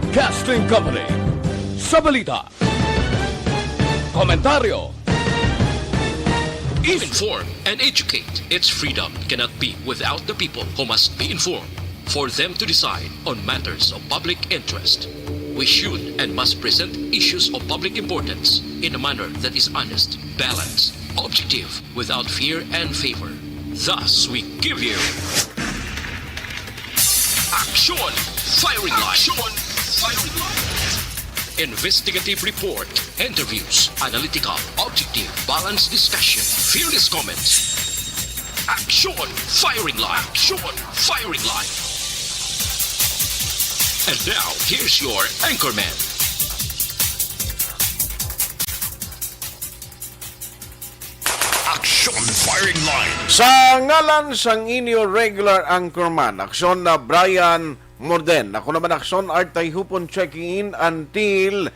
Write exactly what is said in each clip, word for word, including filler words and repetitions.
Broadcasting Company. Sa balita, komentaryo, inform and educate. Its freedom cannot be without the people, who must be informed for them to decide on matters of public interest. We should and must present issues of public importance in a manner that is honest, balanced, objective, without fear and favor. Thus, we give you Action Firing Line. Action Firing Line. Investigative report, interviews, analytical, objective, balanced discussion, fearless comments. Action Firing Line. Action Firing Line. And now, here's your anchorman. Action Firing Line. Sa ngalan sang inyo regular anchorman, Aksyon na Brian Morden. Ako naman, Aksyon Art Tayhupon, checking in until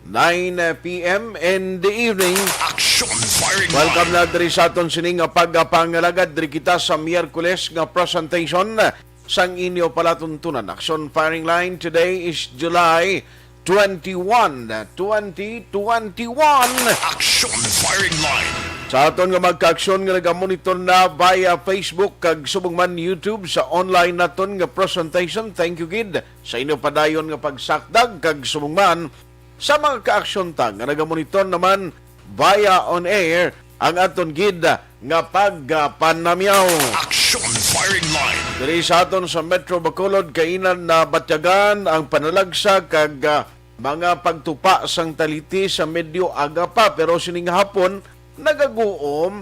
nine p m in the evening. Action Firing Welcome Line. Na diri sa aton sini nga pagpangalagad. Diri kita sa Miyerkules nga presentation sang inyo palatuntunan. Action Firing Line. Today is July twenty-one, twenty twenty-one. Action Firing Line. Sa aton nga magkaaksyon nga nagamonitor na via Facebook kag subong man YouTube sa online naton nga presentation, thank you gid sa inyo padayon nga pagsakdag kag subong man sa mga kaaksyon ta nga nagamonitor naman via on air ang aton gid nga pagpanamyaw. Action Firing Line. Diri sa aton sa Metro Bacolod, kainan na batyagan ang panalagsa kag, ah, mga pagtupa sang taliti sa medyo aga pa, pero sining hapon nagaguom,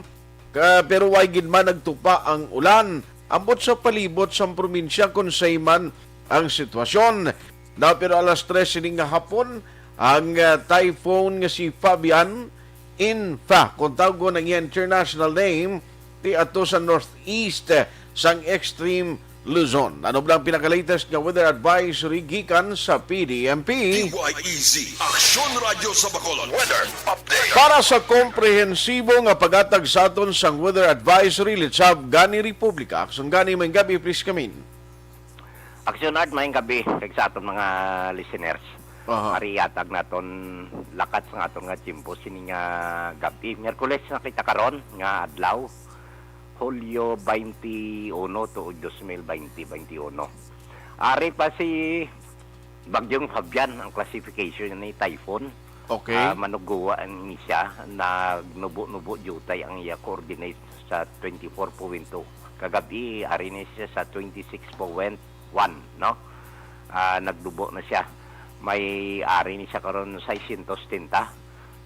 ka, pero way gid man nagtupa ang ulan. Ambot sa palibot sang probinsya kung say man ang sitwasyon. Na, pero alas tres sining nga hapon, ang, ah, typhoon nga si Fabian, Infa, kung tawgon ang iya international name, ti ato sa northeast, eh, sang extreme Luzon. Ano ba ang pinaka-latest nga weather advisory gikan sa P D M P? D Y E Z, Aksyon Radyo sa Bacolod. Weather update. Para sa komprehensibo nga paghatag sa aton sang weather advisory, let's have Gani Republica. Aksyon Gani, may gabi, please come in. Aksyon Art, maayong gabi kag sa aton mga listeners. Aha. Ari, ihatag naton lakat sang aton nga tiyempo sini nga gabi. Miyerkules na kita karon nga adlaw, Hulyo twenty-one tuod dos mil twenty, twenty-one. Ari pa si Bagyong Fabian, ang classification ni typhoon. Okay. Ah, manuguwa ni siya. Nagnubo-nubo jutay ang iya coordinates sa twenty-four point two. Kagabi, ari ni siya sa twenty-six point one, no? Ah, nagnubo na siya. May ari ni siya karon seiscientos setenta,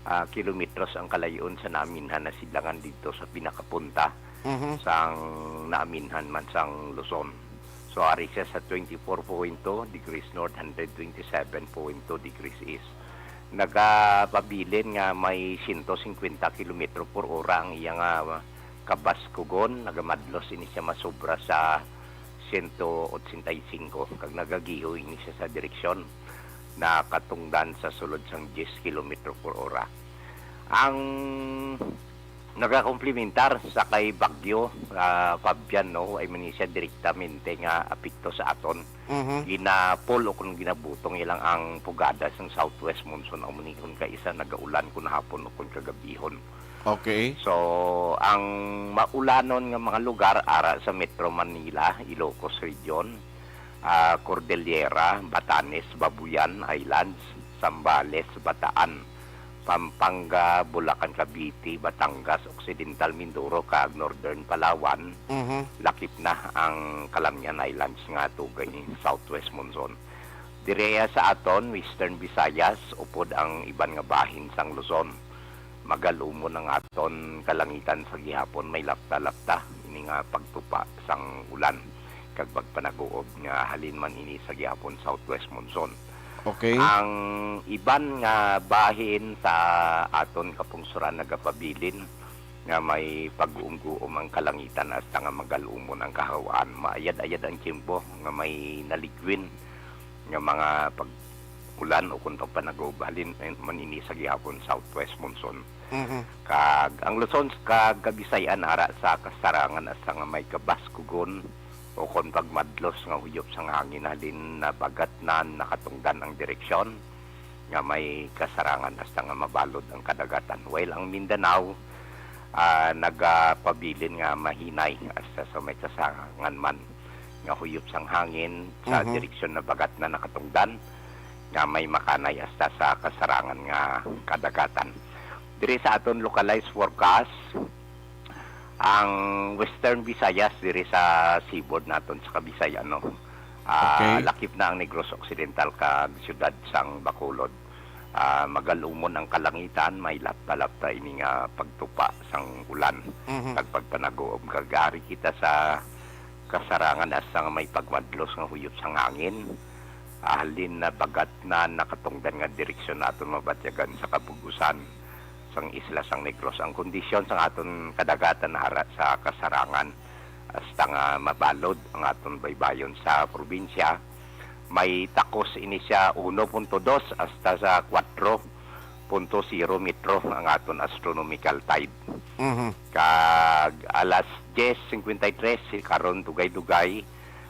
ah, kilometros ang kalayon sa naaminhan na sidlangan didto sa pinakapunta Mhm. sang naaminhan man sang Luzon. So, ari siya sa twenty-four point two degrees north, hundred twenty-seven point two degrees east. Nagapabilin nga may siyento singkwenta kilometro por ora ang iya nga kabaskugon. Nagamadlos ini siya masobra sa siyento otsenta y singko, kag nagagiho ini siya sa direksyon na katungdan sa sulod sang diyes kilometro por ora. Ang nagakomplementar sa kay Bagyo, ah, Fabian, no, ay man siya direktamente nga apekto sa aton. Mhm. Gina-pull o kung ginabutong ilang ang pugada sang southwest monsoon, amo ni kung kaisa nagaulan kun hapon o kung kagabihon. Okay. So, ang maulanon nga mga lugar ara sa Metro Manila, Ilocos Region, ah, Cordillera, Batanes, Babuyan Islands, Zambales, Bataan, Pampanga, Bulacan, Cavite, Batangas, Occidental Mindoro, kag Northern Palawan, Mhm. lakip na ang Calamian Islands nga tugay ni southwest monsoon. Direya sa aton, Western Visayas, upod ang iban nga bahin sang Luzon. Magalumon ang aton kalangitan sa gihapon, may lapta-lapta ini nga pagtupa sang ulan kag pagpanaguob nga halin man ini sa gihapon southwest monsoon. Okay. Ang iban nga bahin sa aton kapungsuran nagapabilin nga may pag-uumguom ang kalangitan hasta nga magalumon ang kahaw-an. Maayad-ayad ang tiyempo nga may naligwin nga mga pag-ulan o kung pagpanagob halin man ini sa gihapon southwest monsoon. Mhm. Kag ang Luzon kag Kabisayan ara sa kasarangan hasta nga may kabaskugon o kon pagmadlos nga huyop sang hangin halin na bagat na nakatungdan ang direksyon nga may kasarangan hasta nga mabalod ang kadagatan. While ang Mindanao, ah, nagapabilin nga mahinay hasta sa may kasarangan man nga huyop sang hangin sa Mhm. direksyon na bagat na nakatungdan nga may makanay hasta sa kasarangan nga kadagatan. Diri sa aton localized forecast, ang Western Visayas diri sa seaboard naton sa Kabisay-an, no? Ah, Okay. lakip na ang Negros Occidental kag siyudad sang Bacolod. Ah, magalumon ang kalangitan, may lapta-lapta ini nga pagtupa sang ulan Mhm. kag pagpanaguom. Kag ari kita sa kasarangan hasta nga may pagmadlos nga huyop sang hangin. Halin na bagat na nakatungdan nga direksyon naton mabatyagan sa kabug-usan sang isla sang Negros. Ang kondisyon sang aton kadagatan ara sa kasarangan hasta nga mabalod ang aton baybayon sa probinsya. May takos ini siya uno punto dos hasta sa kuwatro punto zero metro ang aton astronomical tide. Mhm. Kag alas diyes cincuenta y tres, si karon dugay-dugay,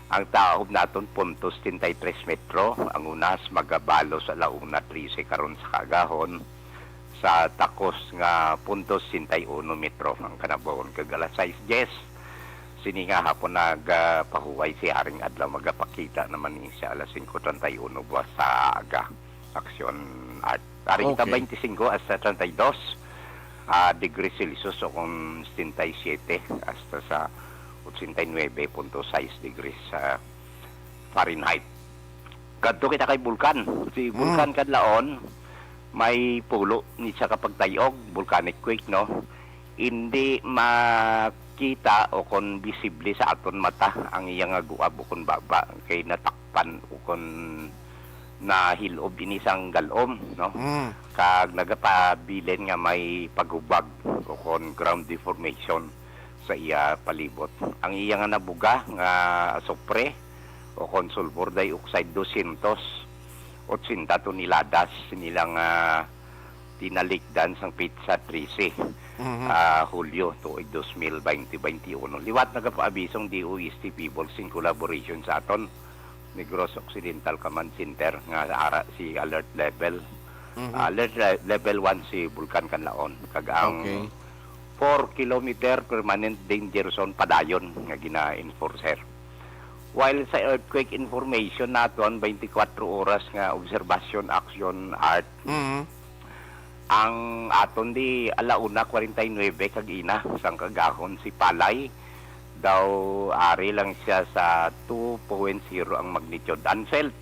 ang taob naton punto setenta y tres metro, ang unas magabalo sa ala una trese karon sa kaagahon, sa takos nga punto sesenta y uno metro ang kanabawon. Kag alas sais diyes, sini nga hapon nagapahuway si Haring Adlaw, magapakita naman ni siya alas singko treinta y uno buwas sa aga. Aksyon Art. Ari kita Okay. twenty-five hasta treinta y dos, ah, degrees Celsius o kung setenta y siete hasta sa ochenta y nuebe punto sais degrees sa Fahrenheit. Kadto kita kay Bulkan. Si Mm. Bulkan Kanlaon, may pulo ni siya kapagtayog, volcanic quake, no? Hindi makita o kon bisible sa aton mata ang iya nga guab o kon baba, kay natakpan o kon nahilob ini sang galom, no? Mm. Kag nagapabilin nga may paghubag o kon ground deformation sa iya palibot. Ang iya nga nabuga nga asupre o kon sulfur dioxide, dosyentos otsenta toneladas nila nga tinalikdan sang petsa trese, Mhm. ah, Hulyo tuig dos mil baynte baynte uno. Liwat nagapaabisong D O S T Peoples in collaboration sa aton Negros Occidental Command Center nga ara si alert level. Mhm. Alert le-, level one si Bulkan Kanlaon. Kag ang Okay. four kilometer permanent danger zone padayon nga gina-enforcer. While sa earthquake information naton, twenty-four oras nga observation action, Art. Mhm. Ang aton di ala una kwarenta y nuebe kag ina sang kagahon si Palay daw ari lang siya sa two point zero ang magnitude. Unfelt,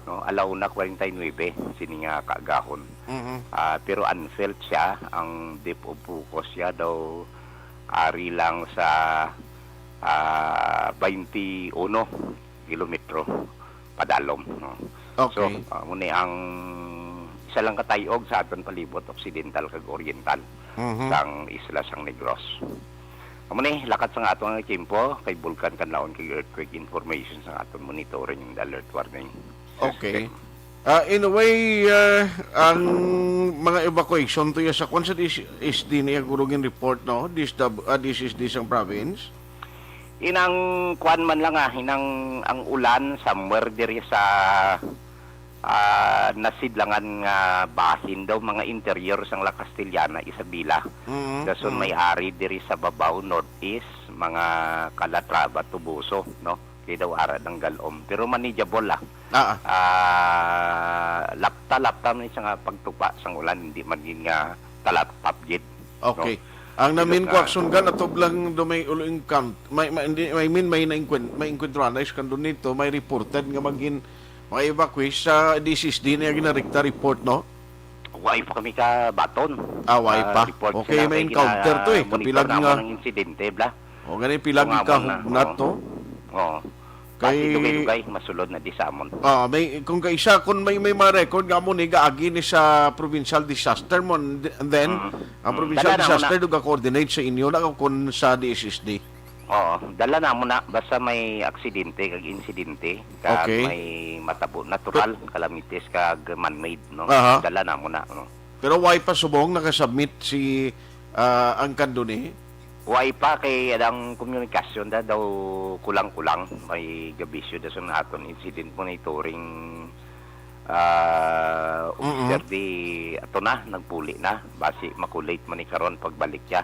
no? Ala una kwarenta y nuebe sini nga kaagahon. Mhm. Ah, pero unfelt siya, ang depth of focus siya daw ari lang sa, ah, twenty-one kilometro padalom, no? Okay. So, ah, mo ni ang isa lang katayog sa aton palibot, occidental kag oriental Mhm. sang isla sang Negros. Amo ni, lakat sang ato nga tiyempo, kay Bulkan Kanlaon kag earthquake information sang aton monitoring and alert warning Okay. system. Ah, in a way, ah, ang mga evacuation to ya sa kwan sa D S S D niya gurugin report, no? This the, ah, D S S D sang province? Inang kwan man lang, ah, inang ang ulan somewhere diri sa, ah, nasidlangan nga bahin daw, mga interior sang La Castellana, Isabela. Mm, Dason mm. may ari diri sa babaw, northeast, mga Calatrava, Toboso, no? Kay daw ara ng galom. Pero manageable, ah. Ah, ah. Ah, lapta-lapta man siya nga pagtupa sang ulan, hindi man gid nga talapap gid, Okay. no? Ang Ilog namin ko nga action gan atob lang do may ulo income. May, may, hindi, I mean, may na-encuent-, may encuentro na is kandun nito, may reported nga magin, mga evacuees sa D S S D na yung ginarekta report, no? Why pa kami ka baton? Ah, why Ah, pa? report Okay, sila may kay encounter to eh. gina-monitor Kapilag na nga. Ang insidente, bla. O, gani, pilag Tunga mo na, ikahugnat oo. to? Oo. Kay Basi dugay-dugay, masulod na di sa amon. Ah, may, kung kaisa, kung may, may mga record nga mo ni gaagi ni sa provincial disaster mo, and th-, and then, Mm. ang Mm. provincial Dala na mo disaster na. do ga-coordinate sa inyo na kung sa D S S D? Oo, dala na mo na. Basta may aksidente, kag insidente, kag Okay. may matabo, natural, calamities, kag man-made, no? Aha. Dala na mo na, no? Pero why pa subong nakasubmit si, ah, ang kanduni? Way pa kay ang komunikasyon da daw kulang-kulang. May gabisyo da sa aton incident monitoring, ah, Mm-mm. officer di ato na, nagpuli na. Basi makulate man ni karon pagbalik siya.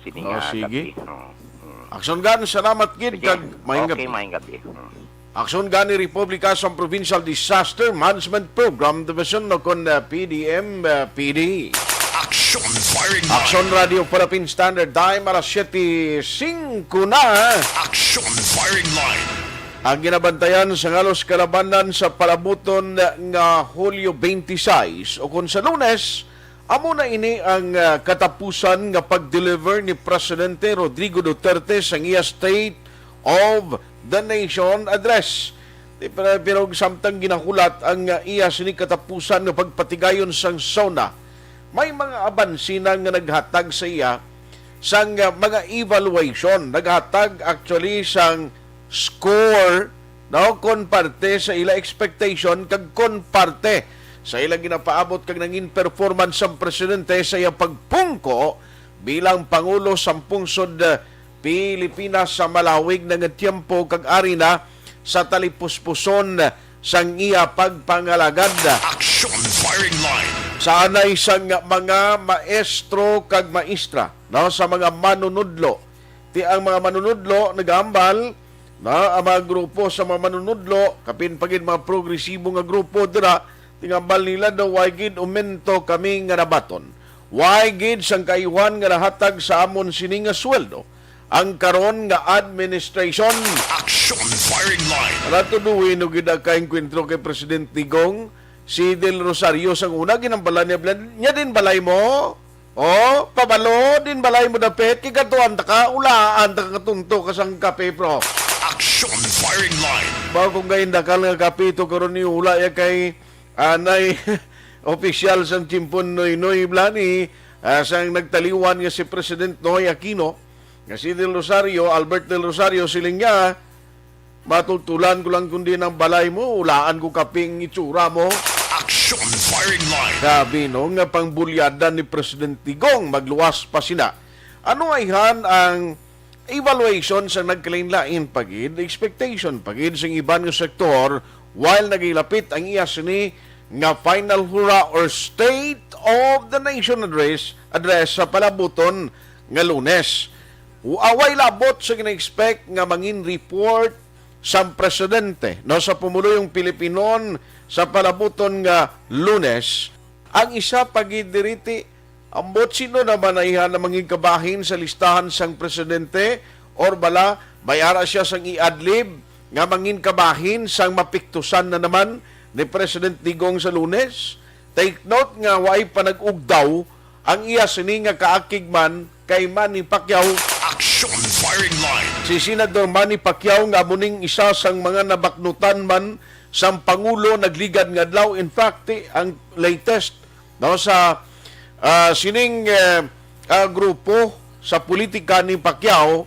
Sini Oh, nga sige. gabi. Oh, mm. Action Gun, salamat gid Sige. kag maayong Okay, gabi. maayong gabi. Mm. Action Gun ni Republika sa Provincial Disaster Management Program Division o kon, ah, P D M, ah, P D. Action Firing Line. Action Radio Philippine Standard Time, alas siyete singko na. Action Firing Line. Ang ginabantayan sa ngalos kalabanan sa palabuton nga Hulyo twenty-six o kon sa Lunes, amo na ini ang, ah, katapusan nga pag-deliver ni Presidente Rodrigo Duterte sa iya State of the Nation Address. Di, pero, pero samtang ginahulat ang, ah, iya sini katapusan nga pagpatigayon sang SONA, may mga abanse na nga naghatag sa iya sang, ah, mga evaluation. Naghatag actually sang score, no, kon parte sa ila expectation kag kon parte sa ila ginapaabot kag nangin performance sang presidente sa iya pagpungko bilang pangulo sang pungsod, ah, Pilipinas sa malawig na nga tiyempo kag ari na sa talipuspuson sang iya pagpangalagad. Action Firing Line. Sa anay sang mga maestro kag maestra, no, sa mga manunudlo. Ti ang mga manunudlo nagahambal, no, ang mga grupo sa mga manunudlo, kapin pa gid mga progresibo nga grupo dira, tingambal nila daw way gid umento kami nga nabaton. Way gid sang kaayuhan nga nahatag sa amon sini nga sweldo ang karon nga administration. Action Firing Line. Para tuduhin, no, gid ang kaengkwentro kay President Digong, si Del Rosario sang una, ginambalan niya, "Blan-, niya din balay mo? Oh, pabalo din balay mo dapit, kay katuan ta ka, ulaan ta ka, katunto ka sang kape, bro." Action Firing Line. Ba kung gayon dakal nga kape to karon ni ula ya kay anay opisyal sang Timpon Noynoy Blani, ah, sang nagtaliwan nga si President Noy Aquino, nga si Del Rosario, Albert Del Rosario, siling niya, "Matultulan ko lang kundi ng balay mo, ulaan ko kaping itsura mo." Action Firing Line. Sabi, no, nga pangbulyada ni President Digong, magluwas pa sina. Ano ayhan ang evaluation sa nagkalainlain pa gid, expectation pa gid sing iban nga sektor, while nagilapit ang iya sini nga final hurrah or State of the Nation Address, address sa palabuton nga Lunes. Wa-, way labot sa gina-expect nga mangin report sang presidente, no, sa pumuluyong Pilipinon sa palabuton nga Lunes. Ang isa pa gid diri ti, ambot sino naman ay na mangin kabahin sa listahan sang presidente, or bala may ara siya sang i-adlib nga mangin kabahin sang mapiktusan na naman ni President Digong sa Lunes? Take note nga way pa nag-ugdaw ang iya sini nga kaakig man kay Manny Pacquiao. Action Firing Line. Si Senador Manny Pacquiao nga amo ning isa sang mga nabaknutan man sang Pangulo nagligad nga adlaw. In fact, eh, ang latest, no, sa, ah, sining, eh, ah, grupo sa politika ni Pacquiao,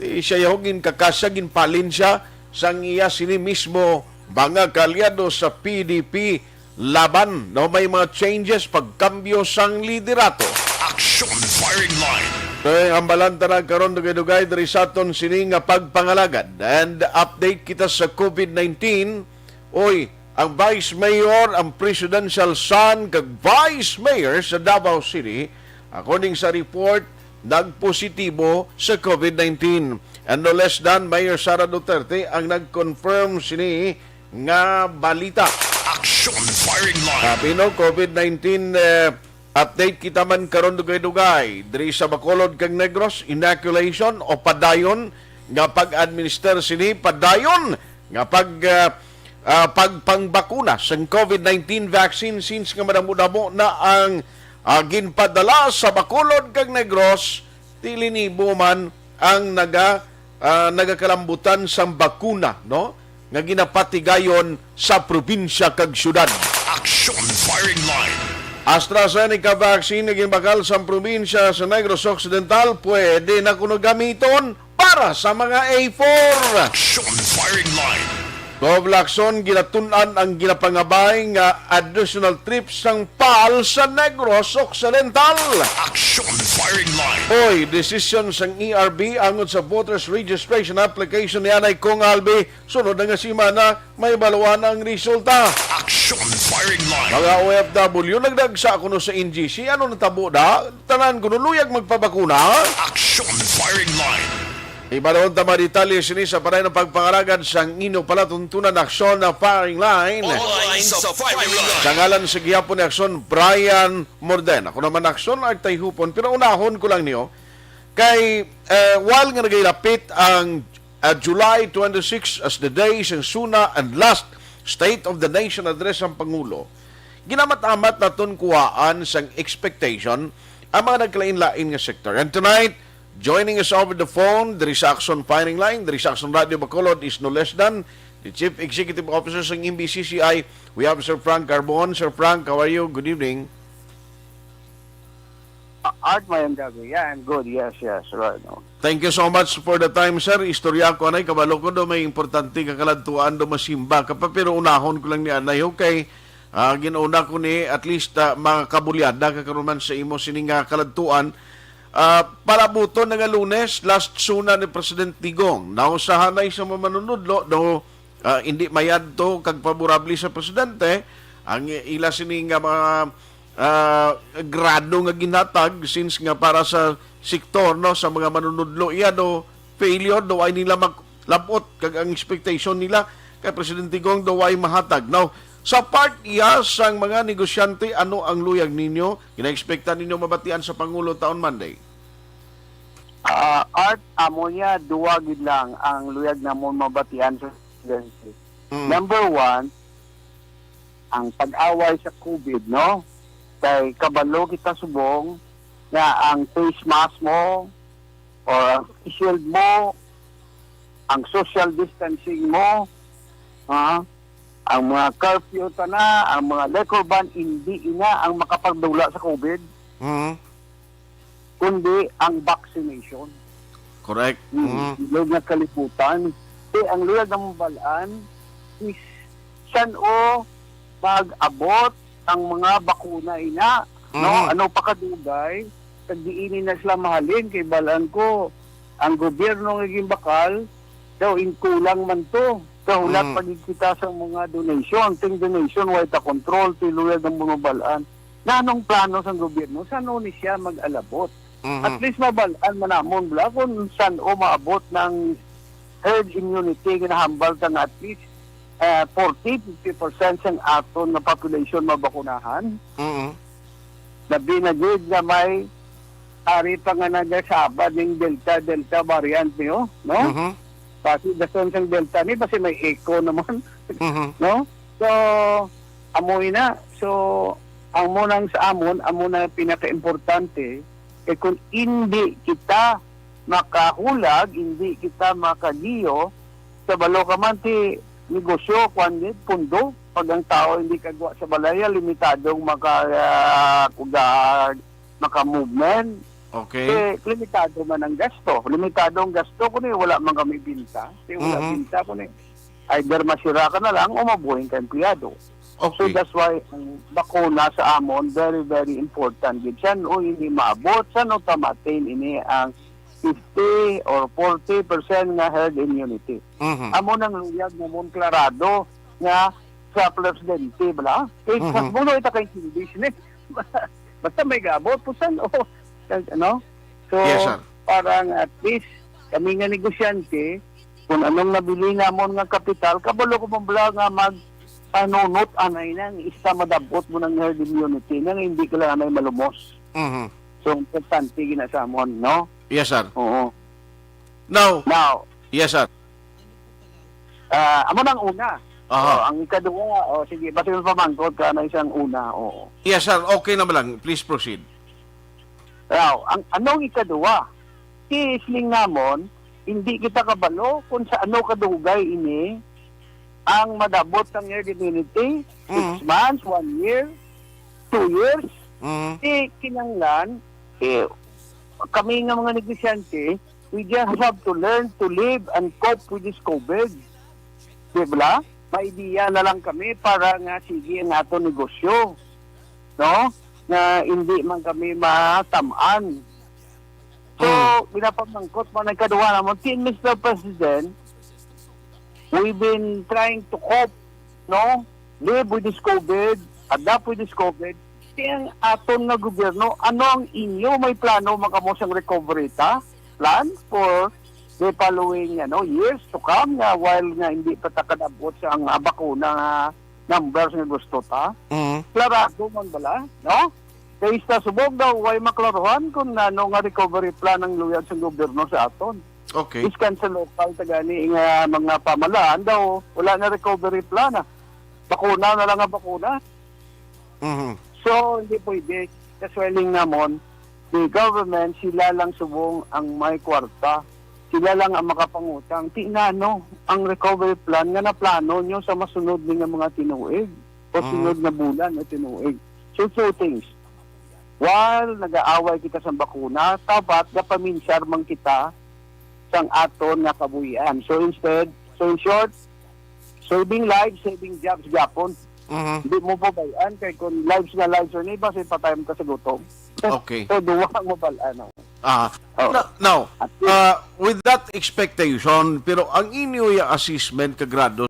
eh, siya yung ginkakasya, ginpalin siya sang iya sini mismo mga kaalyado sa P D P Laban, no, may mga changes, pagkambyo sang liderato. Action Firing Line. Kay hambalan ta na karon dugay-dugay diri sa aton sini nga pagpangalagad, and update kita sa COVID nineteen. Oy, ang Vice Mayor, ang Presidential Son kag Vice Mayor sa Davao City, according sa report, nagpositibo sa COVID nineteen. And no less than Mayor Sara Duterte ang nag-confirm sini nga balita. Action Firing Line. Sa Pino, COVID nineteen, eh, update kita man karon dugay-dugay. Diri sa Bacolod kag Negros, inoculation o padayon nga pag-administer sini, padayon nga pag, ah, ah, pagpangbakuna sang COVID nineteen vaccine, since nga madamo-damo na ang, ah, ginpadala sa Bacolod kag Negros, tilinibo man ang naga-, ah, nagakalambutan sang bakuna, no, nga ginapatigayon sa probinsya kag syudad. Action Firing Line. AstraZeneca vaccine nga ginbakal sa probinsya sa Negros Occidental pwede na kuno gamiton para sa mga A four. Action Firing Line. Cov Lacson, ginatun-an ang ginapangabay nga additional trip sang pal sa Negros Occidental. Action Firing Line. Oy, desisyon sang E R B angot sa voters registration application ni Anay Kong Albi. Sunod na nga semana, may baluan ang resulta. Action Firing Line. Mga O F W, nagdagsa kuno sa N G C. Ano natabo na? Tanan kuno luyag magpabakuna? Action Firing Line. Ibalon ta mga detalye sini sa panay ng pagpangalagad sang inyo palatuntunan, Aksyon na Firing Line. Online sa Firing Line. Sa ngalan sa gihapon ni Aksyon, Brian Morden. Ako naman, Aksyon, Artay Hupon. Pero unahon ko lang niyo, kay, eh, while nga nagilapit ang, ah, July twenty-six as the day sang suna and last State of the Nation Address ang Pangulo, ginamat-amat naton kuhaan sang expectation ang mga nagkalain-lain nga sektor. And tonight, joining us over the phone, diri sa Aksyon Firing Line, diri sa Aksyon Radio Bacolod, is no less than the Chief Executive Officer sang M B C C I. We have Sir Frank Carbon. Sir Frank, how are you? Good evening. Art, mayong gabi. Yeah, I'm good. Yes, yes, right. No. Thank you so much for the time, sir. Istorya ko, anay, kabalo ko do may importante ka kaladtuan do masimba ka pa, pero unahon ko lang ni anay, okay? Ah, ginuna ko ni at least, ah, makabulyada ka karon man sa imo sini nga kaladtuan. Ah, palabuton na nga Lunes, last suna ni President Digong. Nausahanay sa mga manunudlo, do, ah, hindi mayadto kag favorable sa presidente ang ila sini nga mga, ah, grado nga ginhatag, since nga para sa sektor, no, sa mga manunudlo iya do failure, do ay nila mag-, labot kag ang expectation nila kay Presidente Digong do ay mahatag. Now, sa part iya sang mga negosyante, ano ang luyag ninyo? Ginaekspekta ninyo mabatian sa Pangulo taon Monday? Ah, Art, amo niya, duwa gid lang ang luyag namon mabatian sa presidente. Mm. Number one, ang pag-away sa COVID, no? Kay kabalo kita subong nga ang face mask mo or ang face shield mo, ang social distancing mo, ha? Ang mga curfew tana, ang mga liquor ban, hindi ina ang makapagdula sa COVID, Mhm. kundi ang vaccination. Correct. Hmm. Mhm. Luyag nga kalibutan. Kay ang luyag nga mabal-an is san-o mag-abot ang mga bakuna ina, no? Mhm. Ano pa kadugay, kag diin na sila mahalin, kay bal-an ko, ang gobyerno nga ginbakal, daw inkulang man to. Kahulat Mhm. pa gid kita sa mga donation. Ting donation, way ta control, ti luyag nga mabal-an. Nanong plano sang gobyerno? San-o ni siya mag-alabot? Mhm. At least mabal-an man namon bala kung san-o maabot ng herd immunity nga nahambal ta nga at least, eh, forty, fifty percent sang aton nga population mabakunahan. Mhm. Labi na gid nga may ari pa nga nagasabad ning Delta, Delta variant niyo, no? Mhm. Basi dason sang Delta ni, basi may echo naman, Mhm. no? So, amo ina. So, ang mo nang sa amon, amo na pinakaimportante, kay kung hindi kita makahulag, hindi kita makagiyo, sa balo ka man ti negosyo, kwan ni, pundo, pag ang tao hindi kagwa sa balaya, limitadong maka, ah, kuga, maka-movement. Okay. Eh, limitado man ang gasto. Limitado ang gasto, kundi wala man kami binta. Kaya wala Mhm. binta, kundi either masira ka na lang o mabuhay ka empleyado. So Okay. that's why ang bakuna sa amon, very, very important gid. San-o ini maabot, san-o ta ma-attain ini ang fifty or forty percent nga herd immunity. Mhm. Amo nang luyag namon klarado nga sa presidente, bala? Kay Mhm. sa mundo ita kay English ni. Basta may gabot, pusan, o, ano? So, Yes, sir. parang at least, kami nga negosyante, kung anong nabili namon nga kapital, kabalo ko man bala nga mag panunot anay na nga isa madabot mo ng herd immunity na nga hindi ka lang anay malumos. Mhm. So, importante gina sa amon, no? Yes, sir. Oo. Now, Now, yes, sir. ah, amo nang una. Aha. Oh, ang ikaduha, oh, sige, basta yung pamangkot ka na isang una, oo. Yes, sir. Okay naman lang. Please proceed. Now, ang anong ikaduha? Si Isling namon, hindi kita kabalo kung sa ano kadugay ini ang madabot sang herd immunity, six Mhm. months, one year, two years. Mhm. Di kinanglan, eh, kami nga mga negosyante, we just have to learn to live and cope with this COVID. Di ba? may idea na lang kami para nga sige ang aton negosyo, no? Nga hindi man kami matam-an. So, Mm. ginapamangkot man ang kaduha namon, "Tin, Mister President, we've been trying to cope, no? Live with this COVID, adapt with this COVID. Kaya ang aton nga gobyerno, ano ang inyo may plano man kamo sang recovery ta? Plan for the following, ano, years to come nga while nga hindi pa ta kadabot sa ang, ah, bakuna nga numbers nga gusto ta?" Mm. Klarado man bala, no? Kay sa subong daw, way maklaruhan kung ano nga recovery plan ang luyag sang gobyerno sa aton. Okay. Iskan sa lokal ta gani nga mga pamalaan daw, wala na recovery plan, ah. Bakuna na lang ang bakuna. Mhm. So, hindi pwede. Kasweling namon, the government, sila lang subong ang may kwarta. Sila lang ang makapangutang. Tinano ang recovery plan nga naplano nyo sa masunod ni nga mga tinuig o Mhm. sunod nga bulan o tinuig. So, two things. While nag-aaway kita sa bakuna, dapat gapaminsyar man kita sang aton nga kabuhian. So instead, so in short, saving lives, saving jobs gyapon. Mhm. Hindi mo pabay-an kay kung lives nga lives ni ba si patay mo ka sa gutom. Okay. So duwa ang mabal-an, no? Ah, Oo. na- now, At uh, with that expectation, pero ang inyo ya assessment, Kagrado,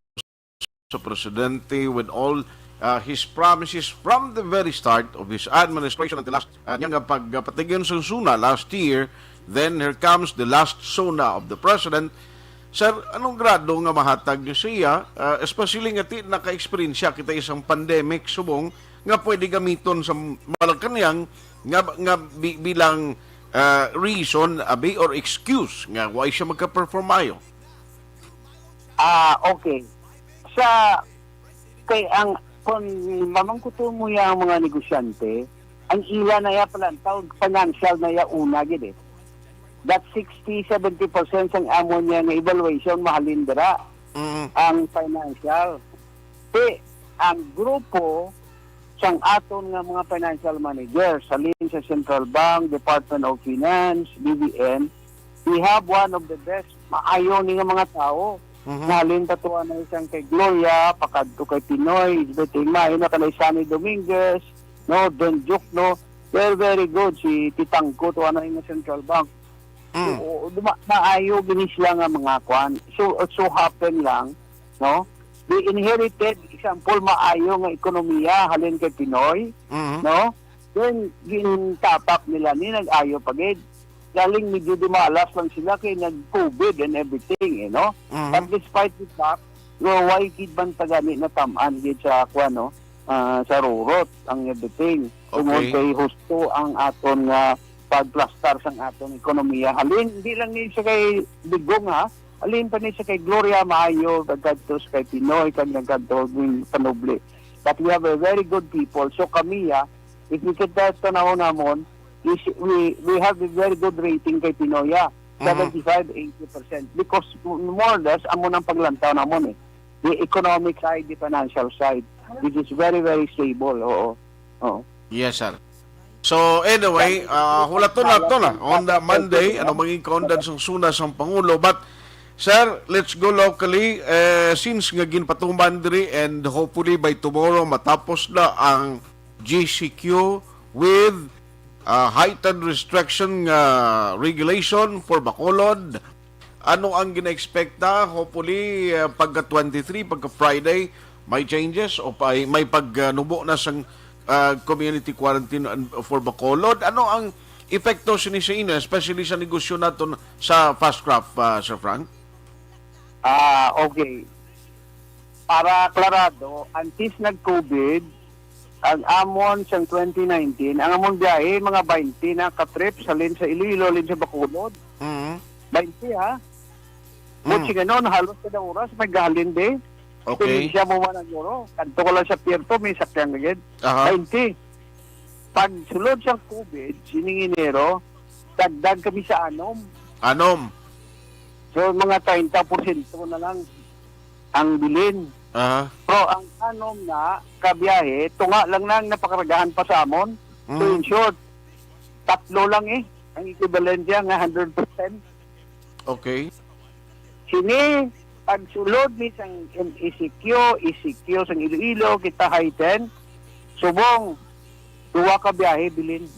sa presidente, with all uh, his promises from the very start of his administration until last, uh, niya nga pagpatigyon sa SONA last year, then here comes the last SONA of the president. Sir, anong grado nga mahatag niyo siya, uh, especially nga ti naka-eksperyensya kita isang pandemic subong nga pwede gamiton sa Malacañang nga, nga bi- bilang uh, reason, abi, or excuse nga why siya magka-perform ayo? Ah, okay. Sa, kay ang, kung mamangkuton mo ya ang mga negosyante, ang ila na ya palantaw, financial na ya una gid eh. That sixty, seventy percent sang amo niya nga evaluation mahalin dira Mm. ang financial. Ti, ang grupo sang aton nga mga financial managers, halin sa Central Bank, Department of Finance, B D N, we have one of the best, maayo ni nga mga tawo. Mhm. Halin pa to, ano, isang kay Gloria, pakadto kay Pinoy, Isbete Ima, ina kanay Sunny Dominguez, no, Don Duke, no, they're very good. Si Titangko to, ano, yung Central Bank. Mm. Oo, duma- maayo gini sila nga mga kwan. So, so happen lang, no? They inherited, example, maayo nga ekonomiya halin kay Pinoy, Mhm. no? Then, gintapak nila ni nag-ayo pa gid. Galing medyo dumalas lang sila kay nag-COVID and everything, eh, no? Mhm. But despite the fact, nga way gid man ta gani natam-an gid sa, kuwan, no? Ah, sa rurot ang everything. Tungod Okay. kay husto ang aton nga pagplastar sang aton ekonomiya. Halin, di lang ni sa kay Digong, ha? Halin pa ni sa kay Gloria Maayo, kag kadto sa kay Pinoy, kag nagkadto ning panubli. But we have a very good people. So kami, ha, if we could, uh, tanaw namon, we, si- we, we have a very good rating kay Pinoy, ha. Mhm. Seventy-five, eighty percent. Because more or less, amo nang paglantaw namon eh. The economic side, the financial side, which is very, very stable. Oo. Oo. Yes, sir. So anyway, uh, hulaton nato na on the Monday, ano maging kaundan sang SONA sang Pangulo. But, sir, let's go locally. Eh, since nga ginpatuman diri and hopefully by tomorrow matapos na ang G C Q with uh, heightened restriction nga regulation for Bacolod. Ano ang gina-expecta? Hopefully, uh, pagka twenty-three, pagka Friday, may changes o pa, may pagnubo na sang, uh, community quarantine and- for Bacolod? Ano ang epekto sini sa inyo, especially sa negosyo naton sa Fast Craft, uh, Sir Frank? Ah, okay. Para klarado, antes nag-COVID, ang amon sang twenty nineteen, ang amon biyahe, mga twenty na ka trips, halin sa Iloilo, halin sa Bacolod. Mhm. Twenty, ha? Mm. Buti nga noon, halos kada oras, may gahalin, be. Okay. Probinsya mo man ang guro. Kadto ka lang sa Puerto, may sakyan ka gid. Aha. Twenty. Pag sulod sa COVID, sining Enero, dagdag kami sa anom. Anom. So, mga treinta porsyento na lang ang bilin. Aha. Pero ang anom na kabiyahe, tunga lang nang napakaragahan pa sa amon. So, Mm. in short, tatlo lang eh. Ang equivalent niya nga hundred percent. Okay. Sini, pagsulod ni sang M E C Q, E C Q sang Iloilo, kita heighten, subong, duwa ka biyahe bilin.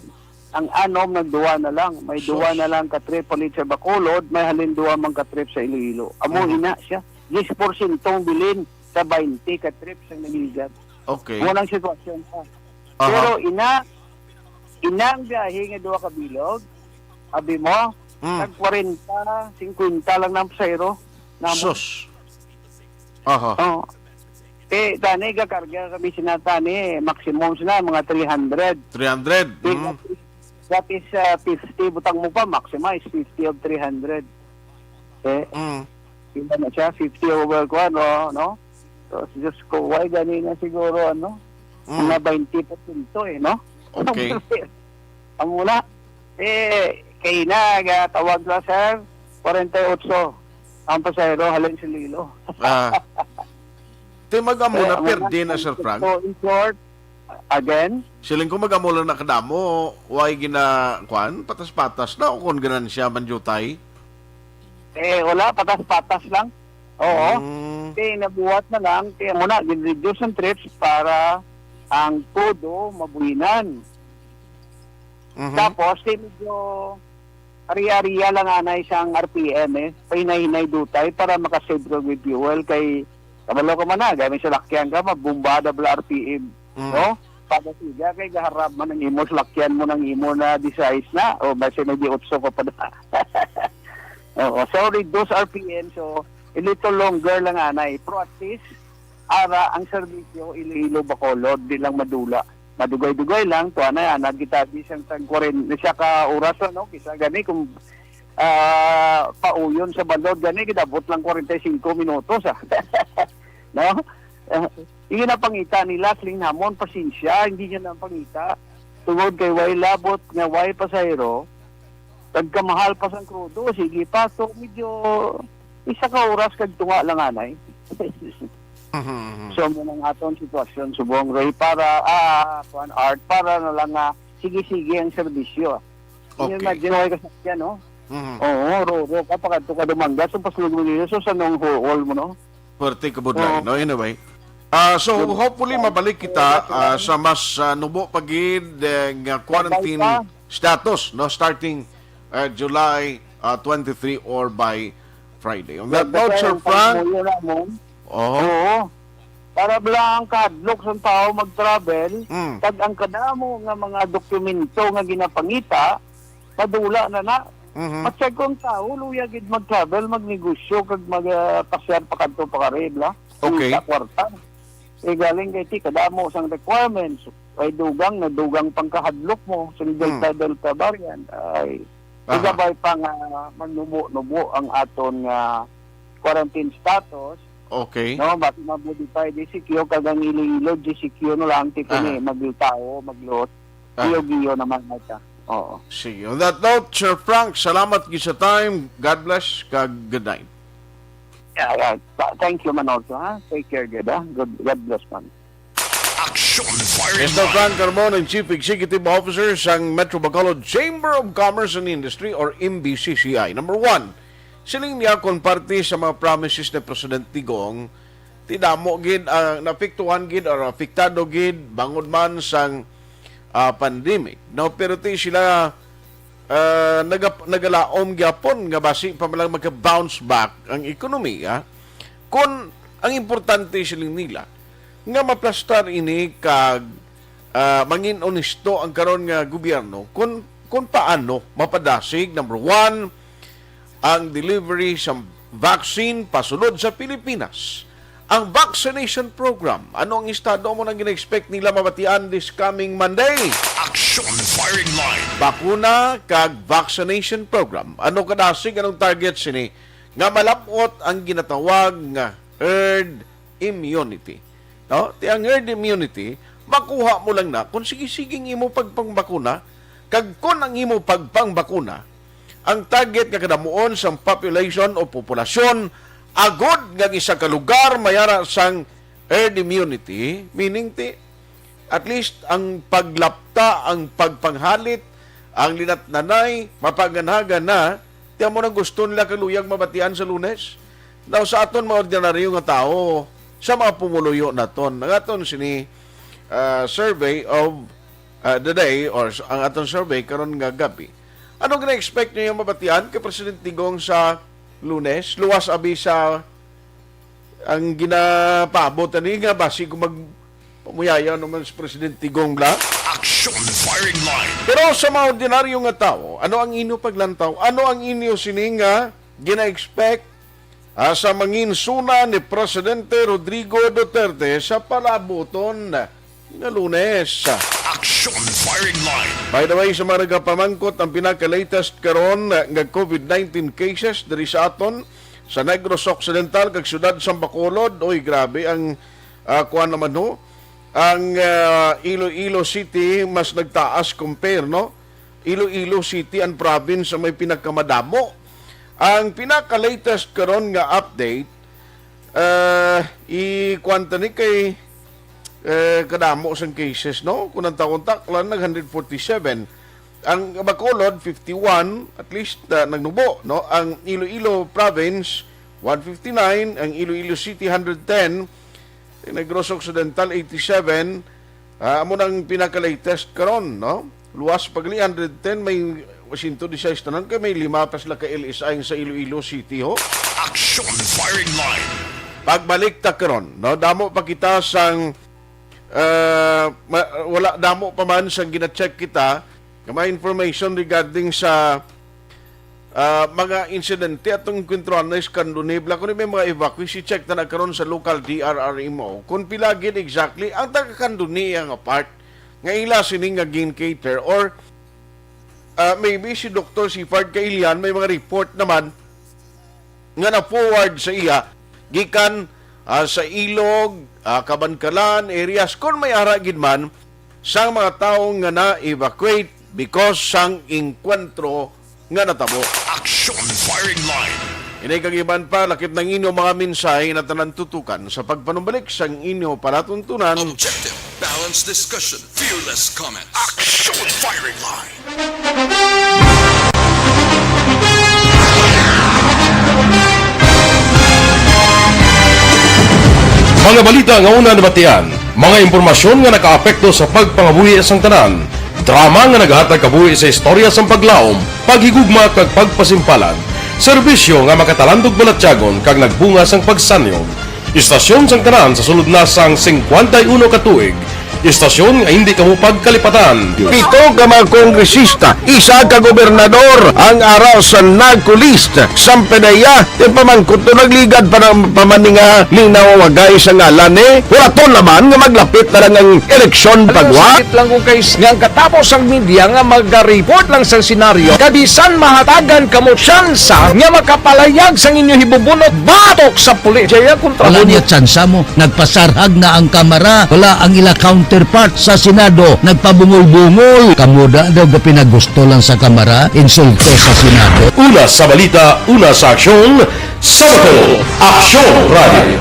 Ang anom nagduwa na lang. May duwa Sus. na lang ka trip palit sa Bacolod, may halin duwa man ka trip sa Iloilo. Amo Mhm. ina siya. Diyes porsyento ang bilin sa baynte ka trip sa naligan. Okay. Mo nang sitwasyon pa. Aha. Pero ina, ina ang biyahe nga duwa ka bilog, abi mo, Mm. tag kwarenta, singkwenta lang ng pasahero. Namo. Sus. Aha. Oh. Eh, tani, gakarga kami sina tani, maximum sila, mga three hundred. Three hundred. Eh, Mm. that is, that is, uh, fifty, butang mo pa, maximize fifty of three hundred. Eh, Mm. Pila na siya? Fifty over ko, ano, no? So, Diyos ko, why gani na siguro, ano? Mm. Mga twenty porsyento eh, no? Okay. Ang muna, eh, kay na, tawag na, sir, forty-eight ang pasahero halin sa Iloilo. Ah. Te, mag-amo na, Eh, ang perde mga na, Sir Frank. So, in short, again? Siling ko, mag-amo lang na kadamo, way gina, kwan, patas-patas na, o kung ganansya man, jutay? Eh, wala, patas-patas lang. Oo. Mm. Kay nabuhat na lang, kaya mo na, gin-reduce ang trips para ang todo mabuhinan. Mhm. Tapos, kay medyo ari-ariya lang anay sang R P M eh, pahinay-hinay dutay para makasave kag with fuel. Kay, kabalo ka man na, gamit sa lakyan ka, mabumbada bala R P M, Mm. no? Pagasiga, kay gaharap man ang imo salakyan mo, nang imo na di size na, o basi may di otso ka pa na. Oo, so reduce R P M, so a little longer lang anay. Pero at least, ara ang serbisyo, Iloilo, Bacolod, di lang madula. Madugay-dugay lang, tuwa na yan, nagkita di siyang tag kwarenta, siya ka oras, ano, kisa gani kung ah, pauyon sa balod gani, gidabot lang kwarenta y singko minutos, ah. No? Ah, yung napangita nila, siling namon, pasensya, hindi niya napangita. Tungod kay way labot nga way pasahero, nagkamahal pa sang krudo, sige pa, so medyo isa ka oras kag tunga lang anay. Mhm, mhm. So, mo nang aton sitwasyon, subong, Ray, para, ah, kuan, Art, para na lang nga sige-sige ang serbisyo. Can you Okay. imagine, okay ka sakyan, no? Mhm. Oo, roro ka, pakadto ka Dumangas, ang pasulod mo dito, so, sa nung hall mo, no? Puwerte ka budlay, Oo. no? Anyway. Ah, so, Yun. hopefully, Oo. mabalik kita, Oo, ah, sa mas, ah, nubo pa gid, eh, nga quarantine Bye-bye pa. status, no? Starting, ah, July, ah, twenty-three or by Friday. On that Yan, note, kasi Sir ang Frank, pagmuyo namon, Oo. Oo. Para bala ang kahadlok sang tawo mag-travel, Mm. kag ang kadamo nga mga dokumento nga ginapangita, madula na na. Mhm. Ma-check ko ang tawo, luya gid mag-travel, magnegosyo, kag mag, ah, pasyar pa kadto pa kari, bala. Okay. Kita kwarta. Eh, galing kay ti, kadamo sang requirements. Ay dugang, nadugang pang kahadlok mo sa Mm. Delta, Delta variant. Ay, Aha. igabay pa nga magnubo-nubo ang aton nga quarantine status. Okay. No, basi ma-modify G C Q, kag ang Iloilo, G C Q na lang, ti Aha. kini, maglutaw, magluot. Aha. Giyo-giyo naman na siya. Oo. Sige. On that note, Sir Frank, salamat gid sa time. God bless, kag good night. Yeah, yeah. Th-, thank you man also, ha? Take care, good, ha? Good, God bless, man. Action Firing Mister Line. Frank Carmon, ang Chief Executive Officer sang Metro Bacolod Chamber of Commerce and Industry or M B C C I. Number one, siling niya kon parte sa mga promises ni President Digong, ti damo gid ang naapektuhan gid or apektado gid bangod man sang, ah, pandemic, no? Pero ti sila, ah, naga-, nagalaom gyapon nga basi pa man lang magka-bounce back ang ekonomiya. Kun ang importante siling nila nga maplastar ini kag, ah, mangin onesto ang karon nga gobyerno kun, kun paano mapadasig, number one, ang delivery sa vaccine pasulod sa Pilipinas. Ang vaccination program, ano ang estado mo nang gina-expect nila mabatian this coming Monday? Action Firing Line. Bakuna kag vaccination program. Ano kadasig, anong target sini nga malab-ot ang ginatawag nga herd immunity? No? Ti ang herd immunity, makuha mo lang na kung sige-sige ang imo pagpangbakuna, kag kung ang imo pagpangbakuna, ang target nga kadamuon sang population o populasyon, agod nga ang isa ka lugar may ara sang herd immunity, meaning ti, at least ang paglapta, ang pagpanghalit, ang linatnanay, mapaganhagan na, ti amo nang gusto nila kaluyag mabatian sa Lunes. Now, sa aton mga ordinaryo nga tawo, sa mga pumuluyo naton, ang aton sini, ah, survey of, ah, the day, or s-, ang aton survey karon nga gabi. Ano gina-expect niyo nga mabatian kay Presidente Digong sa Lunes? Luwas abi sa ang ginapaabot ani nga basi kung magpamuyaya naman si Presidente Digong bla. Action Firing Line. Pero sa mga ordinaryo nga tawo, ano ang inyo paglantaw? Ano ang inyo sini nga gina-expect, ah, sa manginsuna ni Presidente Rodrigo Duterte sa palaabuton nga Lunes? Action Firing Line. By the way, sa mga nagapamangkot, ang pinaka-latest karon nga covid nineteen cases diri sa aton, sa Negros Occidental kag siyudad sang Bacolod, oy, grabe ang, ah, kuwan naman ho. Ang, ah, Iloilo City mas nagtaas compare, no? Iloilo City ang province ang may pinakamadamo. Ang pinaka-latest karon nga update, ah, i-, kuwan ta ni kay, eh, kadamo sang cases, no? Kung ang taon taklan, nag hundred forty-seven. Ang Bacolod, fifty-one, at least, ah, nagnubo, no? Ang Iloilo Province, one fifty-nine, ang Iloilo City, hundred ten, ang Negros Occidental, eighty-seven. Ah, amo nang pinaka-latest karon, no? Luwas pa gali, hundred ten, may one hundred six tanan, kay may lima pa sila ka L S I sa Iloilo City, ho. Action Firing Line. Pagbalik ta karon, no? Damo pa kita sang, ah, ma-, wala, damo pa man sang gina-check kita nga mga information regarding sa, ah, mga insidente atong kwentruhan na sa Candoni. Bala ko ni may mga evacuees, i-check ta na karon sa local D R R M O kung pila gid exactly ang taga Candoni ang apart nga ila sini nga gin-cater, or, ah, maybe si Doktor Sifard Kailian may mga report naman nga na-forward sa iya gikan, ah, sa Ilog, ah, Kabankalan areas, kon may ara gid man sang mga tawo nga na-evacuate because sang engkwentro nga natabo. Action Firing Line. Ini kag iban pa, lakip ng inyo mga mensahe na tanan tutukan sa pagpanumbalik sang inyo palatuntunan. Objective, balanced discussion, fearless comment. Action Firing Line. Mga balita nga una nabatian, mga impormasyon nga nakaapekto sa pagpangabuhi sang tanan, drama nga naghatag kabuhi sa istorya sang paglaom, paghigugma kag pagpasimpalan, serbisyo nga makatalandog balatyagon kag nagbunga sang pagsanyog. Istasyon sang tanan sa sulod na sang singkwenta y uno ka tuig. Istasyon nga hindi kamo pagkalipatan. Pito ka mga kongresista, isa ka gobernador ang ara sa NAGCO list. Sampedeya, ti pamangkot to nagligad pa ng pamaninga linawagay sa ngalan ni. Huraton naman nga maglapit na lang ang eleksyon. Ano, pagwa. Sakit lang kung kay s-, nga ang katapos ang media nga mag-report lang sa senaryo. Kabisan mahatagan kamo tsansa nga makapalayag sang inyo hibubunot batok sa pulis. Jaya kontra. Wala mo niya tsansa mo. Nagpasarhag na ang kamara. Wala ang ila counterpart sa Senado. Nagpabungol-bungol. Kamo da daw ga pinagusto lang sa kamara, insulto sa Senado. Una sa balita, una sa aksyon, sa Bacolod, Aksyon Radio.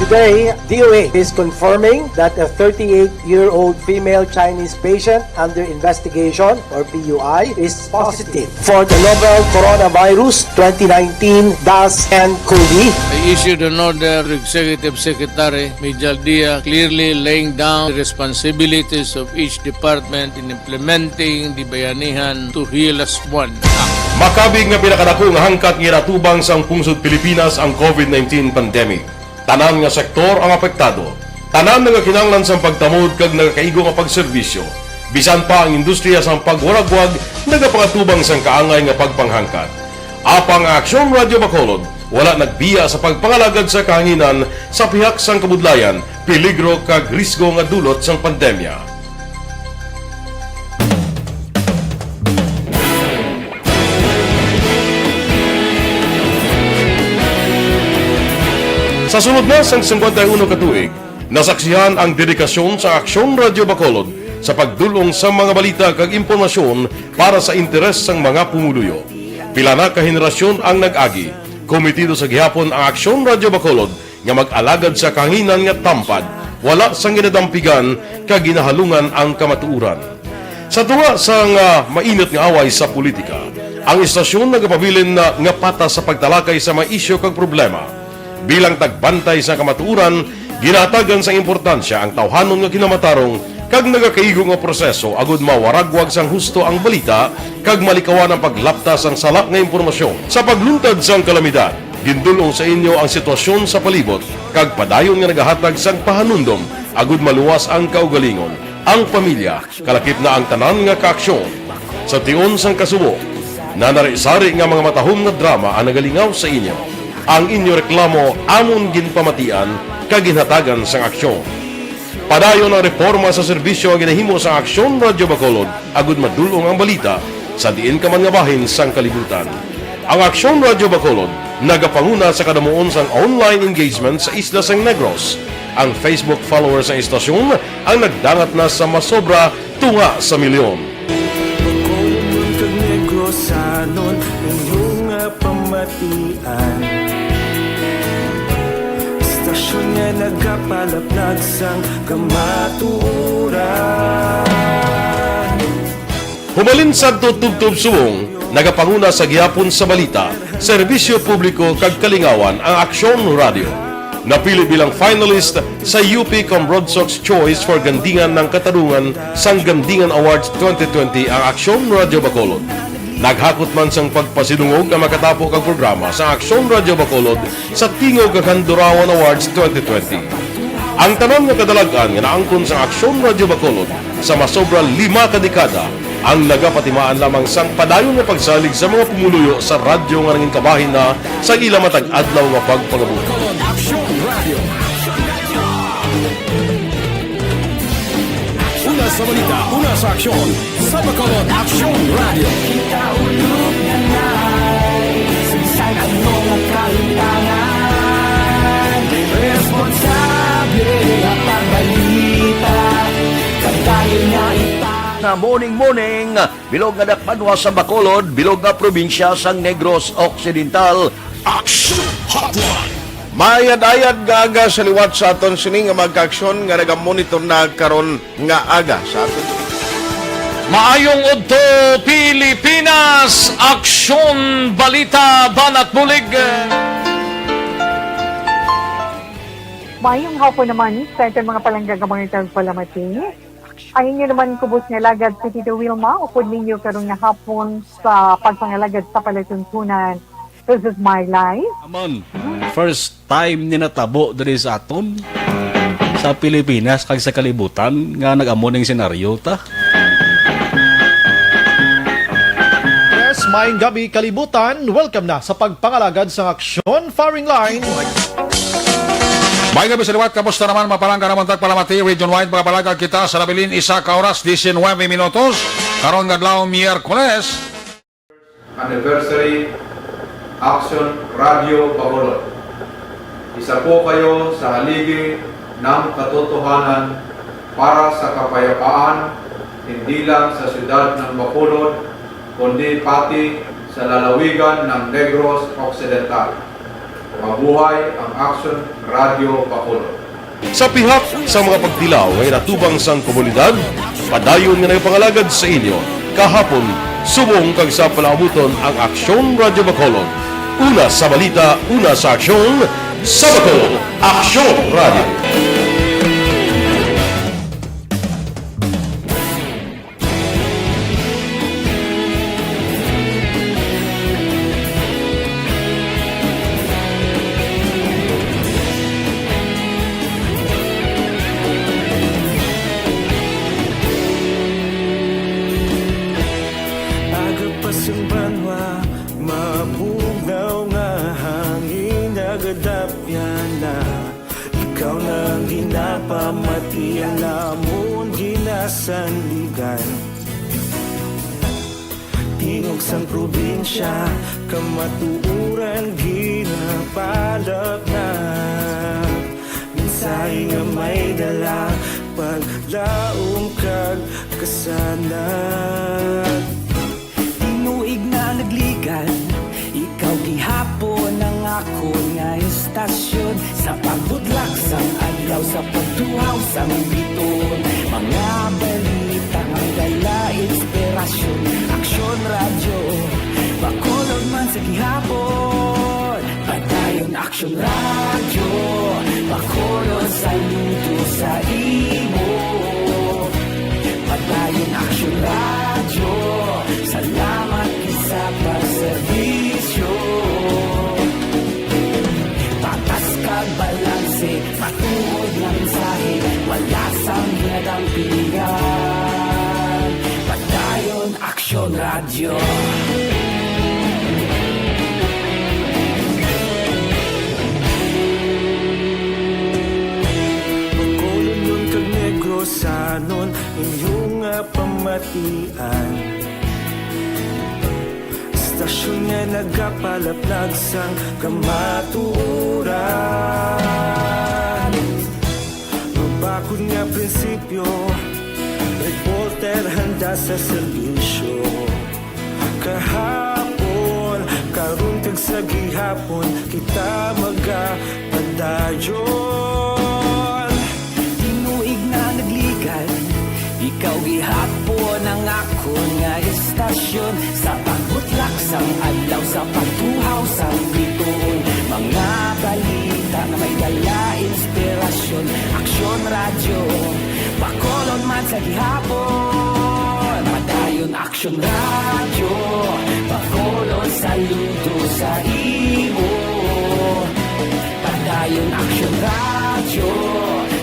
Today, D O H is confirming that a thirty-eight-year-old female Chinese patient under investigation, or P U I, is positive for the novel coronavirus twenty nineteen dash N cov. I issued an order to Executive Secretary Mijal Dia, clearly laying down the responsibilities of each department in implementing the Bayanihan to Heal As One Act. Makabig nga pinakadako nga hangkat nga ginatubang sang pungsod Pilipinas ang covid nineteen pandemic. Tanan nga sektor ang apektado. Tanan nagakinahanglan sang pagtamod kag nagakaigo nga pagserbisyo. Bisan pa ang industriya sang pagwaragwag nagapangatubang sang kaangay nga pagpanghangkat. Apang ang Aksyon Radio Bacolod wala nagbiya sa pagpangalagad sa kahanginan sa pihak sang kabudlayan, peligro kag risgo nga dulot sang pandemya. Sa sulod na sang singkwenta y uno ka tuig, nasaksihan ang dedikasyon sa Aksyon Radio Bacolod sa pagdul-ong sa mga balita kag impormasyon para sa interes sang mga pumuluyo. Pila na ka henerasyon ang nag-agi. Komitido sa gihapon ang Aksyon Radio Bacolod nga mag-alagad sa kahanginan nga tampad, wala sang ginadampigan kag ginahalungan ang kamatuoran. Sa tunga sang, ah, mainit nga away sa politika, Ang istasyon nagapabilin na nga patas sa pagtalakay sa mga isyu kag problema. Bilang tagbantay sa kamatuoran, ginahatagan sang importansya ang tawhanon nga kinamatarong kag nagakaigo nga proseso agud mawaragwag sang husto ang balita kag malikawan ang paglapta sang sala nga impormasyon. Sa pagluntad sang kalamidad, gindul-ong sa inyo ang sitwasyon sa palibot kag padayon nga nagahatag sang pahanumdom agud maluwas ang kaugalingon, ang pamilya, kalakip na ang tanan nga kaaksyon. Sa tion sang kasubo, nanari-sari nga mga matahom nga drama ang nagalingaw sa inyo. Ang inyo reklamo amon ginpamatian kag ginhatagan sang aksyon. Padayon ang reporma sa serbisyo nga ginahimo sang Aksyon Radyo Bacolod agud madul-ong ang balita sa diin ka man nga bahin sang kalibutan. Ang Aksyon Radyo Bacolod nagapanguna sa kadamuon sang online engagement sa isla sang Negros. Ang Facebook followers sang istasyon ang nagdangat na sa masobra tunga sa milyon. Bacolod kag Negrosanon, inyo nga pamatian. Istasyon nga nagapalaplag sang kamatuoran. Humalin sadto tubtob subong, nagapanguna sa gihapon sa balita, serbisyo publiko kag kalingawan ang Aksyon Radyo. Napili bilang finalist sa U P Cambrodsoc's Choice for Gandingan ng Katarungan sang Gandingan Awards twenty twenty ang Aksyon Radyo Bacolod. Naghakot man sang pagpasidungog ang makatapo kag programa sa Aksyon Radyo Bacolod sa Tingog kag Handurawan Awards twenty twenty. Ang tanan nga kadalag-an nga naangkon sang Aksyon Radyo Bacolod sa masobra lima ka dekada ang nagapatimaan lamang sang padayon nga pagsalig sa mga pumuluyo sa radyo nga nangin kabahin na sa ila matag adlaw nga pagpangabuhi. Bacolod Aksyon Radio. Una sa balita, una sa aksyon, sa Bacolod Aksyon Radio. Sa ano nga kahitangan, responsable nga pagbalita, kag tayo nga ipang- Nga morning, morning, bilog nga dakbanwa sa Bacolod, bilog nga probinsya sang Negros Occidental. Action Hotline. Maayad-ayad nga aga sa liwat sa aton sini nga mga kaaksyon nga nagamonitor na karon nga aga sa aton. Maayong udto, Pilipinas! Aksyon, balita, banat bulig. Maayong hapon naman sa aton mga palangga nga mga tagpalamati. Ang inyo naman kubos nga alagad si Tito Wilma, upod ninyo karon nga hapon sa pagpangalagad sa palatuntunan. This is my life. Amon, first time ni natabo diri sa aton, sa Pilipinas kag sa kalibutan nga nag-amo ning senaryo ta. Yes, maayong gabi, kalibutan. Welcome na sa pagpangalagad sang aksyon firing line. May gabi sa liwat, kamusta naman, mapalangga naman tagpalamati, region-wide, mga palagag kita sa nabilin, isa ka oras, diecinuebe minutos, karon nga adlaw, Miyerkules. Anniversary, Action Radio Bacolod. Isa po kayo sa haligi ng katotohanan para sa kapayapaan, hindi lang sa siyudad ng Bacolod, kundi pati sa lalawigan ng Negros Occidental. Mabuhay ang Action Radio Bacolod. Sa pihak sa mga pagtilaw nga inatubang sang komunidad, padayon nga nagapangalagad sa inyo kahapon, subong kag sa palaabuton ang Aksyon Radyo Bacolod. Una sa balita, una sa aksyon, sa Bacolod, Aksyon Radyo. Aga pa sang banwa, mabugnaw nga hangin nagadapyan na. Ikaw na ang ginapamati, ang amon ginasandigan. Tingog sang probinsya, kamatuoran ginapalaplag. Mensahe nga may dala, paglaom kag kasanag. Tinuig na nagligad, ikaw gihapon ang akon nga istasyon. Sa pagbudlak sang adlaw, sa pagtuhaw sang biton, mga balita nga dala inspirasyon. Aksyon Radyo, Radyo, Bacolod, saludo sa imo. Padayon Aksyon Radyo, salamat gid sa pagserbisyo. Patas kag balanse, matuod nga mensahe, wala sang ginadampingan. Padayon Aksyon Radyo. Bacolodnon kag Negrosanon, inyo nga pamatian. Estasyon nga nagapalaplag sang kamatuoran. Mabakod nga prinsipyo, reporter handa sa serbisyo. Kahapon, karon kag sa gihapon, kita magapadayon. Tinuig na nagligad, ikaw gihapon ang akon nga estasyon. Sa pagbutlak sang adlaw, sa pagtuhaw sang bituon, mga balita nga may dala inspirasyon. Aksyon Radyo, Bacolod man sa gihapon. Padayon Aksyon Radyo, Bacolod, saludo sa imo. Padayon Aksyon Radyo,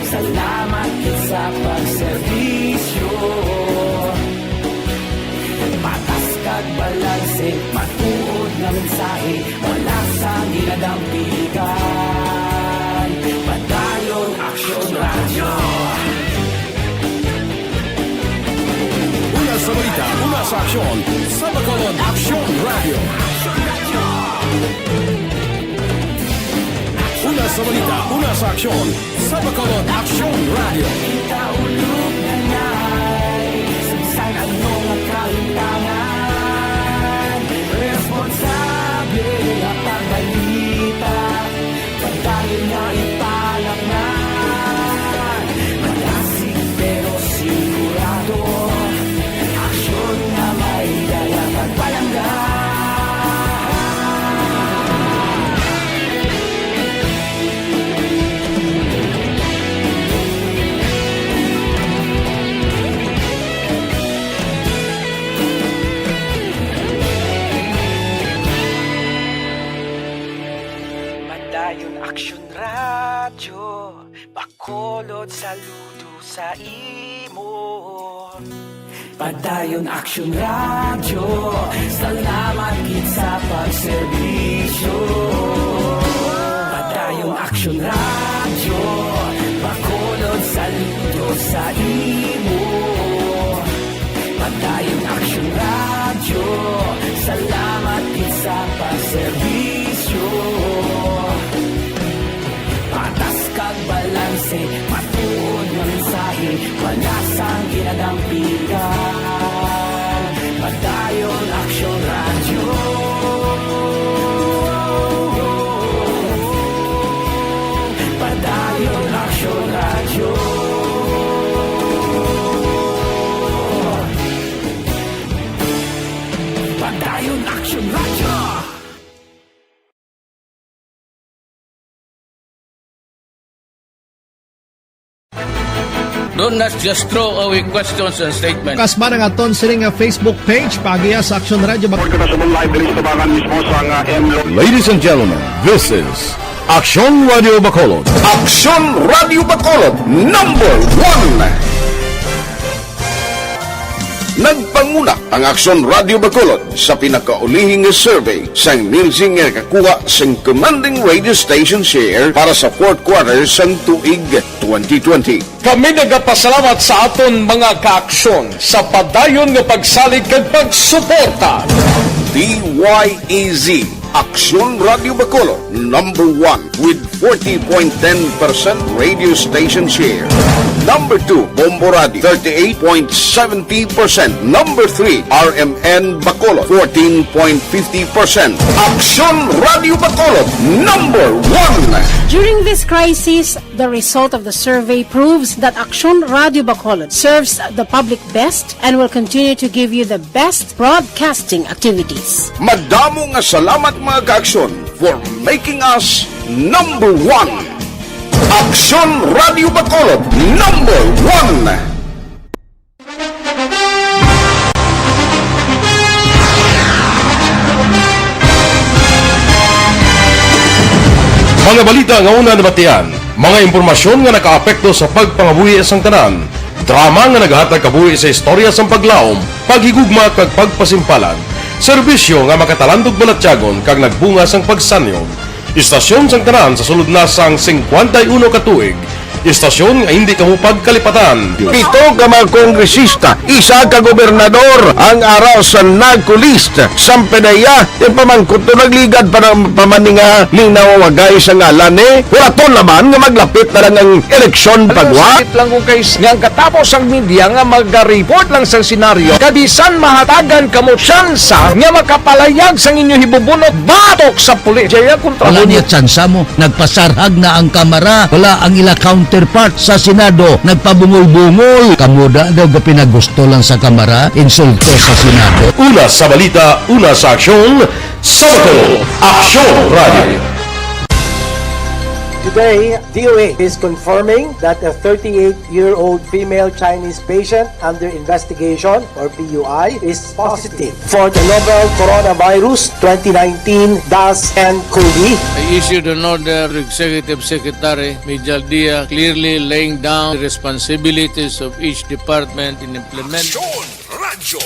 salamat gid sa pagserbisyo. Patas kag balanse, matuod nga mensahe, wala sang ginadampigan. Padayon Aksyon Radyo. Una sa balita, una sa aksyon, sa Bacolod Aksyon Radyo. Una sa balita, una sa aksyon, sa Bacolod Aksyon Radyo. Kita ulog na nay, sa bisan ano nga kahimtangan, responsable nga pagbalita. Padayon nga ipalaknay, madasig pero sigurado, aksyon nga may dala kag palangga. Padayon Aksyon Radyo, Bacolod, saludo sa imo. Padayon Aksyon Radyo, salamat gid sa pagserbisyo. Padayon Aksyon Radyo, Bacolod, saludo sa imo. Padayon Aksyon Radyo, salamat gid sa pagserbisyo. Patas kag balanse, matuod nga mensahe, wala sang ginadampigan. Padayon Aksyon Radyo. Padayon Aksyon Radyo. Padayon Aksyon Radyo. Do not just throw away questions and statements. Kasma nga aton sini nga Facebook page, paagiha sa Aksyon Radyo Bacolod. Report kita sa live diri sa tubangan mismo sa nga M Lo- Ladies and gentlemen, this is Aksyon Radio Bacolod. Aksyon Radio Bacolod, number one. Nagpanguna ang Aksyon Radio Bacolod sa pinakaulihing nga survey sang Nielsen nga nakakuha sing commanding radio station share para sa fourth quarter sang tuig twenty twenty. Kami nagapasalamat sa aton mga kaaksyon sa padayon nga pagsalig kag pagsuporta. D Y E Z, Aksyon Radio Bacolod, number one with forty point ten percent radio station share. Number two, Bombo Radio, thirty-eight point seventy percent. Number three, R M N Bacolod, fourteen point fifty percent. Aksyon Radio Bacolod, number one. During this crisis, the result of the survey proves that Aksyon Radio Bacolod serves the public best and will continue to give you the best broadcasting activities. Madamo nga salamat, mga kaaksyon, for making us Number one. Aksyon Radio Bacolod, number one. Mga balita nga una nabatian, mga impormasyon nga nakaapekto sa pagpangabuhi sang tanan, drama nga naghatag kabuhi sa istorya sang paglaom, paghigugma kag pagpasimpalan, serbisyo nga makatalandog balatyagon kag nagbunga sang pagsanyog. Istasyon sang tanan sa sulod na sang singkwenta y uno ka tuig. Istasyon nga hindi kamo pagkalipatan. Pito ka mga kongresista, isa ka gobernador, ang ara sa NAGCO list. Sampe na iya, yung pamangkot to nagligad pa ng pamaninga, linaw wagay sa ngalan ni. Wala to naman nga maglapit na lang ang eleksyon pagwa. Sakit lang kung kay nga ang katapos ang media nga mag-report lang sa senaryo, kabisan mahatagan kamo tsansa nga makapalayag sang inyo hibubunot batok sa pulis. Jaya kontra Wala mo. Niya tsansa mo. Nagpasarhag na ang Kamara. Wala ang ila counterpart sa Senado. Nagpabungol-bungol. Kamo da daw gapinagusto lang sa Kamara. Insulto sa Senado. Una sa balita, una sa aksyon, sa Bacolod, Aksyon Radio. Today, D O A is confirming that a thirty-eight-year-old female Chinese patient under investigation, or P U I, is positive for the novel coronavirus twenty nineteen dash N cov. I issued an order to Executive Secretary Mijal Dia, clearly laying down the responsibilities of each department in implementing Aksyon Radyo.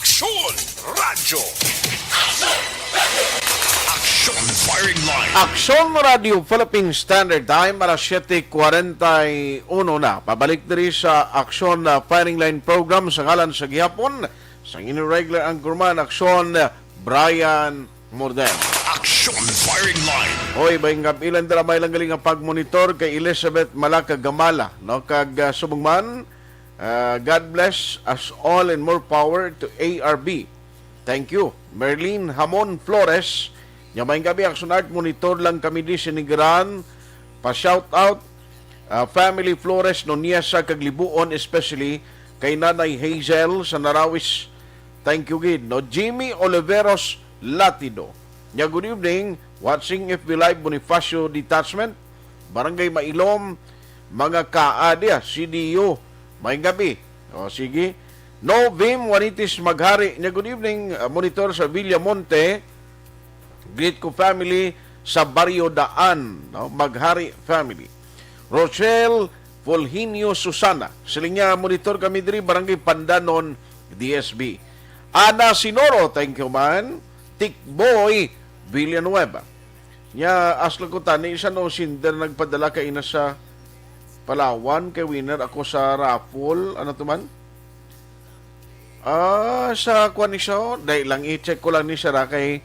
Aksyon Radyo. Aksyon Firing Line. Aksyon Radio Philippine Standard Time, alas siyete kwarenta y uno na. Pabalik diri sa Aksyon, uh, Firing Line program sa ngalan sa gihapon, sa inyong regular anchorman, Aksyon, uh, Brian Morden. Aksyon Firing Line. Hoy, bay nga ilan dira may lang galing ang pagmonitor kay Elizabeth Malaka Gamala, no? Kag, uh, subong man, uh, God bless us all and more power to A R B. Thank you. Merlin Hamon Flores, nya may gabi, Aksyon Art, monitor lang kami di sinigaran. Pa shout out, ah, family Flores Noniesa kag Libuon, especially kay Nanay Hazel sa Narawis. Thank you gid, no? Jimmy Oliveros Latido. Nya, good evening. Watching F B Live, Bonifacio Detachment, Barangay Mailom, mga kaa diya, C D U. May gabi. O, sige. No, Vim Juanitis Maghari. Nya, good evening, uh, monitor sa Villamonte. Greet ko family sa Barrio Daan, no? Maghari family. Rochelle Fulgenio Susana. Siling niya, monitor kami diri, Barangay Pandanon, D S B. Ana Sinoro, thank you man. Tikboy Villanueva. Nya, aslo ko tani, isa no sender nagpadala kay ina sa Palawan, kay winner ako sa raffle. Ano to man? Ah, sa kuwan ni siya, oh. Dahil lang, i-check ko lang ni siya, ra, kay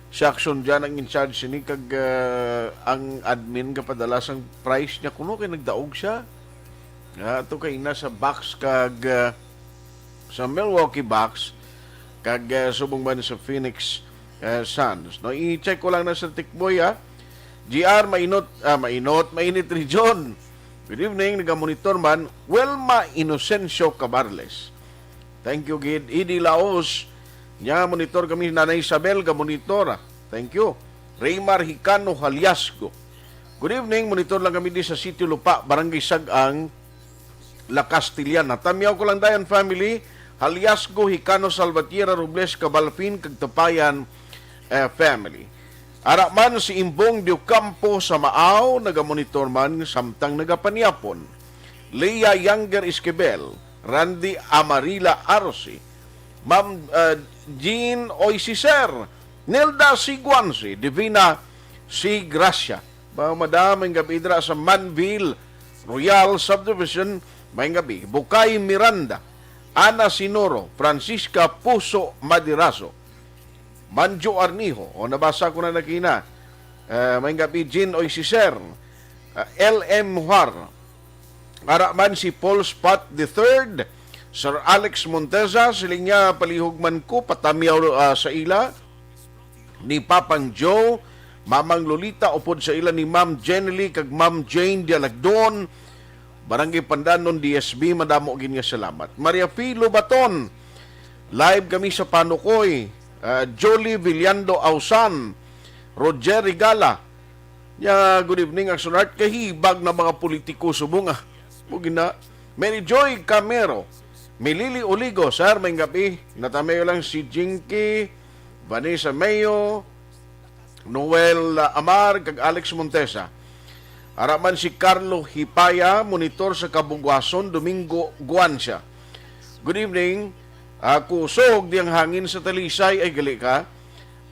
si Action dyan ang in charge sini, kag, ah, ang admin kapadala sang price niya, kuno kay nagdaog siya. Ah, to kay na sa Bucks kag, ah, sa Milwaukee Bucks, kag, ah, subong man sa Phoenix, ah, Suns. No, i-check ko lang na sa Tikboy, ah. G R, mainot, ah, mainot, mainit region. Good evening, nagamonitor man, Wilma Inocencio Cabarles. Thank you, gid. Idi Laos, nya monitor kami, Nanay Isabel, gamonitor. Thank you. Raymar Hicano Haliasgo. Good evening, monitor lang kami di sa Sitio Lupa, Barangay Sag-ang, La Castellana. Tamyaw ko lang dayon, family, Haliasgo, Hicano, Salvatierra, Robles, Cabalfin, kag Tapayan, eh, family. Ara man si Imbong Diocampo sa Maaw, nagamonitor man samtang nagapanyapon. Leah Younger Esquivel, Randy Amarila Arce, Ma'am, uh, Jean Oisiser, Nilda Siguansi, Divina Si Gracia. Ba, madam, ang gabi dira sa Manville Royal Subdivision, may gabi. Bukay Miranda, Ana Sinoro, Francisca Puso Madiraso, Manjo Arnijo, o nabasa ko na nakina, uh, may gabi, Jean Oisiser, uh, L M Muhar, ara man si Paul Spot the third, Sir Alex Monteza, siling niya, palihog man ko, patamyaw, ah, sa ila, ni Papang Joe, Mamang Lolita, upod sa ila ni Ma'am Jenny kag Ma'am Jane Dialagdon, Barangay Pandanon, D S B, madamo gid nga salamat. Maria Filo Baton, live kami sa Panukoy, ah, Jolie Villando Ausan, Roger Regala, Ya, good evening, Action Art. Kahibag na mga politiko subong, ah. Mo gina-, Mary Joy Camero, Milili Oligo, sir, may gabi. Natamayo lang si Jinky, Vanessa Mayo, Noel, ah, Amar, kag Alex Montesa. Ara man si Carlo Hipaya, monitor sa Kabugwason, Domingo Guancia. Good evening. Ah, kusog di ang hangin sa Talisay, ay gali ka.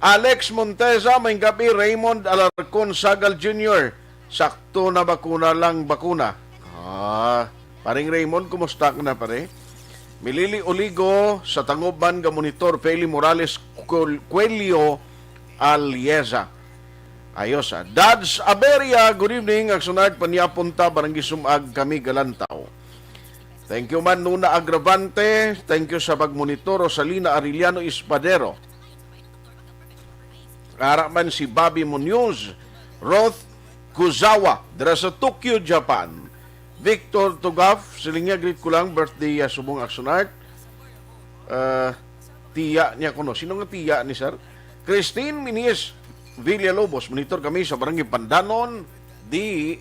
Alex Montesa, may gabi. Raymond Alarcon Sagal Junior, sakto na bakuna lang bakuna. Ah, paring Raymond, kumusta ka na, pare? Milili Oligo, sa Tangubman nga monitor, Feli Morales, Col-, Cuello Alieza. Ayos, ah. Dads Aberia, good evening. Action Art, panyapon ta, Barangay Sumag, kami Galantaw. Thank you man, Nuna Agravante. Thank you sa pagmonitor, Rosalina Arellano Espadero. Ara man si Bobby Munoz, Roth Kuzawa, dira sa Tokyo, Japan. Victor Tugaf, siling niya, greet ko lang, birthday, ah, subong Action Art. Ah, tiya niya kuno. Sino nga tiya ni sir? Christine Minis Villalobos, monitor kami sa Barangay Pandanon, D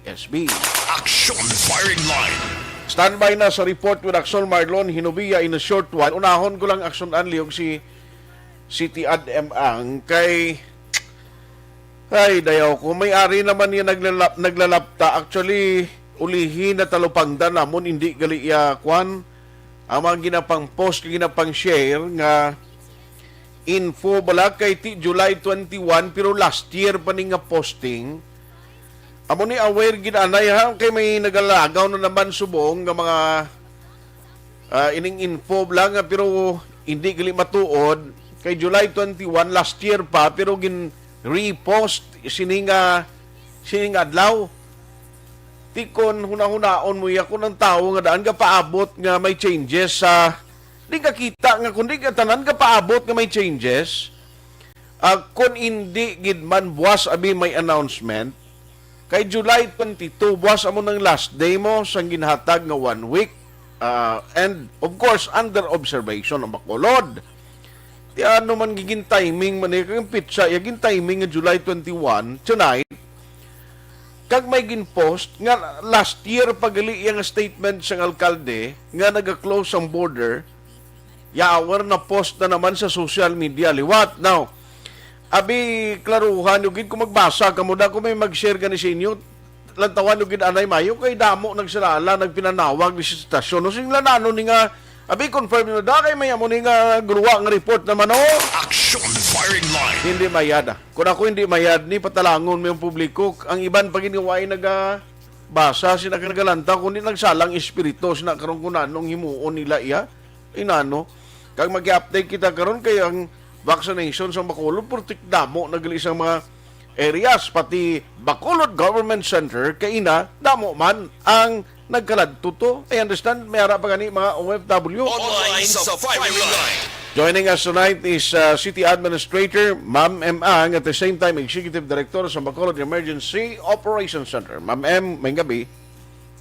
S B. Action Firing Line. Standby na sa report with Action Marlon Hinubia in a short while. Unahon ko lang, Action Anli, og si City Ad M ang kay, ay, dayaw ko. May ari naman niya naglalap-, naglalapta. Actually, ulihi na talupangdan namon, hindi gali iya, kwan, ang mga ginapang post, ginapang share nga info bala kay ti July twenty-one, pero last year pa ni nga posting. Amo ni aware gid anay, ha, kay may nagalagaw na naman subong nga mga, ah, ining info lang, ah, pero hindi gali matuod. Kay July twenty-one last year pa, pero gin repost sini nga, sini nga adlaw. Tikon, hunahunaon mo iya kung ang tawo nga daan gapaabot nga may changes sa, di ka kita nga kundi ka tanan gapaabot nga may changes. Ah, kun indi gid man buwas abi may announcement, kay July twenty-two, buwas amo nang last day mo sang ginhatag nga one week. Ah, and of course, under observation ang Bacolod. Ti ano man gigin timing man eh, kay ang pitsa, ya gin timing nga July twenty-one, tonight, kag may gin-post nga last year pa gali iya nga statement sang alkalde nga naga-close ang border, yawer na post na naman sa social media liwat. Now, abi, klaruhan nyo gid kung magbasa kamo, da ko may mag-share gani sa inyo, lantawan nyo gid anay mayo, kay damo nagsalala, nagpinanawag ni sa stasyon. No, sing lanano ni nga, abi, confirm nyo da, kay may amo ni nga gruwa nga report naman, oh. Action Firing Line. Hindi mayad, ah. Kung ako hindi mayad ni, patalangon mo yung publiko. Ang iban pa gid nga way naga-, basa, sina ka nagalantaw, kundi nagsalang espiritu, sina karon kung anong himuon nila iya. Inano, kag mag-update kita karon kay ang vaccination sa Bacolod, purtik damo na gali sa mga areas, pati Bacolod Government Center, kay ina, damo man ang nagkaladto to. I understand, may ara pa gani mga O F W. Online sa Firing Line. Joining us tonight is, uh, City Administrator Ma'am M. Ang, at the same time, Executive Director sa Bacolod Emergency Operations Center. Ma'am M, may gabi.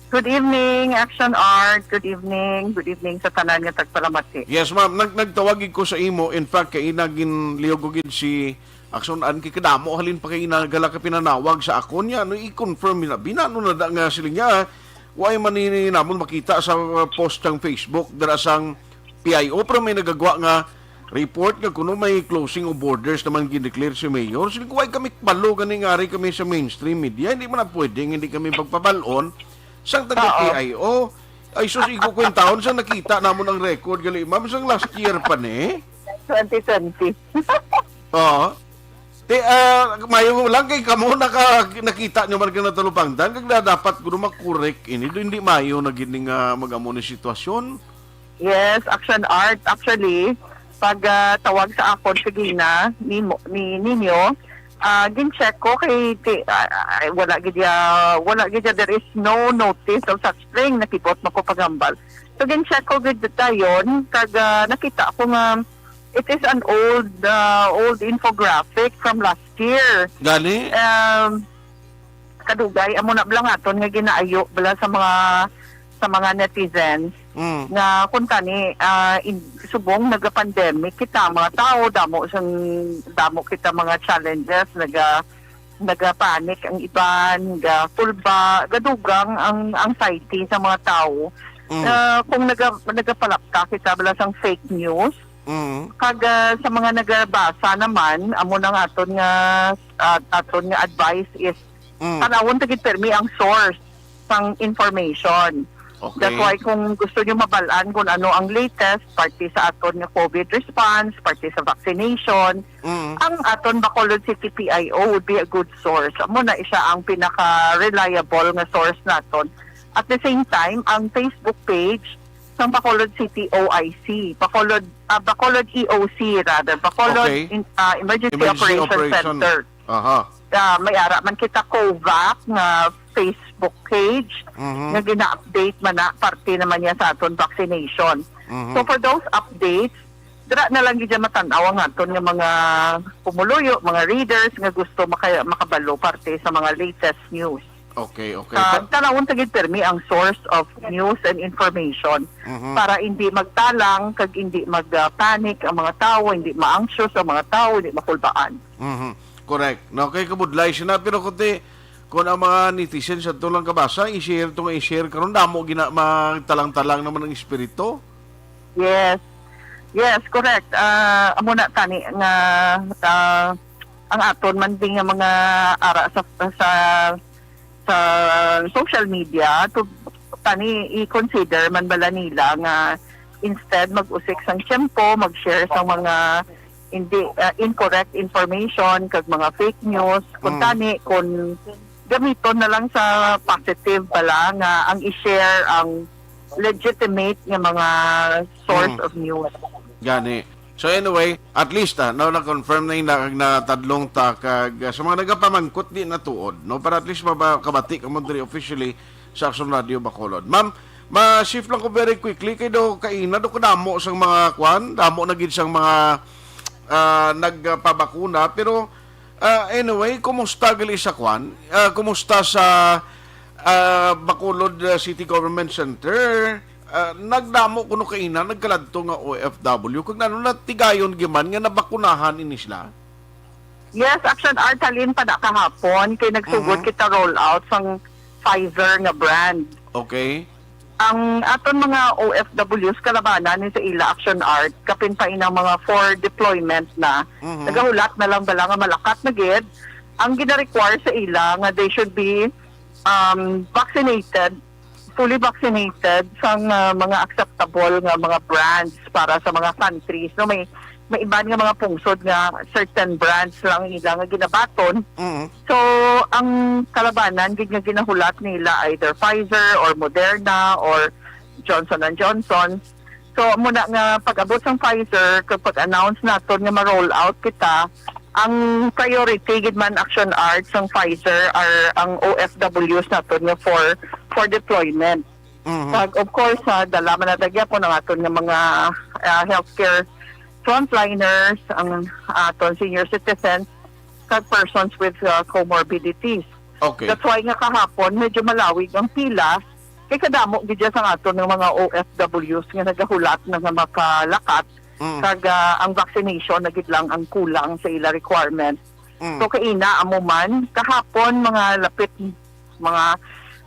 Good evening, Action Art. Good evening. Good evening sa tanan nga tagpalamati. Yes, ma'am. Nag-, nagtawag gid ko sa imo. In fact, kay ina ginliyog ko gid si Action Art. Kay kadamo halin pa kay ina gala ka pinanawag sa akon niya. No, i-confirm na. Binano na da nga sila niya. Wa man ni namon makita sa, uh, post sang Facebook dira sang P I O, pero may nagagwa nga report nga kuno may closing of borders naman gindeclare si Mayor. Sige, why kami kabalo gani nga ari kami sa mainstream media? Hindi man na pwede nga hindi kami pagpabalon sang taga Oo. P I O. Ay, sus, iko kwentahon sa nakita namon ang record gali, ma'am, sang last year pa ni. Twenty twenty. Oo. Te, ah, mayo lang kay kamo naka-, nakita nyo man ka natalupangdan, kag na dapat kuno makorek ini, do hindi mayo na gid ni nga mag-amo ni sitwasyon. Yes, Action Art. Actually, pag, ah, tawag sa akon kagina ni mo-, ni ninyo, ah, gin-check ko kay ti-, ah, ah, wala gid ya, wala gid ya, there is no notice of such thing. Nakibot mo ko paghambal. So gin-check ko gid dayon, kag, ah, nakita ko nga it is an old, ah, old infographic from last year. Gani? Um, kadugay, amo na bala nga aton nga ginaayo bala sa mga, sa mga netizens Mm. nga kung tani, ah, in, subong naga-pandemic kita, mga tao, damo sang, damo kita mga challenges, naga, nagapanic ang iban, gakulba, gadugang ang anxiety sa mga tawo. Mm. Ah, kung naga-, nagapalapta kita bala sang fake news, Mm. kag, ah, sa mga nagabasa naman, amo nang aton nga, ah, aton nga advice is Mm. tanawon ta gid permi ang source sang information. Okay. That's why kung gusto nyo mabal-an kung ano ang latest, parte sa aton nga COVID response, parte sa vaccination, Mm. ang aton Bacolod City P I O would be a good source. Amo na siya ang pinaka-reliable nga source naton. At the same time, ang Facebook page sang Bacolod City O I C, Bacolod, ah, Bacolod E O C rather, Bacolod Okay. in-, ah, Emergency Emergency Operation Operation. Center. Aha. Ah, may ara man kita COVAC nga Facebook page Mhm. nga gina-update man na, parte naman niya sa aton vaccination. Mhm. So for those updates, dira na lang gid matan-aw ang aton nga mga pumuluyo, mga readers nga gusto maka-, makabalo parte sa mga latest news. Okay, okay. Ah, Pa- tanawon ta gid permi ang source of news and information Mhm. para hindi magtalang kag hindi mag-panic ang mga tawo, hindi ma-anxious ang mga tawo, hindi makulbaan. Mhm. Correct. No, kay kabudlay siya na, pero kuti, kung ang mga netizens sa tulang kabasa, i-share to nga i-share karon, damo gina-, magtalang-talang naman ang espiritu. Yes. Yes, correct. Ah, amo na tani nga, ah, ang aton man din nga mga ara sa, sa, sa social media, to, tani i-consider man bala nila nga instead mag-usik sang tiyempo, mag-share sang mga hindi, ah, incorrect information kag mga fake news, kung Mm. tani, kung gamiton na lang sa positive bala nga ang i-share ang legitimate nga mga source Mm. of news. Gani. So anyway, at least, ah, no, na-confirm na yun na, natadlong ta kag, ah, sa mga nagapamangkot di natuod, no, para at least maba-, kabati ka mo diri officially sa Action Radio Bacolod. Ma'am, ma-shift lang ko very quickly kay do kaina do kadamo sang mga kwan, damo na gid sang mga, ah, nagpabakuna, pero, ah, anyway, kumusta gali sa kwan? Ah, kumusta sa, ah, Bacolod, ah, City Government Center? Ah, nagdamo kuno kaina nagkaladto nga O F W, kag nano natigayon giman nga nabakunahan ini sila? Yes, Action Art, halin pa na kahapon kay nagsugod Mhm. kita roll out sang Pfizer nga brand. Okay. Ang aton mga O F Ws kalabanan ni sa ila, Action Art, kapin pa inang mga for deployment na. Mhm. Nagahulat na lang bala nga malakat na gid. Ang gina-require sa ila nga they should be, um, vaccinated, fully vaccinated sang, ah, mga acceptable nga mga brands para sa mga countries, no? May, may iban nga mga pungsod nga certain brands lang ila nga ginabaton. Mm. So, ang kalabanan gid nga ginahulat nila either Pfizer or Moderna or Johnson and Johnson. So, amo na nga pag-abot sang Pfizer, kag pag-announce naton nga ma-roll out kita, ang priority gid man, Action Art, sang Pfizer are ang O F Ws naton nga for, for deployment. Mhm. Kag, of course, ha, dala man na ta gyapon ang aton nga mga, ah, healthcare frontliners, ang aton senior citizens, kag persons with, ah, comorbidities. Okay. That's why nga kahapon, medyo malawig ang pila. Kay kadamo gid dyan sa aton nga mga O F Ws nga nagahulat na nga makalakat. Mm. Kag, ah, ang vaccination na gid lang ang kulang sa ila requirement. Mm. So, kaina, amo man, kahapon, mga lapit, mga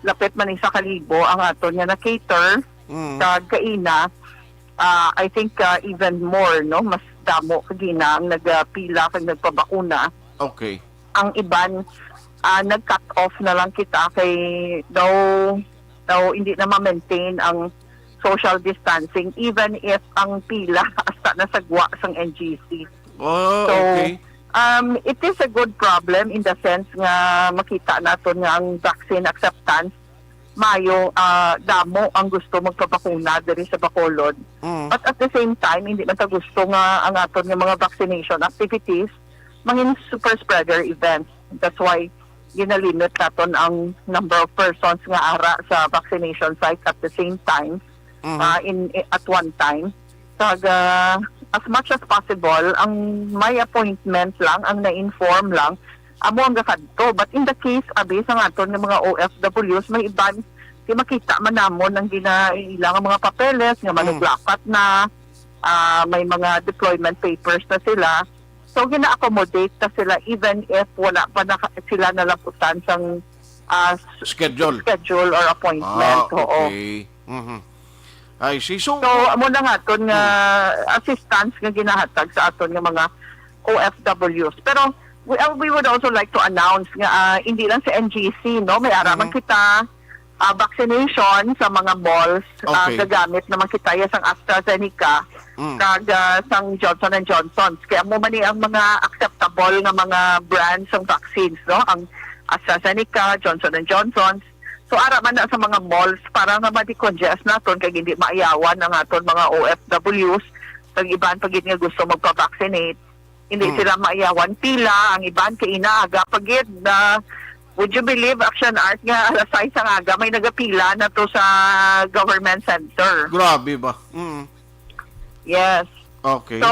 lapit man isa ka libo ang aton nga na-cater. Mm. Kag kaina, ah, I think, ah, even more, no? Mas damo kagina ang nagapila kag nagpabakuna. Okay. Ang iban, ah, nag-cut off na lang kita kay daw, daw hindi na ma-maintain ang social distancing, even if ang pila hasta nasagwa sang N G C. Oh, So, okay. um, it is a good problem in the sense nga makita naton nga ang vaccine acceptance mayo, ah, damo ang gusto magpabakuna diri sa Bacolod. Mm. But at the same time, hindi man ta gusto nga ang aton nga mga vaccination activities mangin super spreader events. That's why ginalimit naton ang number of persons nga ara sa vaccination site at the same time, Mhm. ah, in, at one time. Kag, ah, as much as possible, ang may appointment lang, ang na-inform lang, amo ang gakadto. But in the case, abi, sa aton nga mga O F Ws, may iban, di makita man namon ang ginaila nga mga papeles, nga Mm. manuglakat na, ah, may mga deployment papers na sila. So, gina-accommodate ta sila even if wala pa na sila nalaputan sang, ah, s-, Schedule. schedule or appointment. Ah, Oo. okay. Mhm. I see. So, So, amo na nga aton nga Hmm. assistance nga ginahatag sa aton nga mga O F Ws. Pero we, uh, we would also like to announce nga, ah, hindi lang sa N G C, no? May ara man Mhm. kita, ah, vaccination sa mga malls, ah, Okay. gagamit naman kita ya sang AstraZeneca Mm. kag, ah, sang Johnson and Johnson. Kay amo man ni ang mga acceptable nga mga brands sang vaccines, no? Ang AstraZeneca, Johnson and Johnson. So, ara man na sa mga malls para nga ma-decongest naton kay hindi maayawan ang aton mga O F Ws. Kag iban pa gid nga gusto magpa-vaccinate, hindi Mm. sila maayawan pila. Ang iban kay inaaga pa gid na, would you believe, Action Art, nga alas sais ang aga may nagapila na to sa government center. Grabe ba? Mm. Yes. Okay. So,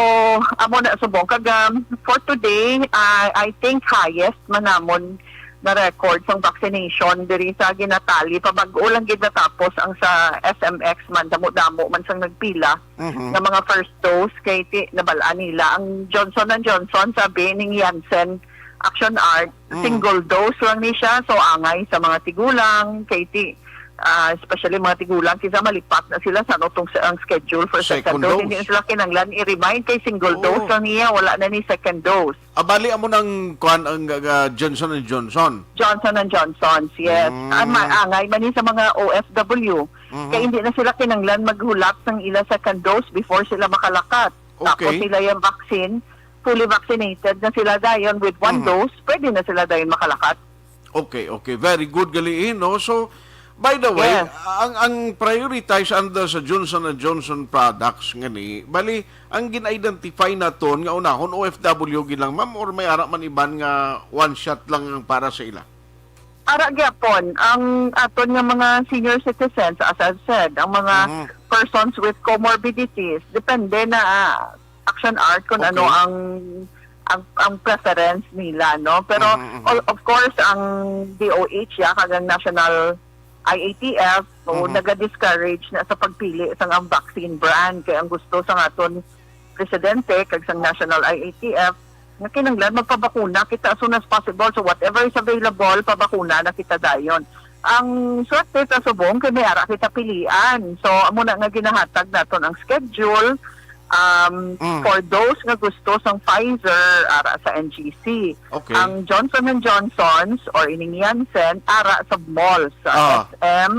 amo na subong. Kag, um, for today, I, I think highest man namon na record sang vaccination diri sa ginatali. Pabag-o lang gid natapos ang sa S M X man, damo-damo man sang nagpila Mhm. nga mga first dose kay ti, nabal-an nila. Ang Johnson and Johnson, sabi ning Janssen Action Art, Mm. single dose lang ni siya. So, angay sa mga tigulang, kay ti, ah, especially mga tigulang, kisa malipat na sila sa ano tong sa, ang schedule for second Second dose. Hindi dose. na sila kinanglan i-remind kay single Oo. dose lang niya, wala na ni second dose. Ah, bali, amo nang kuan ang, ah, Johnson and Johnson? Johnson and Johnson's, yes. Mm. Ah, maangay man ni sa mga O F W. Mhm. Kay hindi na sila kinanglan maghulat sang ila second dose before sila makalakat. Tapos Okay. sila yung vaccine, fully vaccinated na sila dayon with one Mhm. dose, pwede na sila dayon makalakat. Okay, okay. Very good gali, eh, no? So, by the way, Yes. ang, ang prioritize under sa Johnson and Johnson products nga ni, bali, ang gin-identify naton nga unahon O F W gid lang, ma'am, or may ara man iban nga one shot lang ang para sa ila? Ara gyapon, ang aton nga mga senior citizens, as I've said, ang mga Mhm. persons with comorbidities, depende na, ah, Action Art kung ano Okay. ang, ang, ang preference nila, no? Pero, Mhm, mhm. o-, of course, ang D O H, ya, kag ang National I A T F, so, Mhm. naga-discourage na sa pagpili sang ang vaccine brand. Kay ang gusto sa aton presidente kag sang National I A T F, nga kinahanglan magpabakuna kita as soon as possible. So, whatever is available, pabakuna na kita dayon. Ang swerte sa subong kay may ara kita pilian. So, amo na nga ginahatag naton ang schedule, um, Mm. for those nga gusto sang Pfizer, ara sa N G C. Okay. Ang Johnson and Johnson's or ining Janssen, ara sa malls, sa Ah. S M,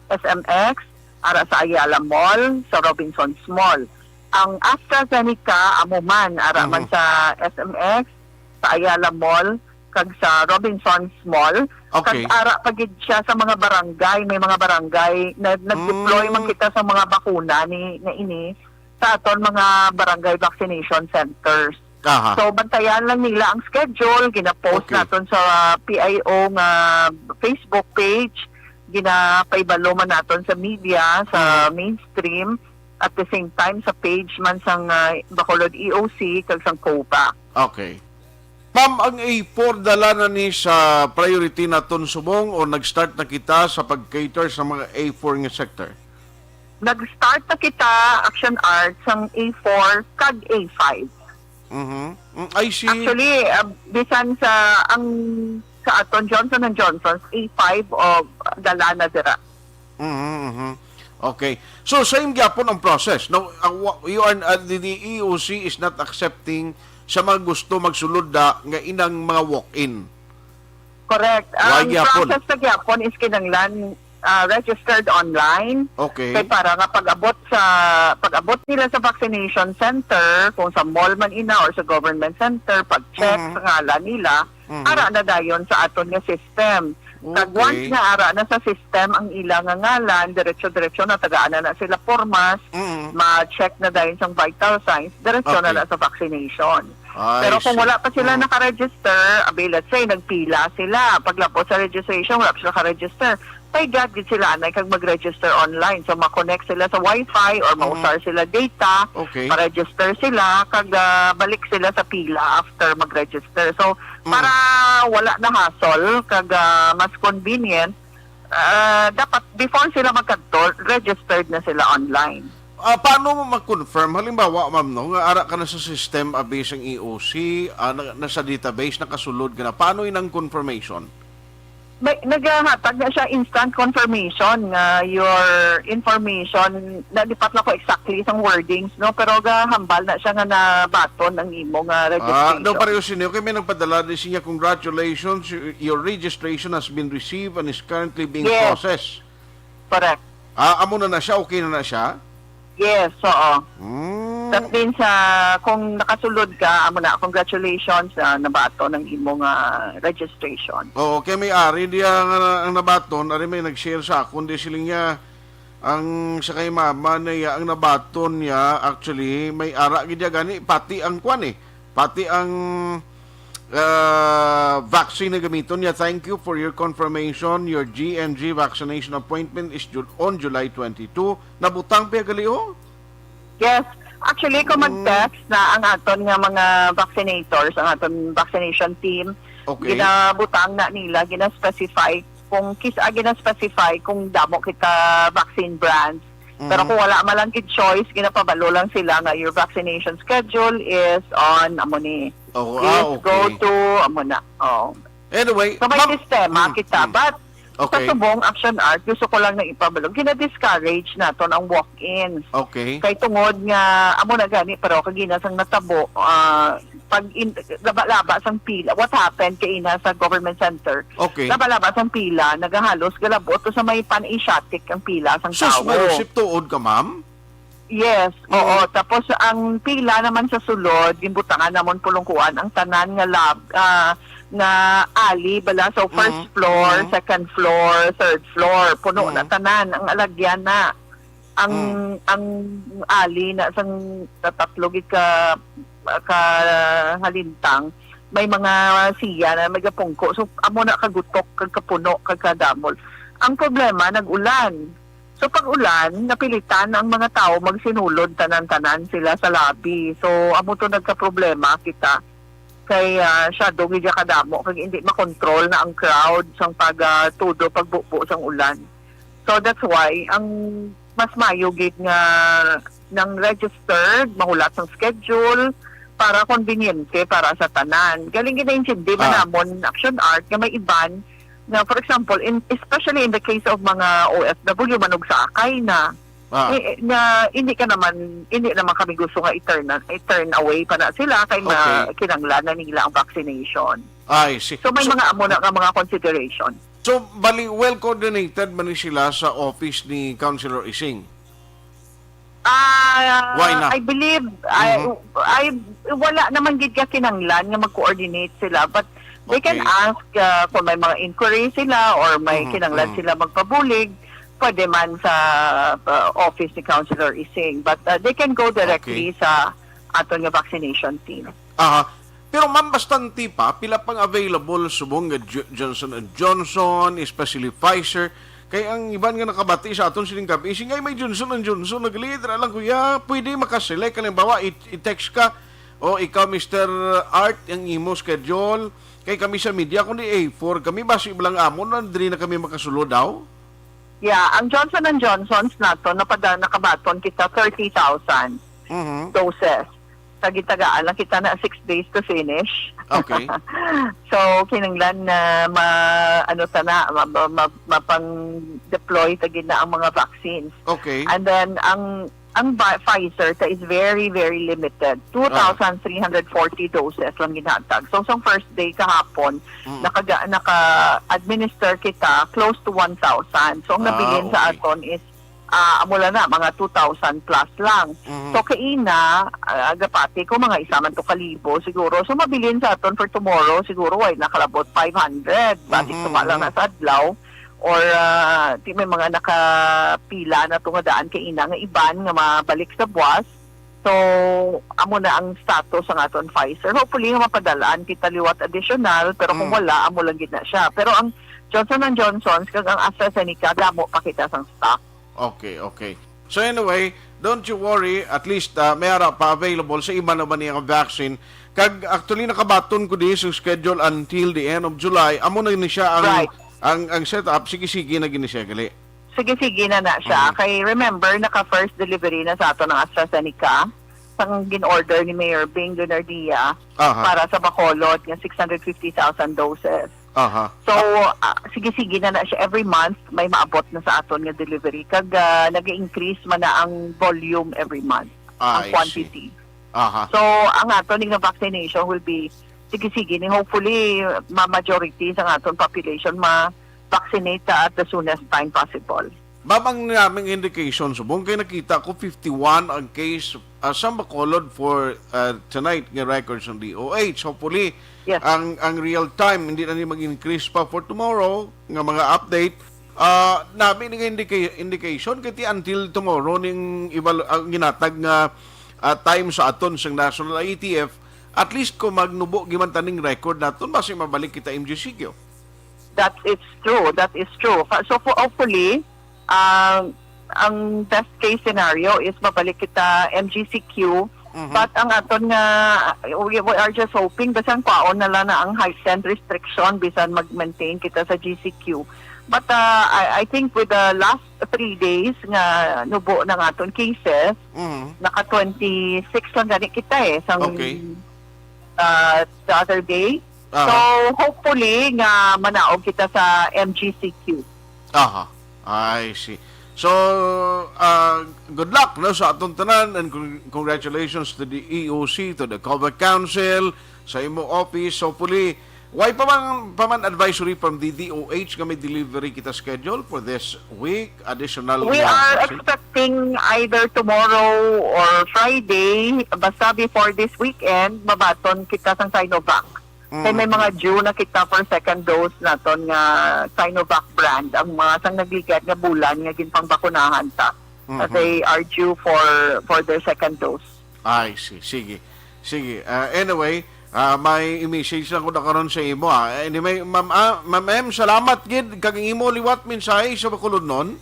S M X, ara sa Ayala Mall, sa Robinsons Mall. Ang AstraZeneca, amo man, ara man Mhm. sa S M X, sa Ayala Mall, kag sa Robinsons Mall. Okay. Kag ara pa gid siya sa mga barangay. May mga barangay na nag-deploy Mm. man kita sa mga bakuna ni, nga ini sa aton mga barangay vaccination centers. Aha. So, bantayan lang nila ang schedule. Gina-post Okay. naton sa P I O nga Facebook page. Ginapaibalo man naton sa media, sa Mm. mainstream. At the same time, sa page man sang, ah, Bacolod E O C kag sang COVA. Okay. Ma'am, ang A four dala na ni sa priority naton subong o nag-start na kita sa pag-cater sa mga A four nga sector? Nag-start na kita, Action Art, sang A four kag A five. Mhm. Mm, I see. Actually, ah, bisan sa, ang, sa aton Johnson and Johnson's, A five o dala na dira. Mhm, mhm. Okay. So, same gyapon ang process. No, ang wa-, you are, uh, the, the E O C is not accepting sa mga gusto magsulod da nga inang mga walk-in. Correct. Why Ang gyapon? process sa gyapon is kinanglan, ah, registered online. Okay. Kay para nga pag-abot sa, pag-abot nila sa vaccination center, kung sa mall man ina or sa government center, pag-check Mhm. sa ngalan nila, Mhm. ara na dayon sa aton nga system. Kag Okay. once nga ara na sa system ang ila nga ngalan, diretso-diretso na tagaan na, na sila pormas, Mm. ma-check na dayon sang vital signs, diretso na Okay. na sa vaccination. I Pero kung see. wala pa sila Mm. naka-register, abi, let's say, nagpila sila, paglapos sa registration, wala pa sila ka-register, pwede gid sila anay kag mag-register online. So, ma-connect sila sa wifi or Mm. mausar sila data, Okay. ma-register sila, kag, ah, balik sila sa pila after mag-register. So, Mm. para wala na hassle, kag, ah, mas convenient, ah, dapat before sila magkadto, registered na sila online. Ah, paano mo ma-confirm? Halimbawa, ma'am, no, nga ara ka na sa system, abi, sang E O C, ah, na, na sa database, nakasulod ka na. Paano inang confirmation? May, nagahatag na siya instant confirmation nga your information, nalipat lang ko exactly sang wordings, no? Pero gahambal na siya nga nabaton ang imo nga Ah, registration. Daw pareho sininyo, kay may nagpadala din siya, "Congratulations, your, your registration has been received and is currently being Yes. processed." Correct. Ah, amo na na siya, okay na na siya? Yes, oo. Hmm. That means, ah, kung nakasulod ka, amo na, congratulations, ah, nabaton ang imo nga registration. Oo, kay may ari diya nga na, ang nabaton, ari may nag-share sa akon, di siling niya, ang sa kay mama na iya, ang nabaton niya, actually, may ara gid diya gani, pati ang kwan eh, pati ang ah, vaccine na gamiton niya. "Thank you for your confirmation. Your G N G vaccination appointment is Ju- on July twenty-two." Nabutang pa gali, oh? Yes. Actually, kung Mm. mag-text na ang aton nga mga vaccinators, ang aton vaccination team, Okay. ginabutang na nila, gina-specify, kung kis ah, gina-specify kung damo kita vaccine brands. Pero Mhm. kung wala man lang gid choice, ginapabalo lang sila nga your vaccination schedule is on, amo ni, Oh, please ah, okay. go to, amo na. Oh. Anyway, So may ma'am, sistema mm, kita, mm. But sa Okay. subong Action Art, gusto ko lang na ipabalo, gina-discourage naton ang walk-ins. Okay. Kay tungod nga, amo na gani, pero kagina sang natabo, ah, pag in, laba-laba sang pila, what happened kay ina sa government center, Okay. laba-laba sang pila, nagahalos galabot to sa may pan-Asiatic ang pila sang Sus, tawo. Marusip, tuod ka, ma'am? Yes, Mm. oo. Tapos ang pila naman sa sulod, ginbutangan namon pulong kuan ang tanan nga lab, ah, nga ali bala. So first Mm, floor, mm. second floor, third floor, puno Mm. na tanan ang alagyan na. Ang Mm. ang ali na sang tatlo gid ka ka halintang, may mga siya na may gapungko. So amo na kagutok, kag kapuno, kag kadamol. Ang problema, nag-ulan. So pag ulan, napilitan ang mga tawo magsinulod tanan-tanan sila sa lobby. So amo to nagkaproblema kita kay ah, shadow gid kadamo kag hindi makontrol na ang crowd sang pag ah, tudo pagbubo sang ulan. So that's why ang mas mayo gid nga nang registered, mahulat sang schedule para konbinyente para sa tanan. Galing ginaintindi man Ah. namon Action Art nga may iban nga, for example, in, especially in the case of mga O F W, manugsakay na. Ah. Eh, eh, nga hindi ka naman, hindi naman kami gusto nga i-turn, i-turn away pa na sila kay ma-, Okay. kinanglan na nila ang vaccination. I see. So may So, mga amo na nga mga consideration. so, bali, well coordinated man ni sila sa office ni Councilor Ising? Ah, Why not? I believe, I, Mhm. I, wala naman gid ka kinanglan nga mag-coordinate sila, but they can Okay. ask uh, kung may mga inquiry sila or may Mhm, kinanglan mhm. sila magpabulig, pwede man sa uh, office ni Councilor Ising. But uh, they can go directly Okay. sa aton nga vaccination team. Aha. Pero, ma'am, bastante pa, pila pang available subong nga Ju- Johnson and Johnson, especially Pfizer? Kay ang iban nga nakabati sa aton sining gabi, singay may Johnson and Johnson, nagliit ra lang, kuya. Pwede makaselect, halimbawa, i- i-text ka, "O, ikaw, Mister Art, ang imo schedule. Kay kami sa media, kundi A four kami, basi lang amon, na diri na kami makasulod daw." Yeah, ang Johnson and Johnson's nato, napada, nakabaton kita thirty thousand Mhm. doses. Sa gitagaan lang kita na six days to finish. Okay. So, kinanglan na ma, ano ta na, ma, ma, ma, mapang-deploy ta gid na ang mga vaccines. Okay. And then, ang ang Bi- Pfizer ta is very, very limited. Two thousand three hundred forty doses lang ginhatag. So, sa first day kahapon, Mm. nakaga, naka-administer kita close to one thousand. So, ang Ah, nabilin sa okay. aton is ah, amo lang na, mga two thousand plus lang. Mhm. So, kaina, ah, gapati ko, mga isa man to kalibo siguro. So, mabilin sa aton for tomorrow, siguro, way nakalabot five hundred. Basi Mhm, tuma lang mhm. na sa adlaw. Or, ah, di may mga nakapila na to nga daan kaina nga iban nga mabalik sa buwas. So, amo na ang status sa aton Pfizer. Hopefully, nga mapadalaan kita liwat additional, pero kung Mm. wala, amo lang gid na siya. Pero ang Johnson and Johnson's kag ang AstraZeneca, damo pa kita sang stock. Okay, okay. So anyway, don't you worry. At least, ah, may ara pa available sa iba na ba niya nga vaccine. Kag actually, nakabaton ko di sa schedule until the end of July. Amo na ni siya ang, Right. ang, ang setup. Sige-sige na gini siya, gali. Sige-sige na na siya. Mhm. Kay remember, naka-first delivery na sa aton ang AstraZeneca. Sang gin-order ni Mayor Bing Leonardia Aha. para sa Bacolod nga six hundred fifty thousand doses. Aha. So, ah, sige-sige na na siya. Every month, may maabot na sa aton nga delivery. Kag, ah, nag-increase man na ang volume every month, Ah, ang I see. quantity. Aha. So, ang aton nga vaccination will be, sige-sige ni, hopefully, ma-, majority sa aton population ma-vaccinate ta at the soonest time possible. Ma'am, ang naming indication, subong kay nakita ko fifty-one ang case, ah, sa Bacolod for, ah, tonight nga records ng D O H. Hopefully, Yes. ang, ang real time, hindi na ni mag-increase pa for tomorrow nga mga update. Ah, nami ni nga indica-, indication kay ti until tomorrow ning iwal-, ang ginatag nga, ah, time sa aton sa National I A T F, at least kung magnubo giman taning record naton, basi mabalik kita M G C Q. That is true. That is true. Fa-, so, fo-, hopefully, ang, ang best case scenario is mabalik kita M G C Q. Mhm. But ang aton nga, we, we are just hoping, basta ang kwaon na lang na ang heightened restriction, bisan mag-maintain kita sa G C Q. But, uh, I, I think with the last three days nga nubo na nga aton cases, Mhm. naka twenty-six lang gani kita eh, sang, Okay. uh, the other day. Aha. So, hopefully nga manaog kita sa M G C Q. Aha. I see. So, ah, good luck, no, sa atong tanan, and con-, congratulations to the E O C, to the COVAC Council, sa imo office. Hopefully, why pa man, pa man advisory from the D O H nga may delivery kita schedule for this week? Additional We nga are vaccine? expecting either tomorrow or Friday, basta before this weekend, mabaton kita sang Sinovac. Kay may Mm. mga due na kita for second dose naton nga Sinovac brand, ang mga sang nagligad nga bulan nga ginpangbakunahan ta. Uh, Mhm. they are due for, for their second dose. I see. Sige. Sige. Ah, anyway, ah, may i-message lang ko na karon sa imo, ah. Anyway, Ma'am, ah, Ma'am M, salamat gid kag imo liwat mensahe sa Bacolodnon.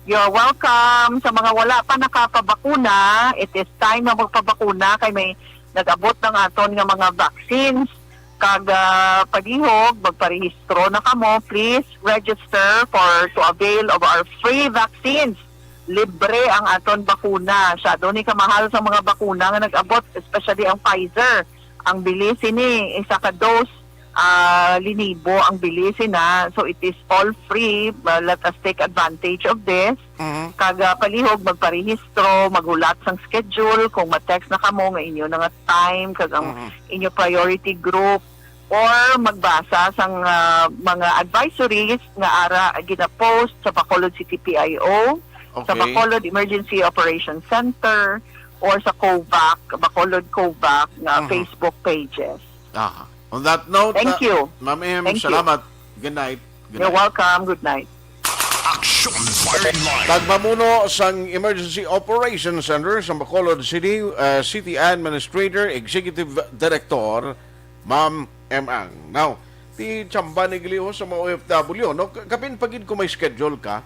You're welcome. Sa mga wala pa nakapabakuna, it is time na magpabakuna kay may nag-abot na nga aton nga mga vaccines. Kag, ah, palihog, magparehistro na kamo. Please register for, to avail of our free vaccines. Libre ang aton bakuna. Siya daw ni kamahal sa mga bakuna nga nag-abot, especially ang Pfizer. Ang bili sini, isa ka dose, ah, linibo ang bili sina. So it is all free. Uh, let us take advantage of this. Mhm. Kag, ah, palihog, magparehistro, maghulat sang schedule. Kung ma-text na kamo nga inyo na nga time, kag ang Mhm. inyo priority group, or magbasa sang, ah, mga advisories nga ara ginapost sa Bacolod City P I O, sa Okay. Bacolod Emergency Operations Center, or sa COVAC, Bacolod COVAC nga Mhm. Facebook pages. Aha. On that note, Thank uh, you. Ma'am M, Thank you. salamat. Good night. Good You're night. welcome. Good night. Action Firing Line. Tagpamuno sang Emergency Operations Center sa Bacolod City, uh, City Administrator, Executive Director, Ma'am M. Ang. Now, ti chamba ni gliho sa mga O F W, no? Ka-, kapin pa gid kung may schedule ka.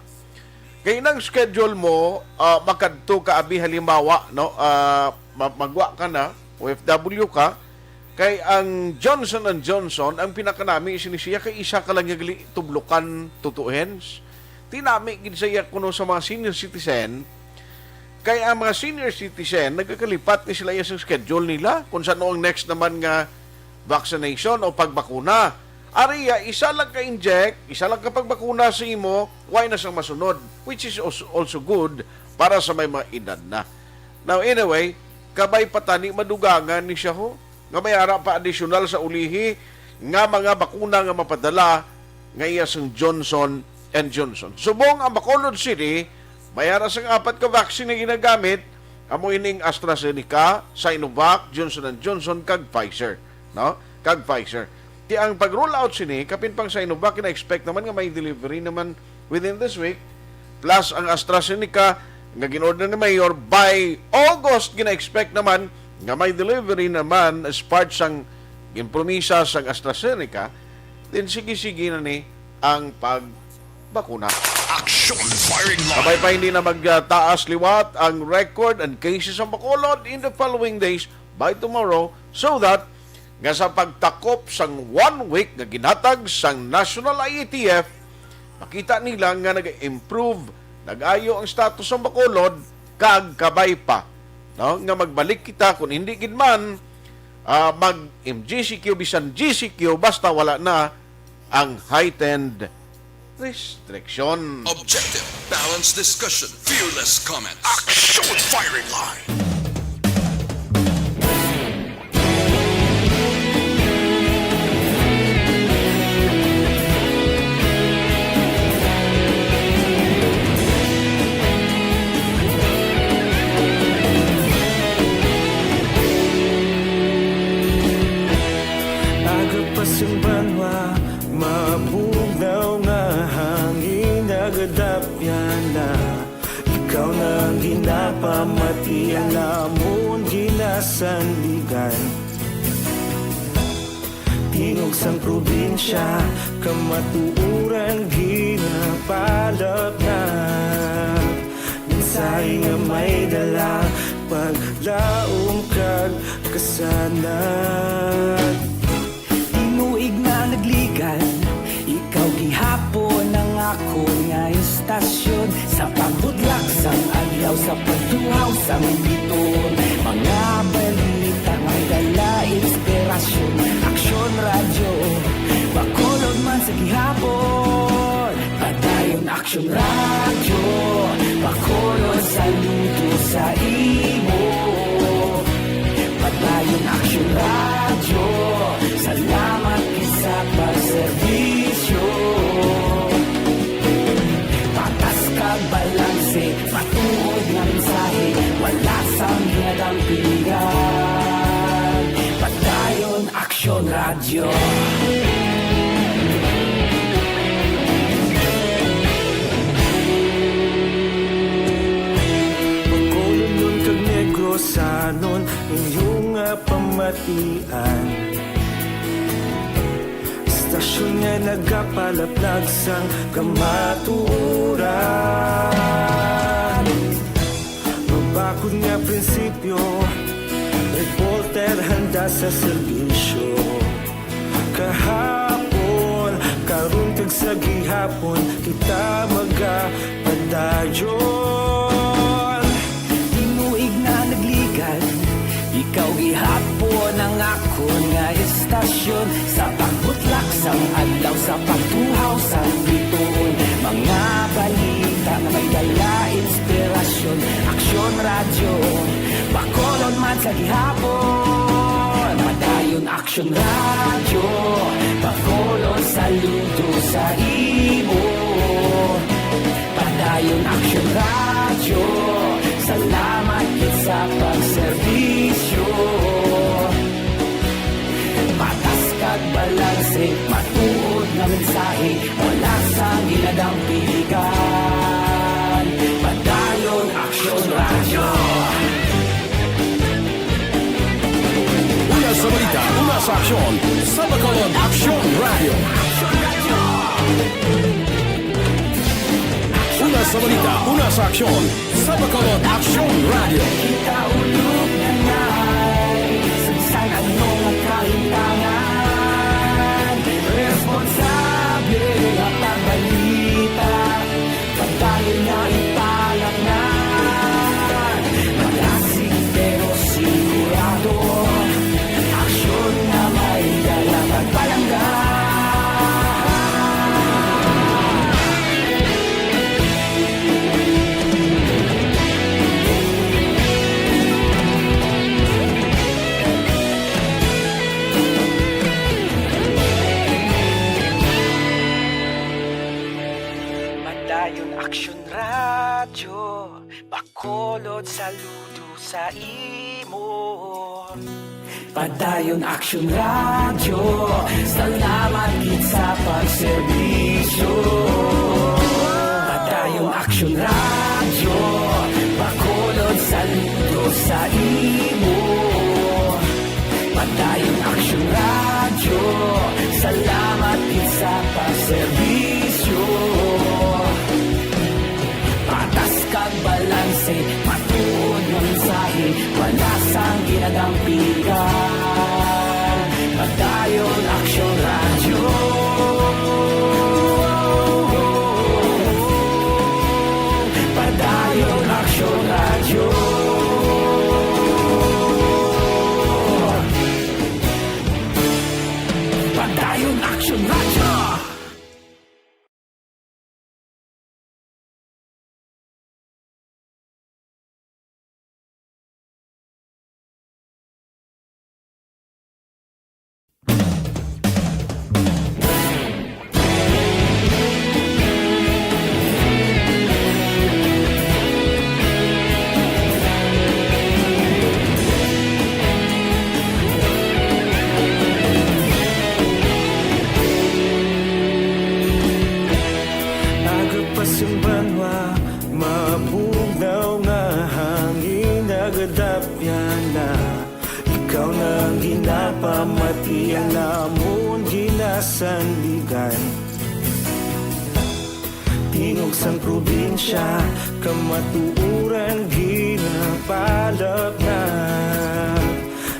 Kay nang schedule mo, ah, makadto ka, abi, halimbawa, no? Ah, ma-, magwa ka na, O F W ka, kay ang Johnson and Johnson, ang pinakanami sini siya, kay isa ka lang nga gali tublukan, tutuhens. Tinami gid sa iya kuno sa mga senior citizen, kay ang mga senior citizen, nagakalipat ni sila iya sa schedule nila, kung saan ang next naman nga vaccination o pagbakuna. Ari ya, isa lang ka inject, isa lang ka pagbakuna sa imo, why na sang masunod, which is als-, also good para sa may mga edad na. Now, anyway, kabay pa tani madugangan ni siya ho, nga may ara pa adisyonal sa ulihi nga mga bakuna nga mapadala nga iya sang Johnson and Johnson. Subong ang Bacolod City, may ara sang apat ka vaccine nga ginagamit, amo ining AstraZeneca, Sinovac, Johnson and Johnson, kag Pfizer, no? Kag Pfizer. Ti ang pag-roll out sini, kapin pang Sinovac, na-expect naman nga may delivery naman within this week. Plus ang AstraZeneca nga gin-order ni Mayor by August, gina-expect naman nga may delivery naman as part sang ginpromisa sang AstraZeneca. Then sige-sige na ni ang pagbakuna. Action Firing Line. Sabay pa hindi na magtaas liwat ang record and cases sa Bacolod in the following days by tomorrow, so that nga sa pagtakop sang one week nga ginhatag sang National I A T F, makita nila nga nag-improve Nag-ayo ang status sang Bacolod, kag kabay pa, no, nga magbalik kita, kun hindi gid man, ah, mag-M G C Q, bisan G C Q, basta wala na ang heightened restriction. Objective, balanced discussion, fearless comment. Action Firing Line. Aga pa sang banwa, mabugnaw nga hangin nagadapyan na. Ikaw na ang ginapamati, ang amon ginasandigan. Tingog sang probinsya, kamatuoran ginapalapnag. Mensahe nga may dala, paglaom kag kasanag. Tinuig nga nagligan, ikaw gihapon ang akon nga istasyon. Sa pagbutlak sang adlaw, sa pagtuhaw sang bituon, mga balita may dala inspirasyon. Aksyon Radyo, Bacolod man sa gihapon. Padayon Aksyon Radyo, Bacolod, saludo sa imo. Padayon Aksyon Radyo, salamat gid sa pagserbisyo. Patas kag balanse, matuod nga mensahe, wala sang ginadampigan. Padayon Aksyon Radyo. Bacolodnon kag Negrosanon, inyo nga pamatian. Istasyon nga nagapalaplag sang kamatuoran. Mabakod nga prinsipyo, reporter handa sa serbisyo. Kahapon, karon kag sa gihapon, kita magapadayon. Tinuig nga nagligan, ikaw gihapon ang akon nga istasyon. Sa pagbutlak sang adlaw, sa pagtuhaw sang bituon, mga balita nga may dala inspirasyon. Aksyon Radyo, Bacolod man sa gihapon. Padayon Aksyon Radyo, Bacolod, saludo sa imo. Padayon Aksyon Radyo, salamat gid sa pagserbisyo. Patas kag balanse, matuod nga mensahe, wala sang ginadampigan. Padayon Aksyon Radyo. Una sa balita, una sa aksyon, sa Bacolod Aksyon Radyo. Una sa balita, una sa aksyon, sa Bacolod Aksyon Radyo. Kita ulog na ngay, sa bisan ano nga kahimtangan, responsable nga pagbalita, padayon nga ipalapngan. Malasig pero sigurado, aksyon nga may dala pagpalangga. Padayon Aksyon Radyo, Bacolod, saludo sa imo. Padayon Aksyon Radyo, salamat gid sa pagserbisyo. Padayon Aksyon Radyo, Bacolod, saludo sa imo. Padayon Aksyon Radyo, salamat gid sa pagserbisyo. Patas kag balanse, matuod nga mensahe, wala sang ginadampigan. Padayon Aksyon Radyo. Kadapyana, ikaw na ang ginapamatian, amon ginasandigan. Tingog sang probinsya, kamatuoran ginapalapnag.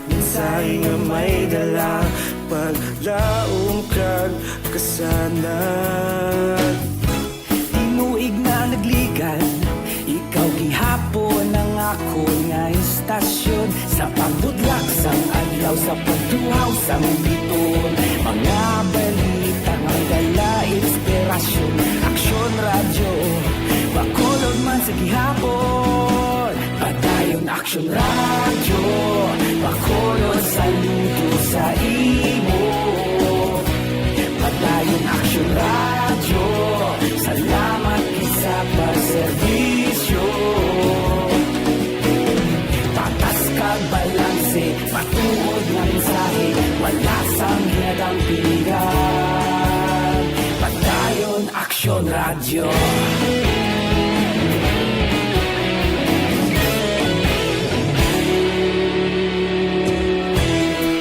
Mensahe nga may dala, paglaom kag kasanag. Tinuig na nagligad, ikaw gihapon ang akon nga istasyon. Sa pagbudlak sang adlaw, sa pagtuhaw sang biton, mga balita nga may dala inspirasyon. Aksyon Radyo, Bacolod man sa gihapon. Padayon Aksyon Radyo, Bacolod, saludo sa imo. Padayon Aksyon Radyo, salamat gid sa pagserbisyo. Patas kag balanse, matuod nga mensahe, wala sang ginadampigan. Padayon Aksyon Radyo.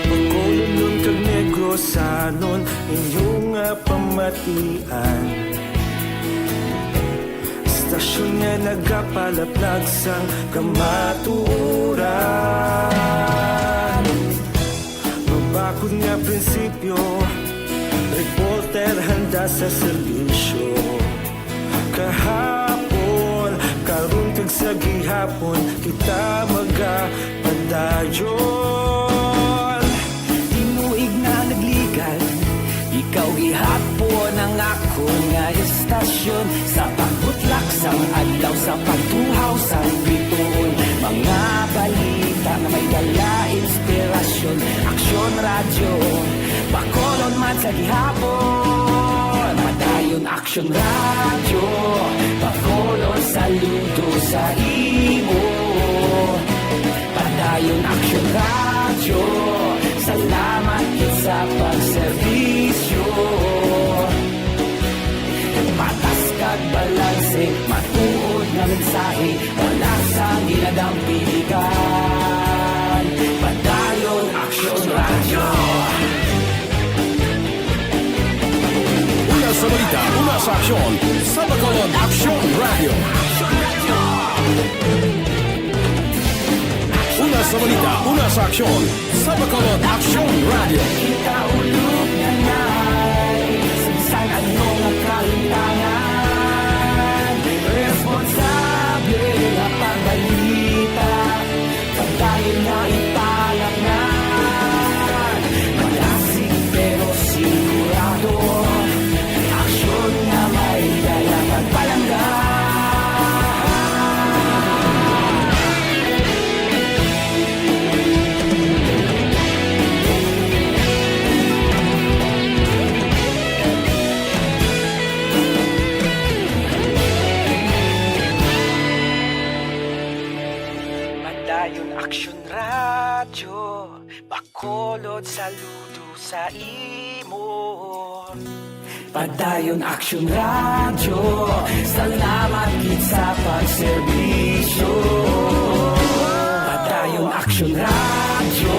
Bacolodnon kag Negrosanon, inyo nga pamatian. Istasyon nga nagapalaplag sang kamatuoran. Mabakod nga prinsipyo, reporter handa sa serbisyo. Kahapon, karon kag sa gihapon, kita magapadayon. Tinuig na nagligad, ikaw gihapon ang akon nga istasyon. Sa pagbutlak sang adlaw, sa pagtuhaw sang bituon, mga balita nga may dala inspirasyon. Aksyon Radyo, Bacolod man sa gihapon. Padayon Aksyon Radyo, Bacolod, saludo sa imo. Padayon Aksyon Radyo, salamat gid sa pagserbisyo. Patas kag balanse, matuod nga mensahe, wala sang ginadampigan. Padayon Aksyon Radyo. Una sa balita, una sa aksyon, sa Bacolod Aksyon Radyo. Una sa balita, una sa aksyon, sa Bacolod Aksyon Radyo. Kita ulog na nai, sa bisan ano nga kahitangan, responsable nga pagbalita. Padayon nga ipalapngan, malasig pero sigurado. Aksyon nga may dala pagpalangga. Padayon Aksyon Radyo, Bacolod, saludo sa imo. Padayon Aksyon Radyo, salamat gid sa pagserbisyo. Padayon Aksyon Radyo,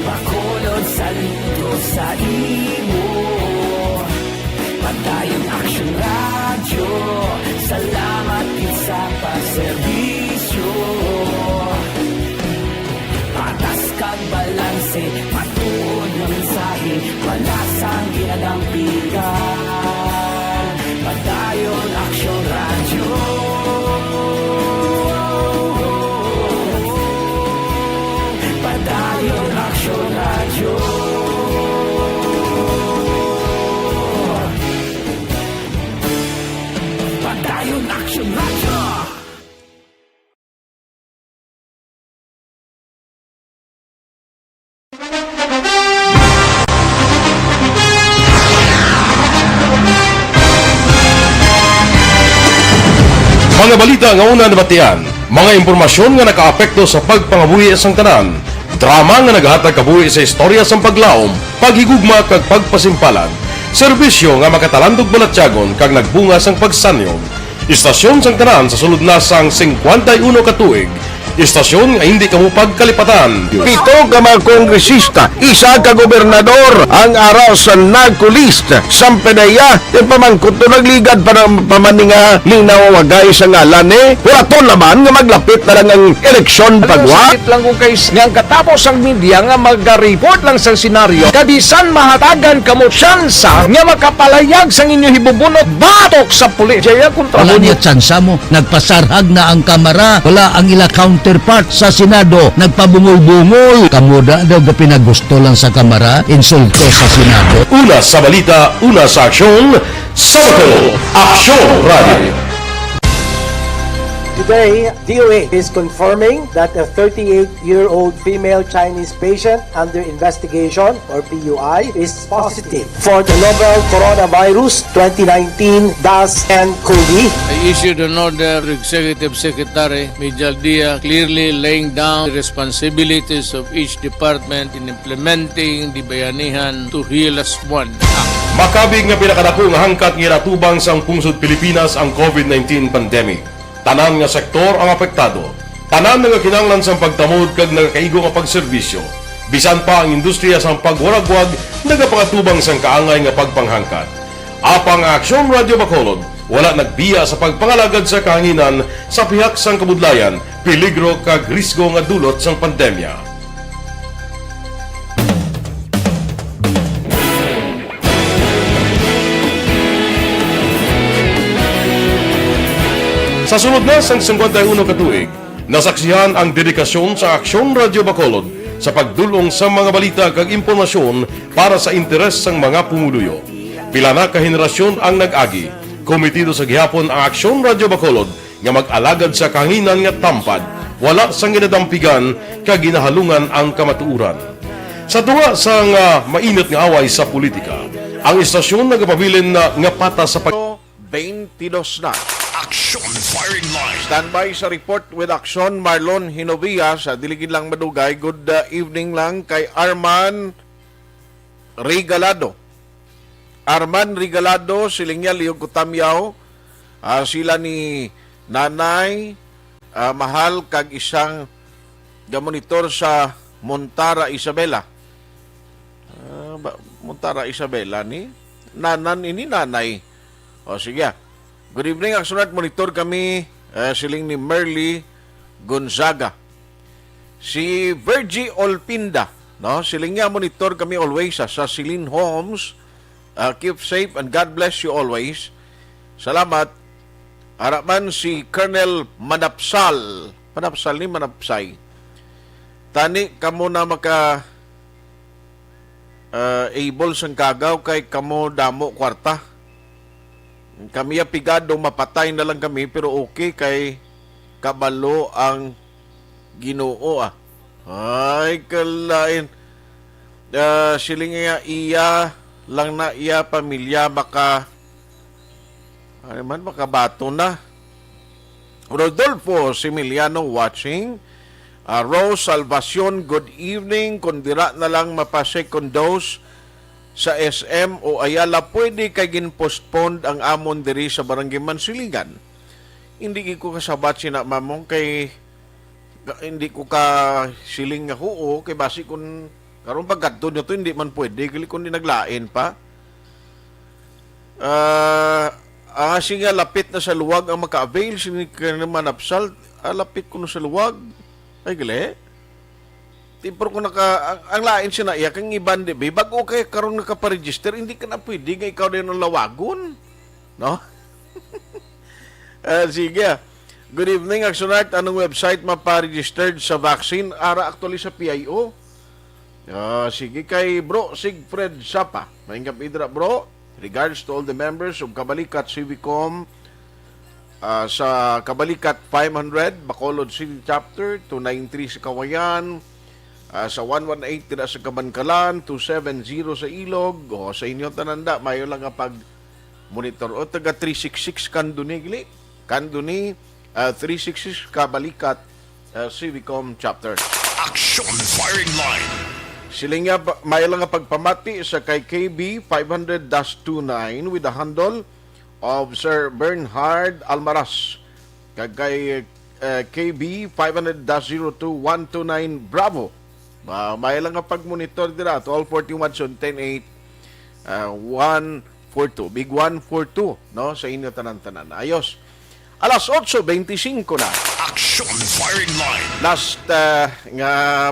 Bacolod, saludo sa imo. Padayon Aksyon Radyo, salamat gid sa pagserbisyo. Patas kag balanse, matuod nga mensahe, wala sang ginadampigan. Padayon Aksyon Radyo. Padayon Aksyon Radyo. Padayon Aksyon Radyo. Mga balita nga una nabatian, mga impormasyon nga nakaapekto sa pagpangabuhi sang tanan, drama nga nagahatag kabuhi sa istorya sang paglaom, paghigugma kag pagpasimpalan, serbisyo nga makatalandog balatyagon kag nagbunga sang pagsanyon. Istasyon sang tanan sa sulod na sang singkwenta y uno ka tuig, Istasyon nga hindi kamo pagkalipatan. Pito ka mga kongresista, isa ka gobernador ang ara sa narco list. Sampanaya, yung pamangkot to nagligad pa ng pamaninga linaw wagay sa ngalan eh. Wala to naman nga maglapit na lang ang eleksyon pagwa. Sakit lang kung kay nga ang katapos ang media nga mag-report lang sa senaryo. Kabisan mahatagan kamo tsansa nga makapalayag sang inyo hibubunot batok sa pulis. Jaya kontra Wala mo. Niya tsansa mo. Nagpasarhag na ang Kamara. Wala ang ila counterpart sa Senado. Nagpabungol-bungol. Kamo da daw gapinagusto lang sa Kamara. Insulto sa Senado. Una sa balita, una sa aksyon, sa Bacolod, Aksyon Radio. Today, D O A is confirming that a thirty-eight-year-old female Chinese patient under investigation, or P U I, is positive for the novel coronavirus twenty nineteen dash N cov. I issued an order to Executive Secretary Mijal Dia, clearly laying down the responsibilities of each department in implementing the Bayanihan to Heal As One Act. Makabig nga pinakadako nga hangkat nga ginatubang sang pungsod Pilipinas ang covid nineteen pandemic. Tanan nga sektor ang apektado. Tanan nga kinahanglan sang pagtamod kag nagakaigo nga pagserbisyo. Bisan pa ang industriya sang pagwaragwag nagapangatubang sang kaangay nga pagpanghangkat. Apang ang Aksyon Radio Bacolod wala nagbiya sa pagpangalagad sa kahanginan sa pihak sang kabudlayan, peligro kag risgo nga dulot sang pandemya. Sa sulod na sang singkwenta y uno ka tuig, nasaksihan ang dedikasyon sa Aksyon Radio Bacolod sa pagdul-ong sa mga balita kag impormasyon para sa interes sang mga pumuluyo. Pila na ka henerasyon ang nag-agi. Komitido sa gihapon ang Aksyon Radio Bacolod nga mag-alagad sa kahanginan nga tampad, wala sang ginadampigan kag ginahalungan ang kamatuoran. Sa tunga sang, ah, mainit nga away sa politika, ang istasyon nagapabilin na nga patas sa pag- Twenty-dos na. Action Firing Line. Standby sa report with Action, Marlon Hinovia. Sa dili gid lang madugay, good, uh, evening lang kay Arman Regalado. Arman Regalado, siling niya, Liog Kutamyaw, ah, sila ni Nanay, ah, Mahal, kag isang gamonitor sa Montara, Isabela. Ah, ba, Montara, Isabela ni? Nanan ini, Nanay. O, sige. Good evening, Aksonart. Monitor kami, eh, siling ni Merly Gonzaga. Si Virgie Olpinda, no? Siling niya, monitor kami always, ah, sa Celine Homes. Ah, keep safe and God bless you always. Salamat. Ara man si Colonel Manapsal. Manapsal ni Manapsay. Tani kamo na maka, ah, able sang kagaw kay kamo damo kwarta. Kami ya pigado, mapatay na lang kami, pero okay kay kabalo ang Ginoo, ah. Ay, kalain. Ah, siling niya, iya lang na iya pamilya maka, ano man, makabaton na. Rodolfo Similiano watching. Ah, Rose Salvacion, good evening. Kung dira na lang mapa-second dose sa S M o Ayala, pwede kay gin-postpone ang amon diri sa Barangay Mansilingan. Hindi gid ko kasabat sina, mamong, kay ka-, hindi ko ka siling nga huo, kay basi kun karon pagkadto nyo to, hindi man pwede, gali kun di naglain pa. Ah, ah, sige, lapit na sa luwag ang maka-avail, sini ka naman, Apsal, ah, lapit kuno sa luwag. Ay, gali. Ti, pero kung naka, ang, ang lain siya na iya, kang iban, di ba? Bago kay karon nakaparegister, hindi ka na pwede nga ikaw din ang lawagon. No? Ah, sige. Good evening, Axonart. Anong website maparegistered sa vaccine? Ara actually sa P I O. Ah, sige, kay Bro Siegfried Sapa. Maayong gabi dira, bro. Regards to all the members of Kabalikat Civicom, ah, sa Kabalikat five hundred, Bacolod City Chapter, two nine three sa Kawayan, ah, sa one one eight dira sa Kabankalan, two seven zero sa Ilog. O, sa inyo tanan da, mayo lang nga pag-monitor. O, taga three six six Kanduni, gali. Kanduni, ah, three six six Kabalikat, ah, Civicom Chapter. Action Firing Line. Siling niya, pa-, may lang nga pagpamati sa kay K B five hundred dash two nine with the handle of Sir Bernhard Almaraz. Kag kay, uh, K B five hundred dash zero two one two nine Bravo. Uh, may lang nga pag-monitor dira, twelve forty-one Zone ten eight, uh, one four two. Big one four two, no? Sa inyo tanan-tanan. Ayos. Alas otso beintisinko na. Action Firing Line. Last uh, nga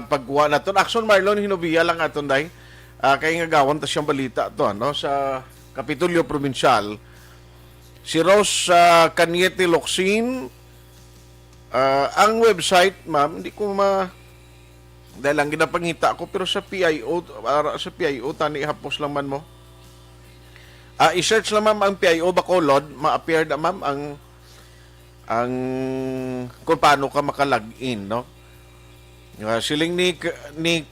pagkuha naton. Action Marlon Hinovia lang aton, day. Uh, kay nga gawon ta siyang balita to, ano? Sa Kapitolyo Provincial. Si Rose uh, Cañete Locsin, uh, ang website, ma'am, hindi ko ma... Dahil lang ginapangita ko, pero sa P I O, para sa P I O, tani hapos lang man mo. Ah, i-search lang, ma'am, ang P I O Bacolod, ma-appear na, ma'am, ang, ang kung paano ka maka-log in, no? Ah, siling ni, ni,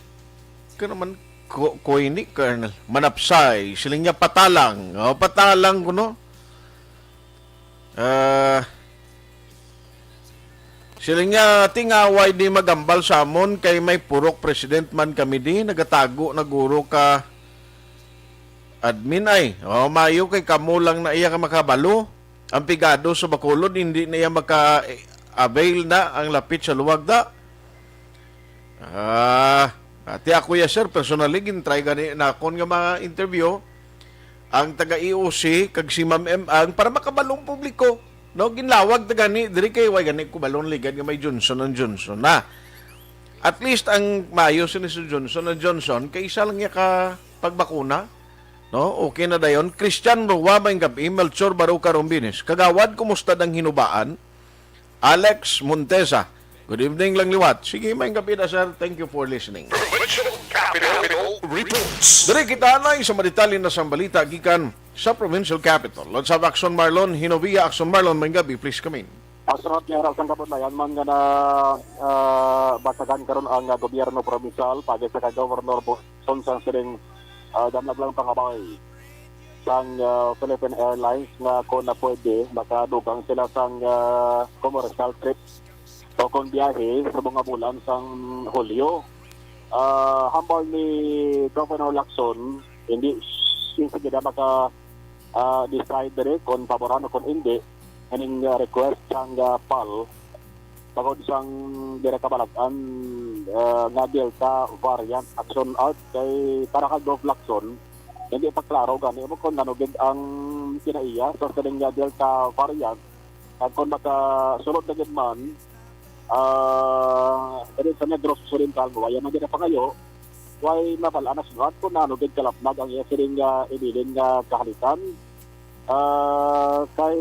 ka naman, ko, ko ini, Colonel, Manapsay, siling niya patalang, oh, patalang ko, no? Ah, siling niya, tingaway di magambal sa amon kay may purok president man kami di, nagatago na guro ka admin ay. Oh, mayo kay kamo lang na iya ka makabalo. Ang pigado sa Bacolod, hindi na iya maka-avail na ang lapit sa luwag da. Ah, ati ako ya, sir, personally, gintry gani nakon nga mga interview ang taga E O C kag si Ma'am M ang para makabalong publiko. No, ginlawag ta gani diri kay way gani ko balon ligad nga may Johnson and Johnson na. At least ang maayo sini si Johnson and Johnson kay isa lang niya ka pagbakuna. No? Okay na dayon. Christian Roa, may gabi. Melchor Baruca Rombines. Kagawad, kumusta dang hinubaan? Alex Montesa. Good evening lang liwat. Sige, may gabi na, sir. Thank you for listening. Provincial Capital Reports. Diri kita anay sa madetali na sang balita gikan sa Provincial Capital. Let's have Action Marlon. Hinovia, Action Marlon, may gabi. Please come in. Astronauts nga sang kabudlayan man nga na, ah, basagan karon ang, ah, gobyerno provincial, pagi sa kay Governor Bo-, Son sang sining, ah, damlag lang pangabay sang, ah, Philippine Airlines nga kung na pwede, makadugang sila sang, ah, commercial trips o kung biyahe sa mga bulan sang Hulyo. Ah, hambal ni Governor Lacson, hindi s-, hindi sila maka, ah, decide diri kung paboran o kung hindi. Ining, ah, request sang, ah, pal, bangod sang dira kabalag-an, ah, nga Delta variant, Action Art, kay para kay Gov Lacson, hindi pa klaro gani mo kung ano gid ang kinaiya sa sining nga Delta variant, kag kung makasulod na gid man, ah, diri sa Negros Occidental, wala man gid ang pangayo, way mabal-an na sulat kung ano gid kalapnag ang iya sining nga ibilin nga kahalitan. Ah, kay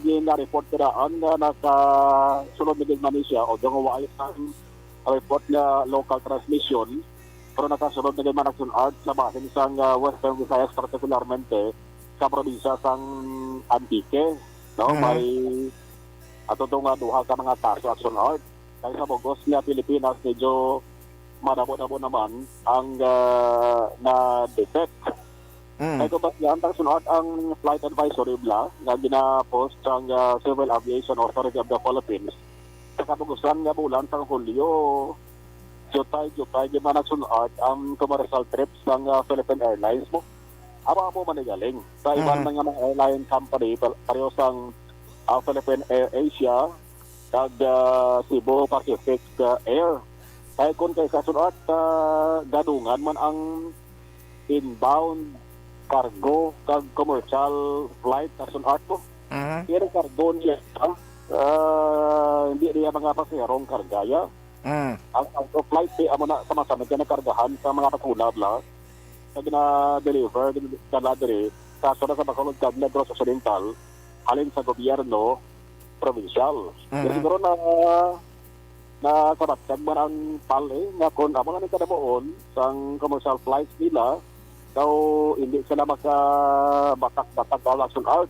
gina-report ko daan nga nakasulod na gid man ni siya, although nga wala sang report nga local transmission, pero nakasulod na gid man Action Art sa bahin sang, ah, Western Visayas, partikularmente sa probinsya sang Antique, no? Mhm. May ato to nga duha ka mga kaso Action Art. Kay sa bug-os nga Pilipinas, medyo madabo-dabo naman ang, ah, na-detect. Mm. Kay kung basihan ta sunod ang flight advisory bala nga gina-post sang, ah, Civil Aviation Authority of the Philippines, sa kabug-usan nga bulan sang Hulyo, jutay-jutay gid man nagsunod ang commercial trips sang, ah, Philippine Airlines mo. Amo-amo man ni galing sa iban Mhm. man nga mga airline company, pa-, pareho sang, ah, Philippine Air Asia, kag, ah, Cebu Pacific, ah, Air. Kay kun kay sa sunod, ah, gadungan man ang inbound cargo kag commercial flight sa sunod ko. Mhm. Pero cargo niya, ah, hindi niya mga pasaherong kargaya. Mm. Ang, ang flight fee, amo na, sa masamit nga nakargahan sa mga bakuna bala, sa gina-deliver, gina-, dala diri, sa, sa, sa Bacolod kag Negros Occidental, halin sa gobyerno, provincial. Mhm. Pero siguro na, na kabatyag man ang pal, eh, nga kung amo nga nagkadamuon sang commercial flights nila, daw hindi sila makabatak-batak ka Action Art.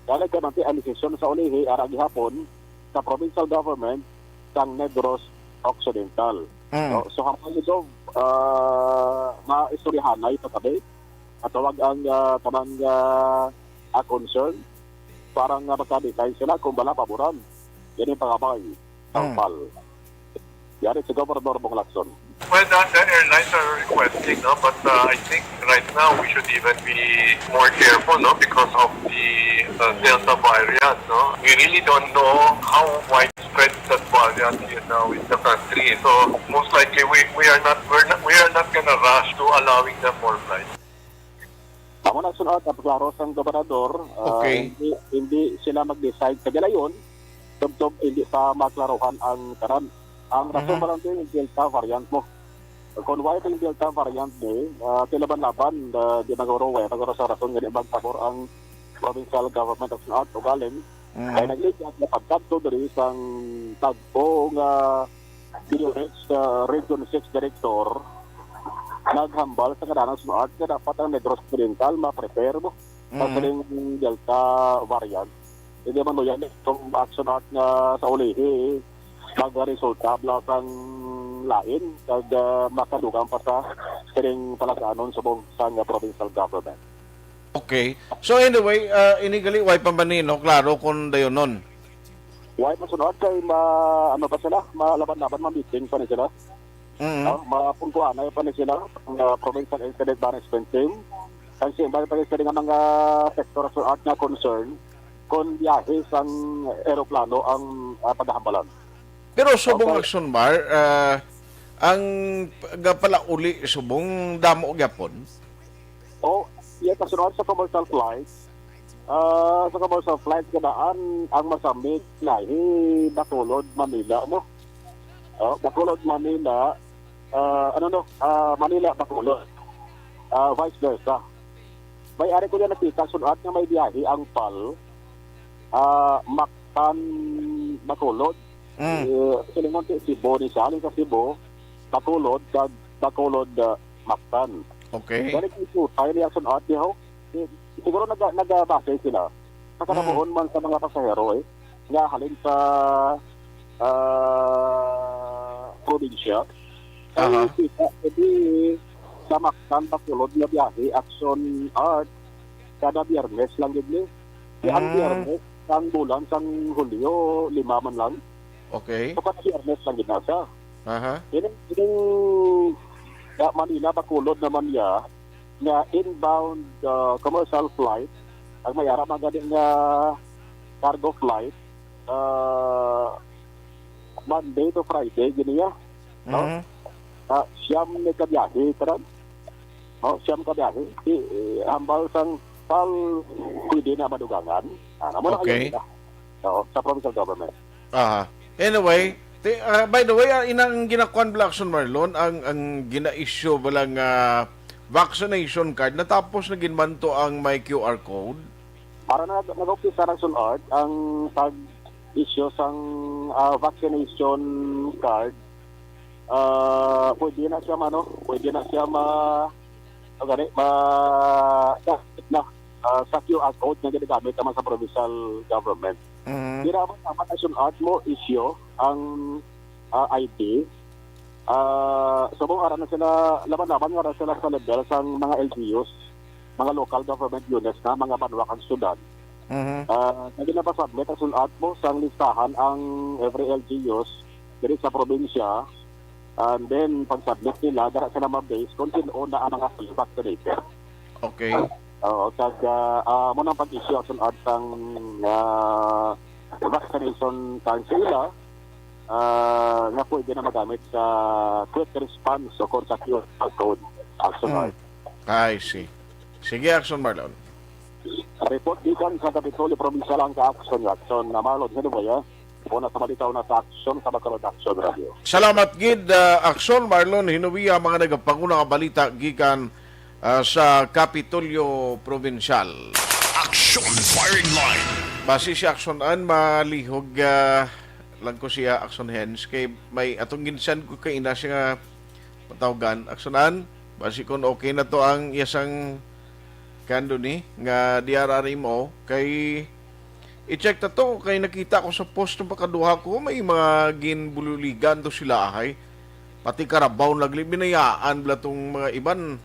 Kaya nagkamanti ang desisyon sa ulihi, ara gihapon, sa provincial government sang Negros Occidental. Mm. No? So, hapon ni Gov, ah, maistoryahanay pagkabit. Matawag ang, ah, tanan nga, ah, concern para nga makabitay sila kung bala paboran. Yan ang pangabay sa Mm. pal. Yari si Governor Bong Lacson. Well, the, the airlines are requesting, no? But, uh, I think right now we should even be more careful, no? Because of the, uh, Delta variant, no? We really don't know how widespread spread that variant here now in the country. So most likely we, we are not we're not we are not gonna rush to allowing them more flights. Amo na sunod ang klaro sang gobernador, ah, Okay. hindi, hindi sila mag-decide sa galayon, tubtob hindi pa maklaruhan ang tanan. Ang rason Mhm. pa lang din, yung Delta variant mo. Kung wala yung Delta variant ni, ah, tilaban-laban, ah, di maguro, wala maguro sa rason nga di magpabor ang provincial government of North Ugaling. Mhm. Kaya nagligad na pagkadto diri sang tagpo nga D O H, ah, Region six Director, naghambal sa kadana sa North nga dapat ang Negros Occidental ma-prepare mo sa Mhm. sining Delta variant. Hindi man yan itong action act nga sa ulihi, magresulta bala sang lain, kag, ah, makadugang pa sa sining palasaanon subong sang provincial government. Okay. So anyway, ah, ini gali, way pa man ni, no? Klaro kung dayonon. Way pa sunod kay ma-, ano pa sila, malaban-laban, ma-meeting pa ni sila. Mm. Ah, mapungkuhanay pa ni sila, ang, ah, Provincial Incident Management Team. Kay siya, bali pa ni sila nga mga sektor sa art nga concern, kung biyahe sang eroplano ang, ah, paghahambalan. Pero subong Okay. Action Mar, ah, ang pagpalauli subong damo gyapon? Oh, iya, kasunod sa commercial flight. Ah, sa commercial flight, kadaan ang masamit na hi Bacolod, Manila, no? Oh, Bacolod, Manila, ah, ano, no? Ah, Manila, Bacolod. Ah, vice versa. May ari ko yan nakita, sunod nga may biyahe ang pal, ah, Mactan, Bacolod. Mm. Eh, silingon ti Cebu ni siya, sa Cebu, Bacolod, kag Bacolod, ah, Mactan. Okay. Dali kay sutay niya sunod, di ho? Eh, siguro naga-, nagabase sila. Sa kanabuhon Mm. man sa mga pasahero, eh, nga halin sa, ah, probinsya. Kay Aha. kita, edi, sa Mactan, Bacolod nga biyahe, Action Art, kada Biyernes lang gid ni. Kay ang Mm. Biyernes, ang bulan, sang Hulyo, lima man lang. Okay. So, kada Biyernes lang gid na siya. Aha. Ining, ining, ah, Manila, Bacolod naman niya, nga inbound, ah, commercial flight, ang may ara man gani nga cargo flight, ah, Monday to Friday, gini ya, no? Mhm. Ah, siyam ni kabiyahe, tanan. No, siyam kabiyahe. Di, eh, hambal sang pal, pwede na madugangan. Ah, amo na Okay. kayo nila. Oo, sa provincial government. Aha. Anyway, ti-, ah, by the way, ah, inang ginakuan bala, Action Marlon, ang, ang gina-issue bala nga vaccination card, natapos na gid man to ang may Q R code? Para na nag-umpisa na sunod ang pag-issue sang, ah, vaccination card, ah, pwede na siya, ano, pwede na siya ma-, ano gani, ma-, na, ah, sa Q R code nga ginagamit naman sa provincial government. Mm. Di naman dapat na sunod mo issue ang, ah, I D. Ah, subong ara na sila, laban-laban nga ara sila sa level sang mga L G Us, mga local government units na mga banwa kag syudad. Mhm. Ah, nga ginapasubmit ang sun-at mo sang listahan ang every L G Us diri sa probinsya, and then pag-submit nila, dara sila ma-base kung sino na ang mga fully vaccinated. Okay. Oo, kag, ah, ah, mo nang pag-issue ang sun-at sang, ah, vaccination card sa ila, ah, nga pwede na magamit sa quick response o kung sa Q R code. Action Hmm. Marlon. I see. Sige, Action Marlon. Report gikan sa Kapitolyo Provincial ang ka-action, Action na Marlon. Sino ba yan? Una sa malitaw na sa aksyon sa Bacolod Action Radio. Salamat gid, ah, Action Marlon Hinuia, mga nagapanguna nga balita gikan, ah, sa Kapitolyo Provincial. Action Firing Line. Basi si Action An, malihog, ah, lang ko siya, Action Hens, kay may atong ginsend ko kay ina siya nga matawgan. Action An, basi kung okay na to ang iyasang kando ni nga D R R M O, kay i-check ta to, kay nakita ko sa post ng pakaduha ko, may mga ginbululigan to sila, ahay. Pati karabaw nagli-, binayaan bala tong mga iban.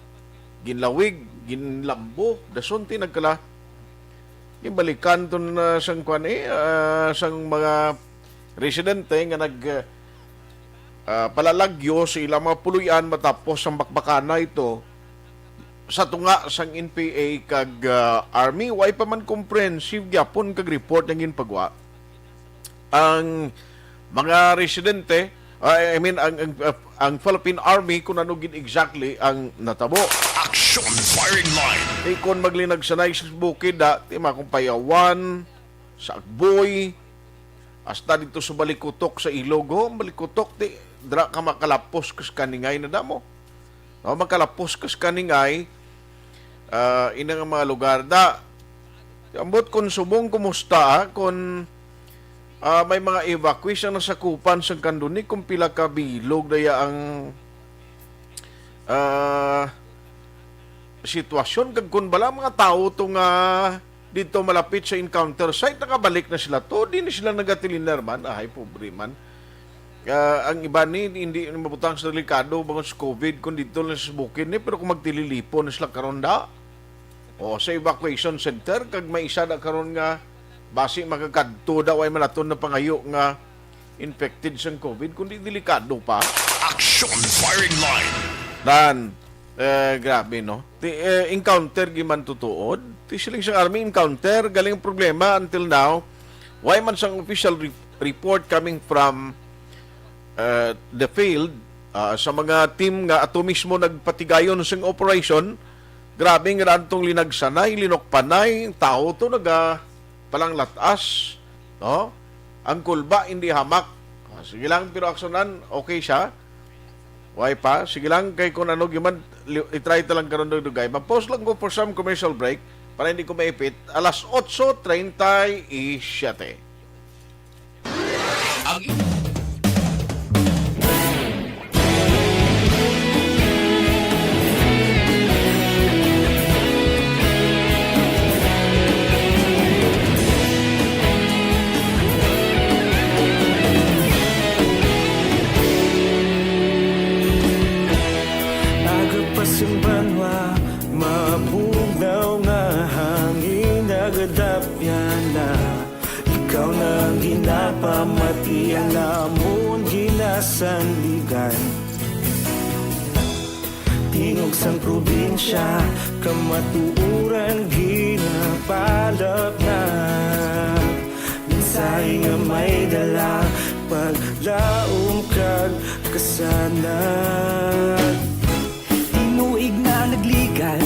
Ginlawig, ginlambo, dason ti nagkala. Ginbalikan to na sang kwan, eh, ah, sang mga residente nga nag, ah, palalagyo sa ilang mga puloy-an matapos ang bakbakana ito sa tunga sang N P A kag, ah, Army. Way pa man comprehensive gyapon kag report ang ginpagwa. Ang mga residente, ah, I mean, ang, ang, ang Philippine Army kung ano gid exactly ang natabo. Action Firing Line. Di kon maglinagsanay sa bukid, da, ti makumpayawan, sa Agboy, hasta dito sa Balikutok sa Ilog, ho, Balikutok, ti, dra ka makalapos ka sa Kaningay na damo. No, makalapos ka sa Kaningay, ah, ina nga mga lugar. Da, ambot kung subong kumusta, ah, kung, ah, may mga evacuees ang nasakupan sa kanduni, kung pila ka bilog daya ang, ah, sitwasyon, kag kung bala mga tao to nga dito malapit sa encounter site, nakabalik na sila to, di na sila nagatilinderman. Ay, pobre man. Ah, ang iba ni, hindi na mabutang sa delikado bangod sa COVID, kung dito na sa bukid ni, pero kung magtililipon na sila karon da, o sa evacuation center, kag may isa na karon nga basi magakadto daw ay malaton na pangayo nga infected sang COVID, kundi delikado pa. Action Firing Line. Dan, eh, grabe, no? Ti, eh, encounter giman tutuod. Ti siling sang army encounter, galing problema until now. Why man sang official re-, report coming from, eh, the field, ah, sa mga team nga ato mismo nagpatigayon sing operation, grabe nga daan tong linagsanay, linukpanay, tao to naga palanglatas, no? Ang kulba hindi hamak. Ah, sige lang, pero aksyonan, okay siya. Why pa? Sige lang, kay kung ano gyud man, li-, i-try ta lang karon dugdugay. Ma-pause lang ko for some commercial break para hindi ko maipit. Alas otso treinta y siete. Ang Aga pa sing banwa, mabugnaw nga hangin nagadapyan na. Ikaw na ang ginapamati, ang amon ginasandigan. Tingog sang probinsya, kamatuoran ginapalapnag. Mensahe nga may dala, paglaom kag kasanag. Tinuig na nagligan,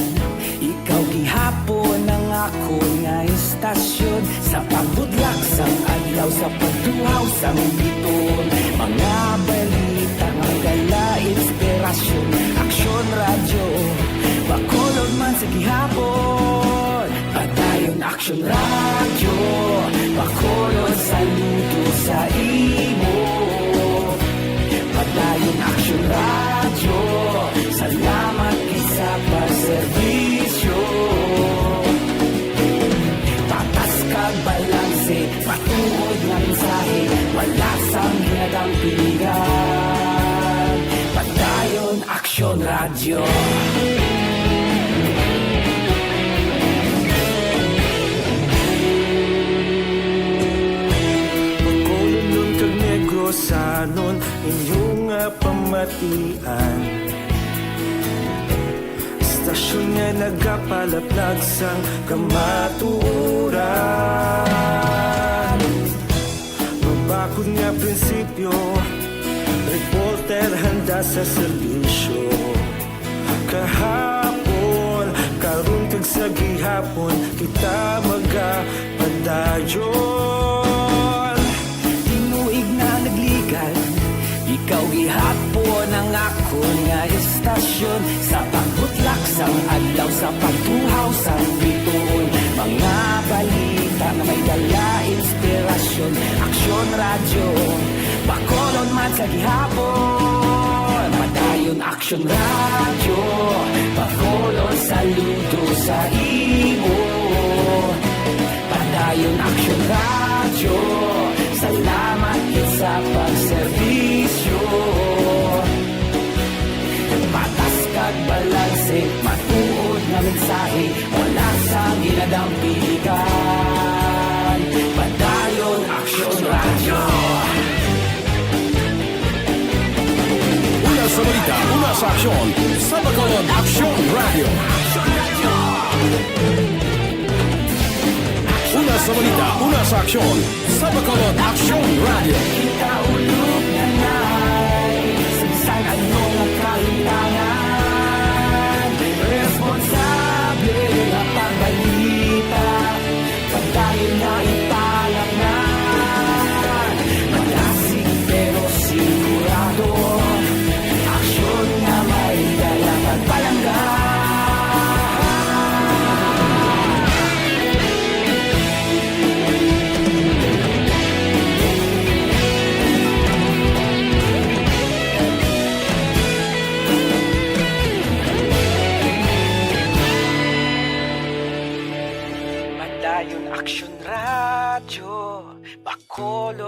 ikaw gihapon ang akon nga istasyon. Sa pagbutlak sang adlaw, sa pagtuhaw sang biton, mga balita nga dala inspirasyon. Aksyon Radyo, Bacolod man sa gihapon. Padayon Aksyon Radyo, Bacolod, saludo sa imo. Padayon Aksyon Radyo, salamat gid sa pagserbisyo. Patas kag balanse, matuod nga mensahe, wala sang ginadampigan. Padayon Aksyon Radyo. Bacolodnon kag Negrosanon, inyo nga pamatian. Istasyon nga nagapalaplag sang kamatuoran. Mabakod nga prinsipyo, reporter handa sa serbisyo. Kahapon, karon kag sa gihapon, kita magapadayon. Tinuig na nagligan, ikaw gihapon ang akon nga istasyon. Sa pagbutlak sang adlaw, sa pagtuhaw sang bituon, mga balita nga may dala inspirasyon. Aksyon Radyo, Bacolod man sa gihapon. Padayon Aksyon Radyo, Bacolod, saludo sa imo. Padayon Aksyon Radyo, salamat gid sa pagserbisyo. Patas kag balanse, matuod nga mensahe, wala sang ginadampigan. Padayon Aksyon Radyo. Una sa balita, una sa aksyon, sa Bacolod Aksyon Radyo. Una sa balita, una sa aksyon, sa Bacolod Aksyon Radyo.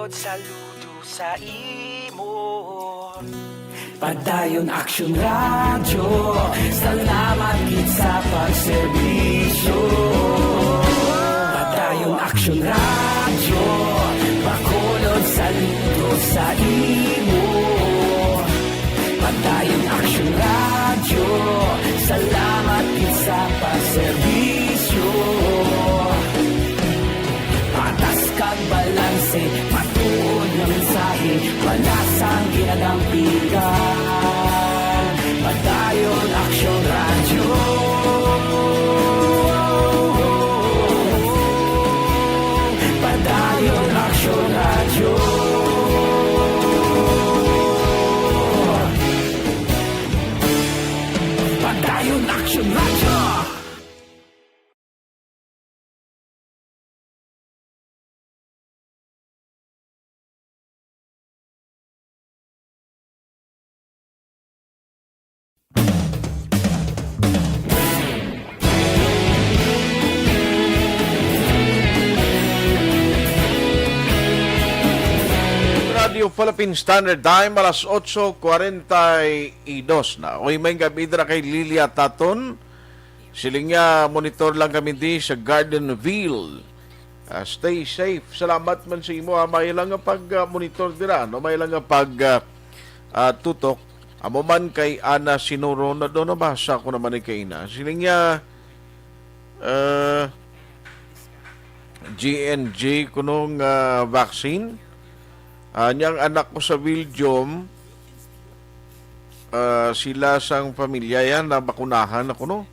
Saludo sa imo. Padayon Action Radio, salamat gid sa pagserbisyo. Padayon Action Radio, Bacolod, saludo sa imo. Padayon Action Radio, salamat gid sa pagserbisyo. Patas kag balanse, matuod nga mensahe, palasang ginadampigan. Padayon Action Radio. Padayon Action Radio. Padayon Action Radio. Radio Philippine Standard Time, alas otso kwarenta y dos na. Uy, may gabi dira kay Lilia Taton. Siling niya, "Monitor lang kami di sa Gardenville." Ah, stay safe. Salamat man sa imo, ha. May lang nga pag, ah, monitor dira, no? May lang nga pag, ah, ah, tutok. Amo man kay Ana Sinuro, na doon nabasa ko naman ni kaina. Siling niya, ah, G N G kunong, ah, vaccine. Ah, niyang anak ko sa Belgium, ah, sila sang pamilya yan na bakunahan ako, no?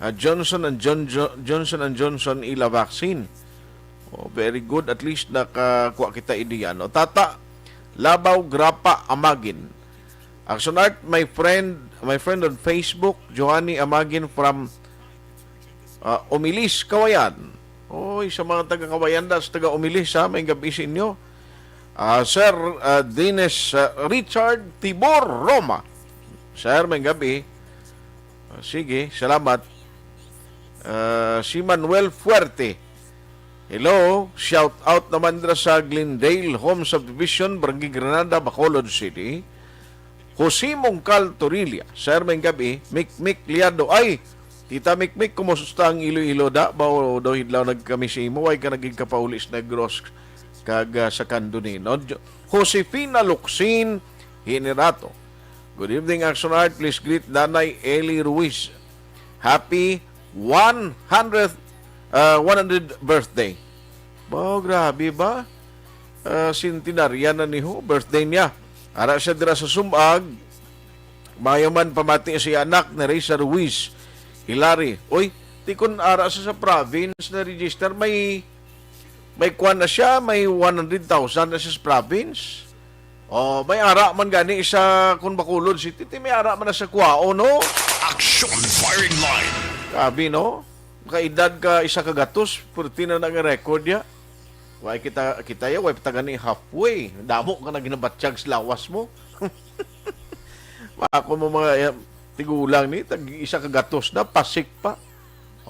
Ah, Johnson and John-, Jo-, Johnson and Johnson ila vaccine. Oh, very good. At least nakakuha kita ideya, no? Tata, Labaw Grapa Amagin. Action Art, my friend, my friend on Facebook, Johanny Amagin from, ah, Umilis, Kawayan. Oy, sa mga taga Kawayan da, sa taga Umilis, ha, may gabi sa inyo. Ah, Sir, ah, Dennis, ah, Richard Tibor Roma. Sir, may gabi. Ah, sige, salamat. Ah, si Manuel Fuerte. Hello, shout out naman dira sa Glendale Home Subdivision, Barangay Granada, Bacolod City. Jose Mongcal Torilla, Sir, may gabi. Mikmik Liado. Ay, Tita Mikmik, kumusta ang Iloilo da? Bao daw hidlaw nagkami sa imo, way ka naging kapauli sa Negros kag, ah, sa Candoni, no? Jo-, Josefina Locsin Hinerato. Good evening, Action Art. Please greet Nanay Eli Ruiz. Happy one hundredth, uh, one hundred birthday. Ba, grabe ba? Uh, centenarian na ni ho, birthday niya. Ara siya dira sa Sumag. Mayo man pamati sa iya anak ni Risa Ruiz Hilary. Oy, ti kun ara sa, sa province na register, may, may kwan na siya, may one hundred thousand na siya sa province. Oh, may ara man gani sa, kun Bacolod City, ti may ara man na sa Cuao, no? Action Firing Line. Grabe, no? Kaedad ka isa ka gatos, purti na nga record ya. Way kita, kita ya, way pa ta gani halfway. Damo ka na ginabatyag sa lawas mo. Ako mo mga, eh, tigulang ni, tag isa ka gatos na, pasik pa.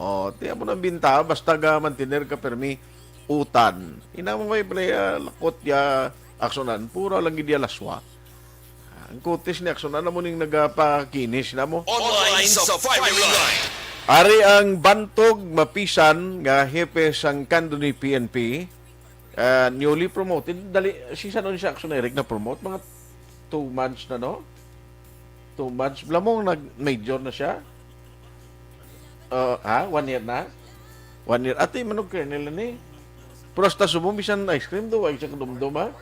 Oh, tiyan mo nang bintaha, basta ga mantener ka permi utan. Ina mo may playa, lakot ya, aksonan, pura lang gid ya laswa. Ah, ang kutis ni aksonan na mo ning nagapakinis na mo. Online sa firing line. Ari ang bantog mapisan nga hepe sang Candoni P N P, ah, newly promoted. Dali, si San Jose Action Eric na promote, mga two months na, no? Two months. Bala mo, nag-major na siya? Uh, ha? One year na? One year. Ate, manog kernel na ni. Pero hasta subong, bisan ice cream do, ay siya kadumdum, ha?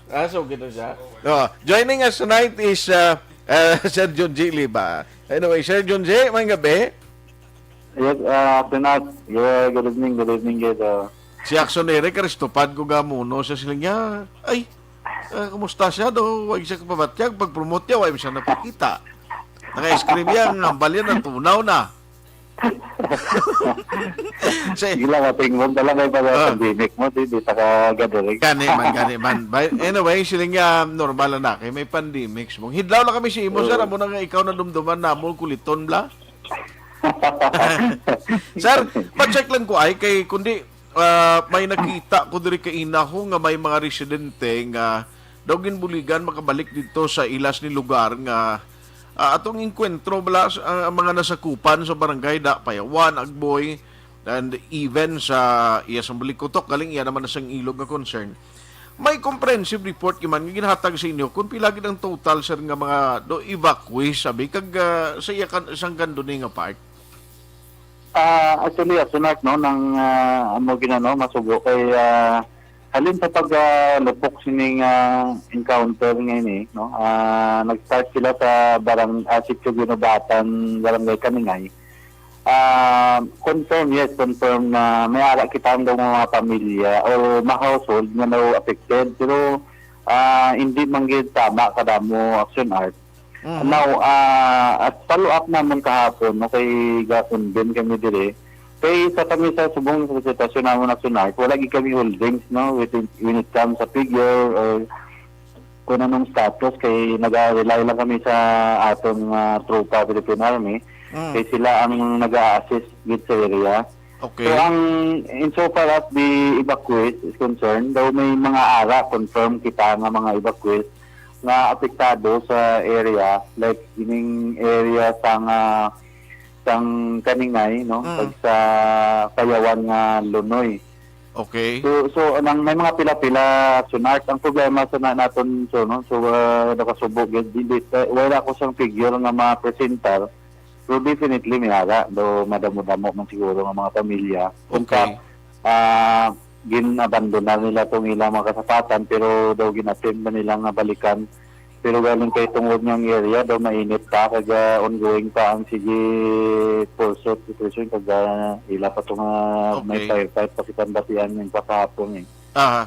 Ah, so, gito siya. Oh, joining us tonight is, uh, uh, Sir John J. Liba. Anyway, Sir John J., may gabi. Yes, uh, Action Art. Yeah, good evening, good evening, good, uh, Si Action Eric, Aristopad ko gamuno sa siling niya. Ay, ah, kumusta siya do? Way siya kapabatyag, pag-promote niya, way siya napakita. Naka-ice cream niya, ang hambal niya, natunaw na. Sige lang, matingog na lang kay pag Ah. pandemic mo, di, di ta ka gathering. Gani man, gani man. By, anyway, siling niya, normal na kay may pandemic. Mong hidlaw lang kami si imo, sir. Oo. Amo na nga ikaw na dumduman namo, kuliton bla. Sir, pa-check lang ko ay kay kundi Ah, may nakita ko diri kaina ho nga may mga residente nga daw ginbuligan makabalik dito sa ilas ni lugar nga, ah, atong engkwentro bala sa, ah, mga nasakupan sa barangay da Payawan, Agboy, and even sa iya sang Balikutok, galing iya naman na sang ilog nga concern. May comprehensive report man nga ginhatag sa inyo kung pila gid ang total, sir, nga mga do evacuees, sabi, kag, ah, sa iya kan-, sang kanduni nga part? Ah, actually, Astronaut, no, nang ah, amo ginano masugo kay ah, halin sa paglupok sining ah, encounter nga ini, no, ah, nag-start sila sa barang ah, Sitio Ginubatan, Barangay Kaningay. Ah, confirm, yes, confirm na may ara kita ang mga pamilya or mga household nga na affected, pero ah, hindi man gid tama kadamo, Astronaut. Mhm. Now, ah, at follow up namon kahapon, no, kay ga-convene kami dire. Kay sa kami sa subong sa sitwasyon namon, Astronaut, wala gid kami holdings, no, with, when it comes sa figure or kung anong status, kay nag-rely lang kami sa aton nga tropa, Philippine Army. Mm. Kay sila ang nag-a-assist gid sa area. Okay. So ang insofar as the evacuees is concerned, daw may mga ara confirm kita nga mga evacuees nga apektado sa area, like ining area sang ah, sang Kaningay, no, Mm. kag sa Payawan nga Lunoy. Okay. So, so nang may mga pila-pila, Astronaut, ang problema sa na, naton, so, no, so uh, nakasubo gid, hindi, eh, wala ko sang figure nga ma-presentar, pero definitely may ara, do madamo-damo man siguro nga mga pamilya. In Okay. fact, ah, gin-abandonar nila tong ilang mga kasapatan, pero daw gin-attempt na nila nga balikan. Pero galing kay tungod nga ang area daw mainit pa, kag ah, ongoing pa ang sige pursuit operation, kag ah, ila pa to nga may Okay. firefight pa kitang batian yung pa kahapon eh. Aha.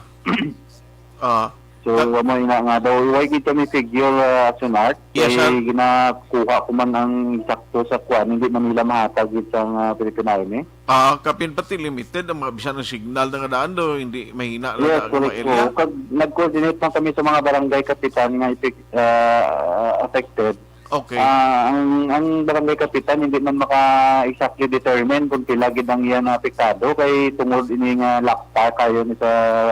Ah. So, amo ina nga daw, way gid kami figure, uh, Astronaut. Yes, sir. Kay ginakuha ko man ang sakto sa kuan, hindi man nila mahatag gid sa uh, Philippine Army. Ah, kapin pati limited ang mga bisan ang signal na nga daan do, hindi mahina lang Yes, ang mga correct area. po. Kag nag-coordinate man kami sa mga barangay kapitan nga epek- uh, affected. Okay. Ah, ang ang barangay kapitan hindi man maka exactly determine kung pila gid ang iya nga apektado kay tungod ini nga lakta kayo ni sa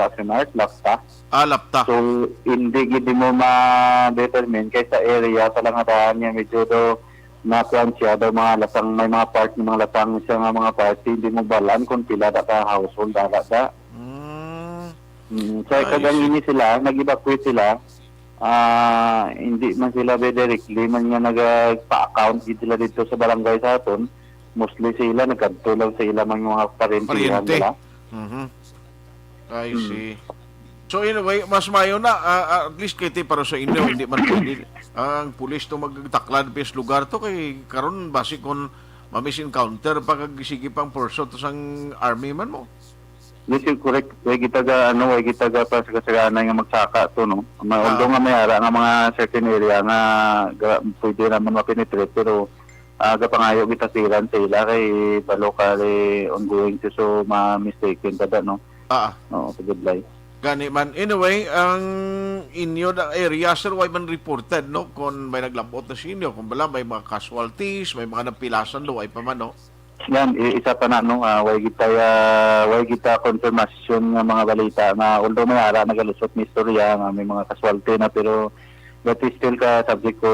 Astronaut, lakta. Ah, lapta. So, hindi gid mo ma-determine kay sa area pa lang nga daan nga medyo do na kuwan siya, daw mga lasang, may mga part, mga lasang siya nga mga party, hindi mo balaan kung pila da ka household dala da. Mm. Mm. So, I kagang see. Ini sila, nag-evacuate sila, ah, hindi man sila be directly man nga nagpa-account gid sila dito sa barangay sa aton. Mostly sila nagkadto lang sa ila man mga parentihan Pariente. nila. Mhm. I Hmm. see. So anyway, mas mayo na, ah, ah, at least kay ti para sa inyo, hindi man pwede ang pulis to magtaklad pa sa lugar to kay karon basi kon ma-misencounter pa kag sige pang pursuit sang army man mo. Yes, sir, correct. Way kita ga, ano, way kita ga pa sa kasaganan nga magsaka to, no? Ma Ah. Although nga may ara nga mga certain area nga ga, pwede naman ma-penetrate, pero ah, gapangayo kita siran sa ila kay pa locally ongoing to, so ma-mistaken pa da, no? Ah, Oo, sa good life. gani man. Anyway, ang inyo na area, sir, way man reported, no? Kung may naglabot na sa inyo, kung bala may mga casualties, may mga napilasan do, ay pa man, no? Yan, i- isa pa na, no, ah, way kita, ah, way kita confirmation nga mga balita nga although may ara nagalusot may istorya nga may mga casualty na, pero that is still ka subject ko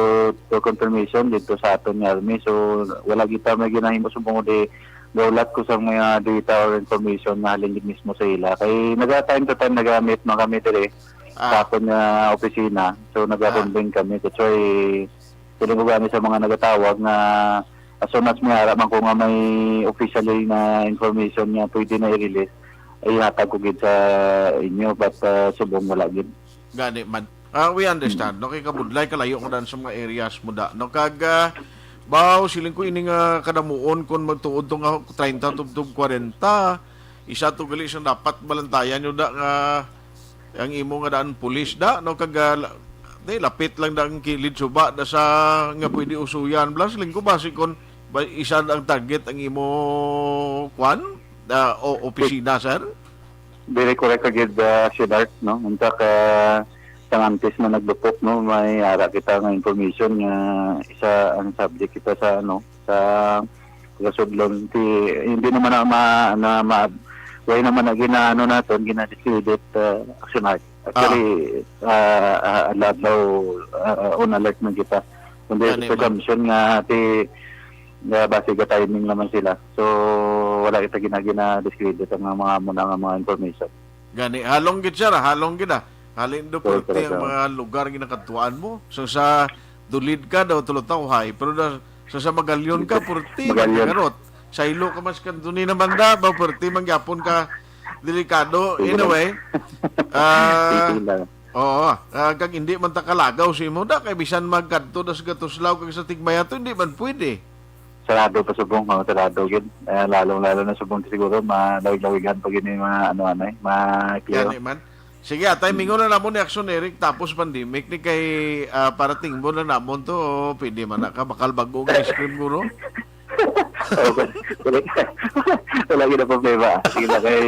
to confirmation dito sa aton nga army. So wala kita may ginahimo subong di gaulat ko sa mga data or information nga halin gid mismo sa ila. Kay naga time to time nagamit man kami dire sa Ah, akon nga opisina. So nagakonvene kami. That's why pwede ko gani sa mga nagatawag nga as soon as may ara man ko nga may officially na information nga pwede na i-release, ay ihatag ko gid sa inyo, but ah, subong wala gid. gani man. Ah, we understand. No, kay kabudlay kalayo ko dan sa mga areas mo da. No, kag ah, baw siling ko ini nga kadamuon kung magtuod to nga treinta tubtob kwarenta, isa to gali sa dapat balantayan nyo da nga ang imo nga daan pulis da, no, kag ah, la- di, lapit lang da ang kilid suba da sa nga pwede usuyan. Blas linggo basi kon ba, isa ang target ang imo kwan, ah, o opisina, sir? Very correct ka gid, uh, Sir Art, no? Unta ka sang antes man naglupok, no, may ara kita nga information nga isa ang subject kita sa, ano, sa kasudlon. Ti, hindi naman na ma, na ma, Why naman na ginaano naton, gina-discredit, ah, Action Act? Actually, ah, ah, adlaw-adlaw, ah, ah, on alert man kita. Kundi Gani man. Presumption nga ti, nga base ga timing naman sila. So, wala kita gina-, gina-discredit ang mga amo na nga mga information. Gani, halong gid siya, halong gid, ah. Halin do Correct, purti ang correct, mga lugar ginakadtuan mo. So, sa Dulid ka daw, Tulutawhay. Pero da, sa, sa Magalyon ka, purti Magalyon. Magarot. Sa Ilo ka mas kanduni naman da, ba, purti mangyapon ka delikado. Sige lang. Anyway, ah, Sige lang. Oo, ah, kag hindi man ta kalagaw sa imo da, kay bisan magkadto da sa Gatuslaw kag sa Tigmayato, hindi man pwede. Sarado pa subong, oh, sarado gid. Eh, lalong-lalo na subong siguro, malawig-lawigan pa gid ni mga ano, ano, eh, mga Cleo. Gani man. Sige, atay, Mm. mingon na namo ni Action Eric, tapos pandemic ni kay, ah, parating mo na namon to, pwede man na ka, bakal bag-o nga ice cream, guro. Okay. Wala, wala gid ang problema. Sige na kay,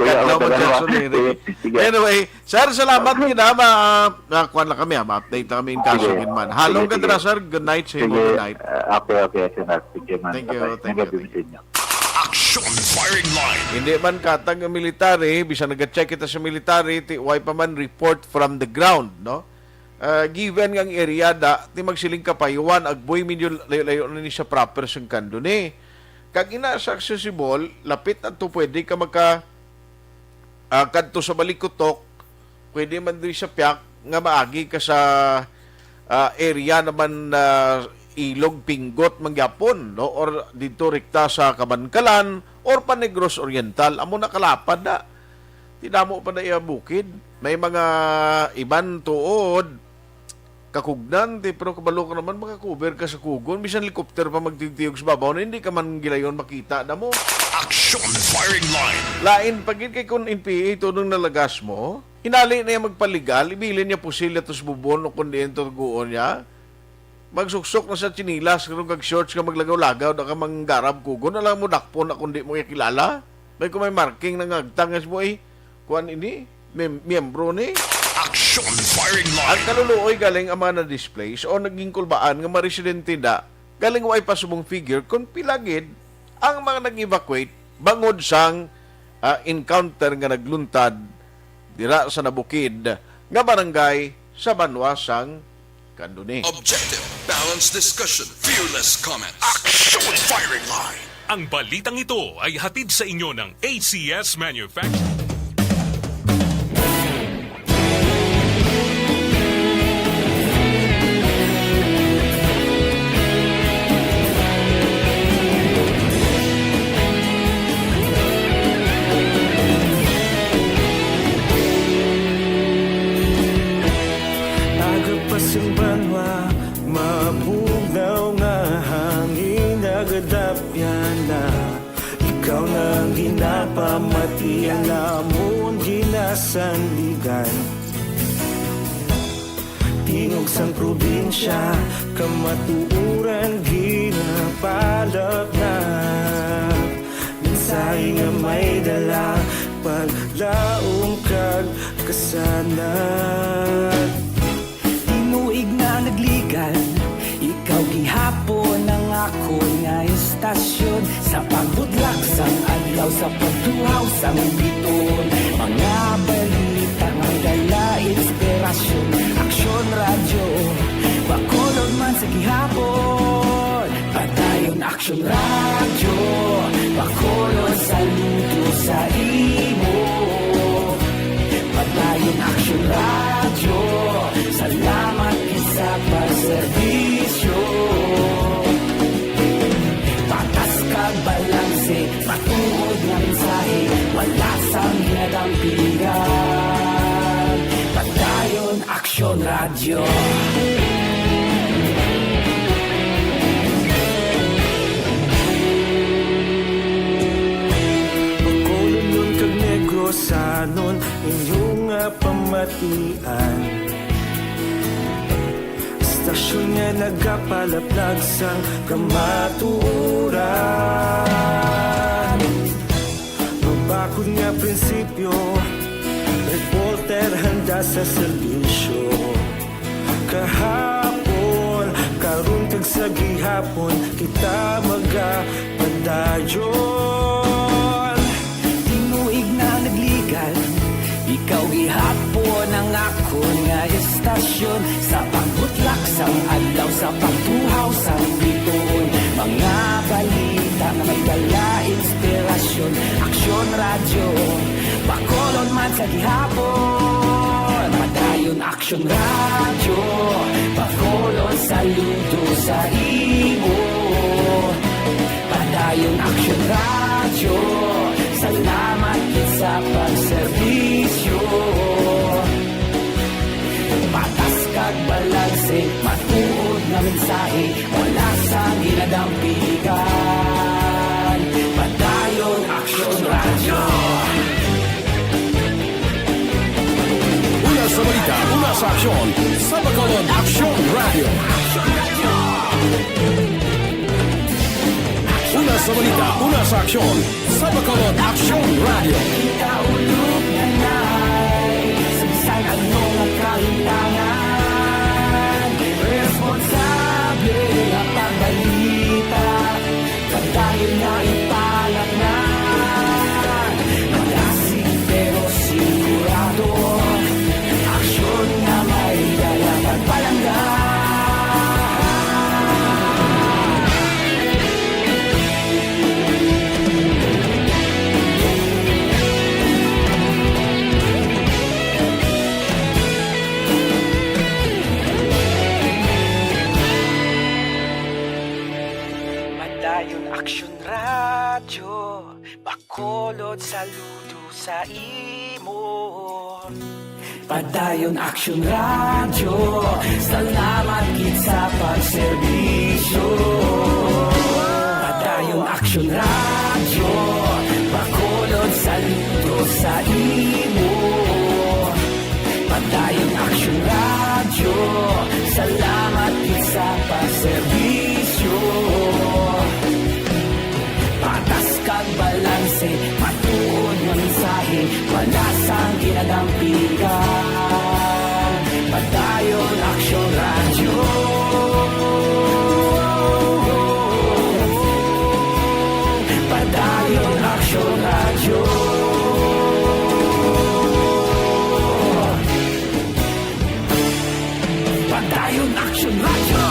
wala Kadlaw akong mo, problema. Action Eric. Sige, sige. Anyway, Sir, salamat gid, ha. Ma-, ma-, kuwan lang kami, ha. Ma-update lang kami in kaso Sige. gid man. Halong Sige, gid ra, sige. sir. Good night sa imo. Sige. Good night. Ah, okay, okay, sir. Sige, man. Thank you, Bye-bye. thank you, Magandang thank you. sa inyo. Action Firing Line. Hindi man katag ang military, bisan nag-check kita sa military, ti-, way pa man report from the ground, no? Ah, given nga ang area da, ti magsiling ka pa, Yuan, Agboy, medyo layo-layo na ni sa proper sang Candoni. Kag ina sa accessible, lapit na to, pwede ka maka, ah, kadto sa Balikutok, pwede man diri sa Piak nga maagi ka sa, ah, area naman na Ilog Pinggot mangyapon, no? Or dito rekta sa Kabankalan or pa Negros Oriental, amo na kalapad na. Ti damo pa na iya bukid. May mga iban tuod, kakugnan, ti, pero kabalo ka naman, makakover ka sa kugon. Bisan helicopter pa magtiyog-tiyog sa babaw na, hindi ka man gilayon makita na mo. Action Firing Line. Lain pa gid kay kun N P A to nung nalagas mo, hinali na iya magpaligal, ibilin niya pusil ato sa bubon o kun diin to tuguon niya. Magsuksok na sa tsinilas, karon kag shorts nga maglagaw-lagaw, da ka manggarab kugon, alam mo, dakpon na kung di mo iya kilala. May kung may marking na ngagtang nga mo, eh, kuan ini, mem-, miyembro ni. Action Firing Line. Ang kaluluoy galing ang mga na-displace o naging kulbaan nga mga residente da, galing way pa subong figure kung pila gid ang mga nag-evacuate bangod sang, ah, encounter nga nagluntad dira sa nabukid nga barangay sa banwa sang Candoni. Objective, balanced discussion, fearless comments. Action Firing Line. Ang balitang ito ay hatid sa inyo ng A C S Manufacturing. Aga pa sing banwa, mabugnaw nga hangin, nagadapyan na. Ikaw na ang ginapamati, ang amon ginasandigan. Tingog sang probinsya, kamatuoran ginapalapnap. Mensahe nga may dala, paglaom kag kasanag. Tinuig na nagligan, ikaw gihapon ang akon nga istasyon. Sa pagbudlak sang adlaw, sa pagtuhaw sang biton, mga balita nga dala inspirasyon. Aksyon Radyo, Bacolod man sa gihapon. Padayon Aksyon Radyo, Bacolod, saludo sa imo. Padayon Aksyon Radyo, salamat gid sa pagserbisyo. Patas kag balanse, matuod nga mensahe, wala sang ginadampingan. Padayon Aksyon Radyo. Bacolod kag Negrosanon, inyo nga pamatian. Stasyon nga nagapalaplag sang kamatuoran. Mabakod nga prinsipyo, reporter handa sa serbisyo. Kahapon, karon kag sa gihapon, kita magapadayon. Sang adlaw sa pagtuhaw sang bituon, mga balita nga may dala inspirasyon. Aksyon Radyo Bacolod man sa gihapon. Padayon Aksyon Radyo Bacolod, saludo sa imo. Padayon Aksyon Radyo, salamat gid sa pagserbisyo. Patas kag balanse, matuod nga mensahe, wala sang ginadampigan. Padayon Aksyon Radyo. Una sa balita, una sa aksyon, sa Bacolod Aksyon Radyo. Una sa balita, una sa aksyon, sa Bacolod Aksyon Radyo. Kaulog na na'y sa bisan ano nga kahintangan, responsable nga pagbalita, padayon nga ipalaknag. Malasig pero sigurado, aksyon nga may dala pagpalangga. Padayon Aksyon Radyo, Bacolod, saludo sa imo. Padayon Aksyon Radyo, salamat gid sa pagserbisyo. Padayon Aksyon Radyo, Bacolod, saludo sa imo. Padayon Aksyon Radyo, salamat gid sa pagserbisyo. Patas kag balanse, matuod nga mensahe, wala sang ginadampigan. Padayon Aksyon Radyo. Padayon Aksyon Radyo. Padayon Aksyon Radyo.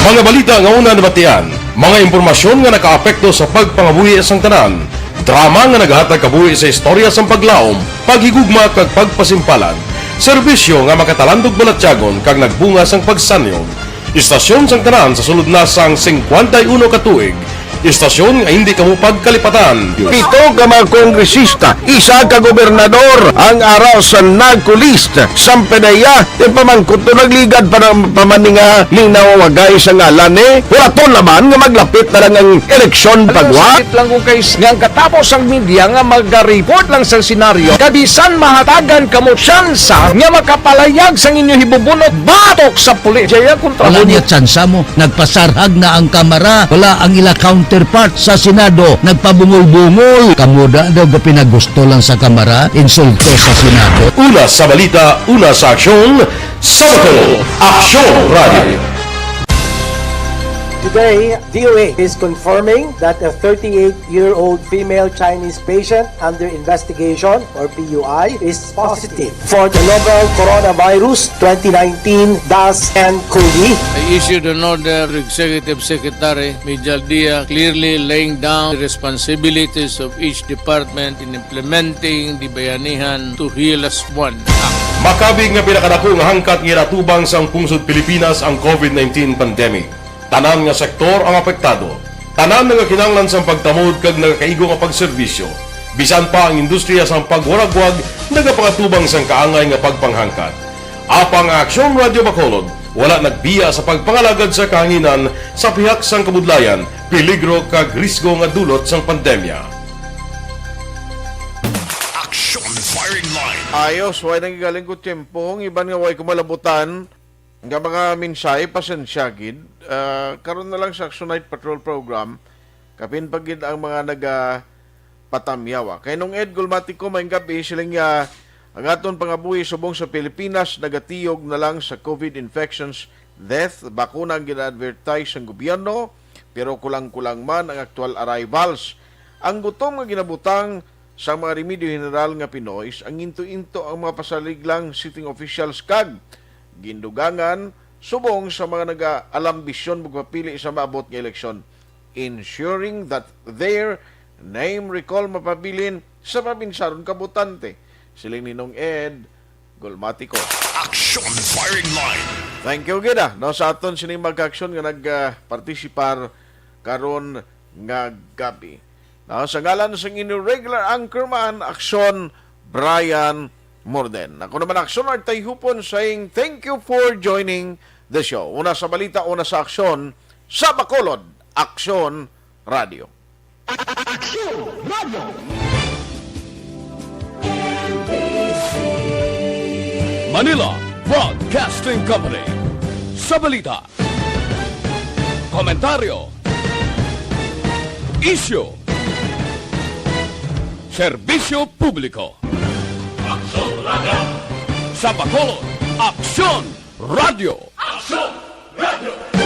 Mga balita nga una nabatian, mga impormasyon nga nakaapekto sa pagpangabuhi sang tanan, drama nga naghatag kabuhi sa istorya sang paglaom, paghigugma kag pagpasimpalan, serbisyo nga makatalandog balatyagon kag nagbunga sang pagsanyon. Istasyon sang tanan sa sulod na sang singkwenta y uno ka tuig. Istasyon nga hindi kamo pagkalipatan. Pito ka mga kongresista, isa ka gobernador ang ara sa NAGCO list. Sang PDEA, ipamangkot to, nagligad pa na, pa man ni nga linawagay sa ngalan, eh. Huraton naman nga maglapit na lang ang eleksyon. Ano, pagwa? Sakit lang kung kay s-, nga ang katapos ang media nga maga-report lang sa senaryo. Kabisan mahatagan kamo tsansa nga makapalayag sang inyo hibubunot batok sa pulis. Jaya kontra. Wala mo niya tsansa mo. Nagpasarhag na ang Kamara. Wala ang ila counterpart sa Senado. Nagpabungol-bungol. Kamo da daw gapinagusto lang sa Kamara, insulto sa Senado. Una sa balita, una sa aksyon, sa Bacolod, Aksyon Radio. Today, D O A is confirming that a thirty-eight-year-old female Chinese patient under investigation, or P U I, is positive for the novel coronavirus twenty nineteen dash N cov. I issued an order to Executive Secretary Mijal Dia, clearly laying down the responsibilities of each department in implementing the Bayanihan to Heal As One Act. Makabig nga pinakadako nga hangkat nga ginatubang sang pungsod Pilipinas ang covid nineteen pandemic. Tanan nga sektor ang apektado. Tanan nagakinahanglan sang pagtamod kag nagakaigo nga pagserbisyo. Bisan pa ang industriya sang pagwaragwag nagapangatubang sang kaangay nga pagpanghangkat. Apang ang Aksyon Radio Bacolod wala nagbiya sa pagpangalagad sa kahanginan sa pihak sang kabudlayan, peligro kag risgo nga dulot sang pandemya. Aksyon Firing Line. Ayos, way nang galing ko tiyempo. Ang iban nga way ko malabutan, nga mga mensahe, pasensya gid. Ah, karon na lang sa Action Night Patrol Program, kapin pa gid ang mga naga-, patamyawa. Kay Nong Ed Gulmatico, maayong gabi, siling niya, ang aton pangabuhi subong sa Pilipinas nagatiyog na lang sa COVID infections, death, bakuna ang gina-advertise sang gobyerno, pero kulang-kulang man ang aktual arrivals. Ang gutom nga ginabutang sa mga remedyo general nga Pinoy, ang into-into ang mga pasaliglang sitting officials kag gindugangan subong sa mga nag-aalambisyon magpapili sa maabot nga eleksyon, ensuring that their name recall mapabilin sa pabinsaron ka botante. Siling ni Nong Ed Gulmatico. Action Firing Line. Thank you gid, ah, no, sa aton sini mag-aksyon nga nag, ah, partisipar karon nga gabi. No, sa ngalan sang inyo regular anchorman, Aksyon, Brian Morden. Ako naman, Aksyon Art Tayhupon, saying thank you for joining the show. Una sa balita, una sa aksyon, sa Bacolod, Aksyon Radio. Aksyon Radio. Manila Broadcasting Company. Sa balita, komentaryo, isyu, serbisyo publiko. Aksyon Radio. Sa Bacolod, Aksyon Radio. Aksyon Radio.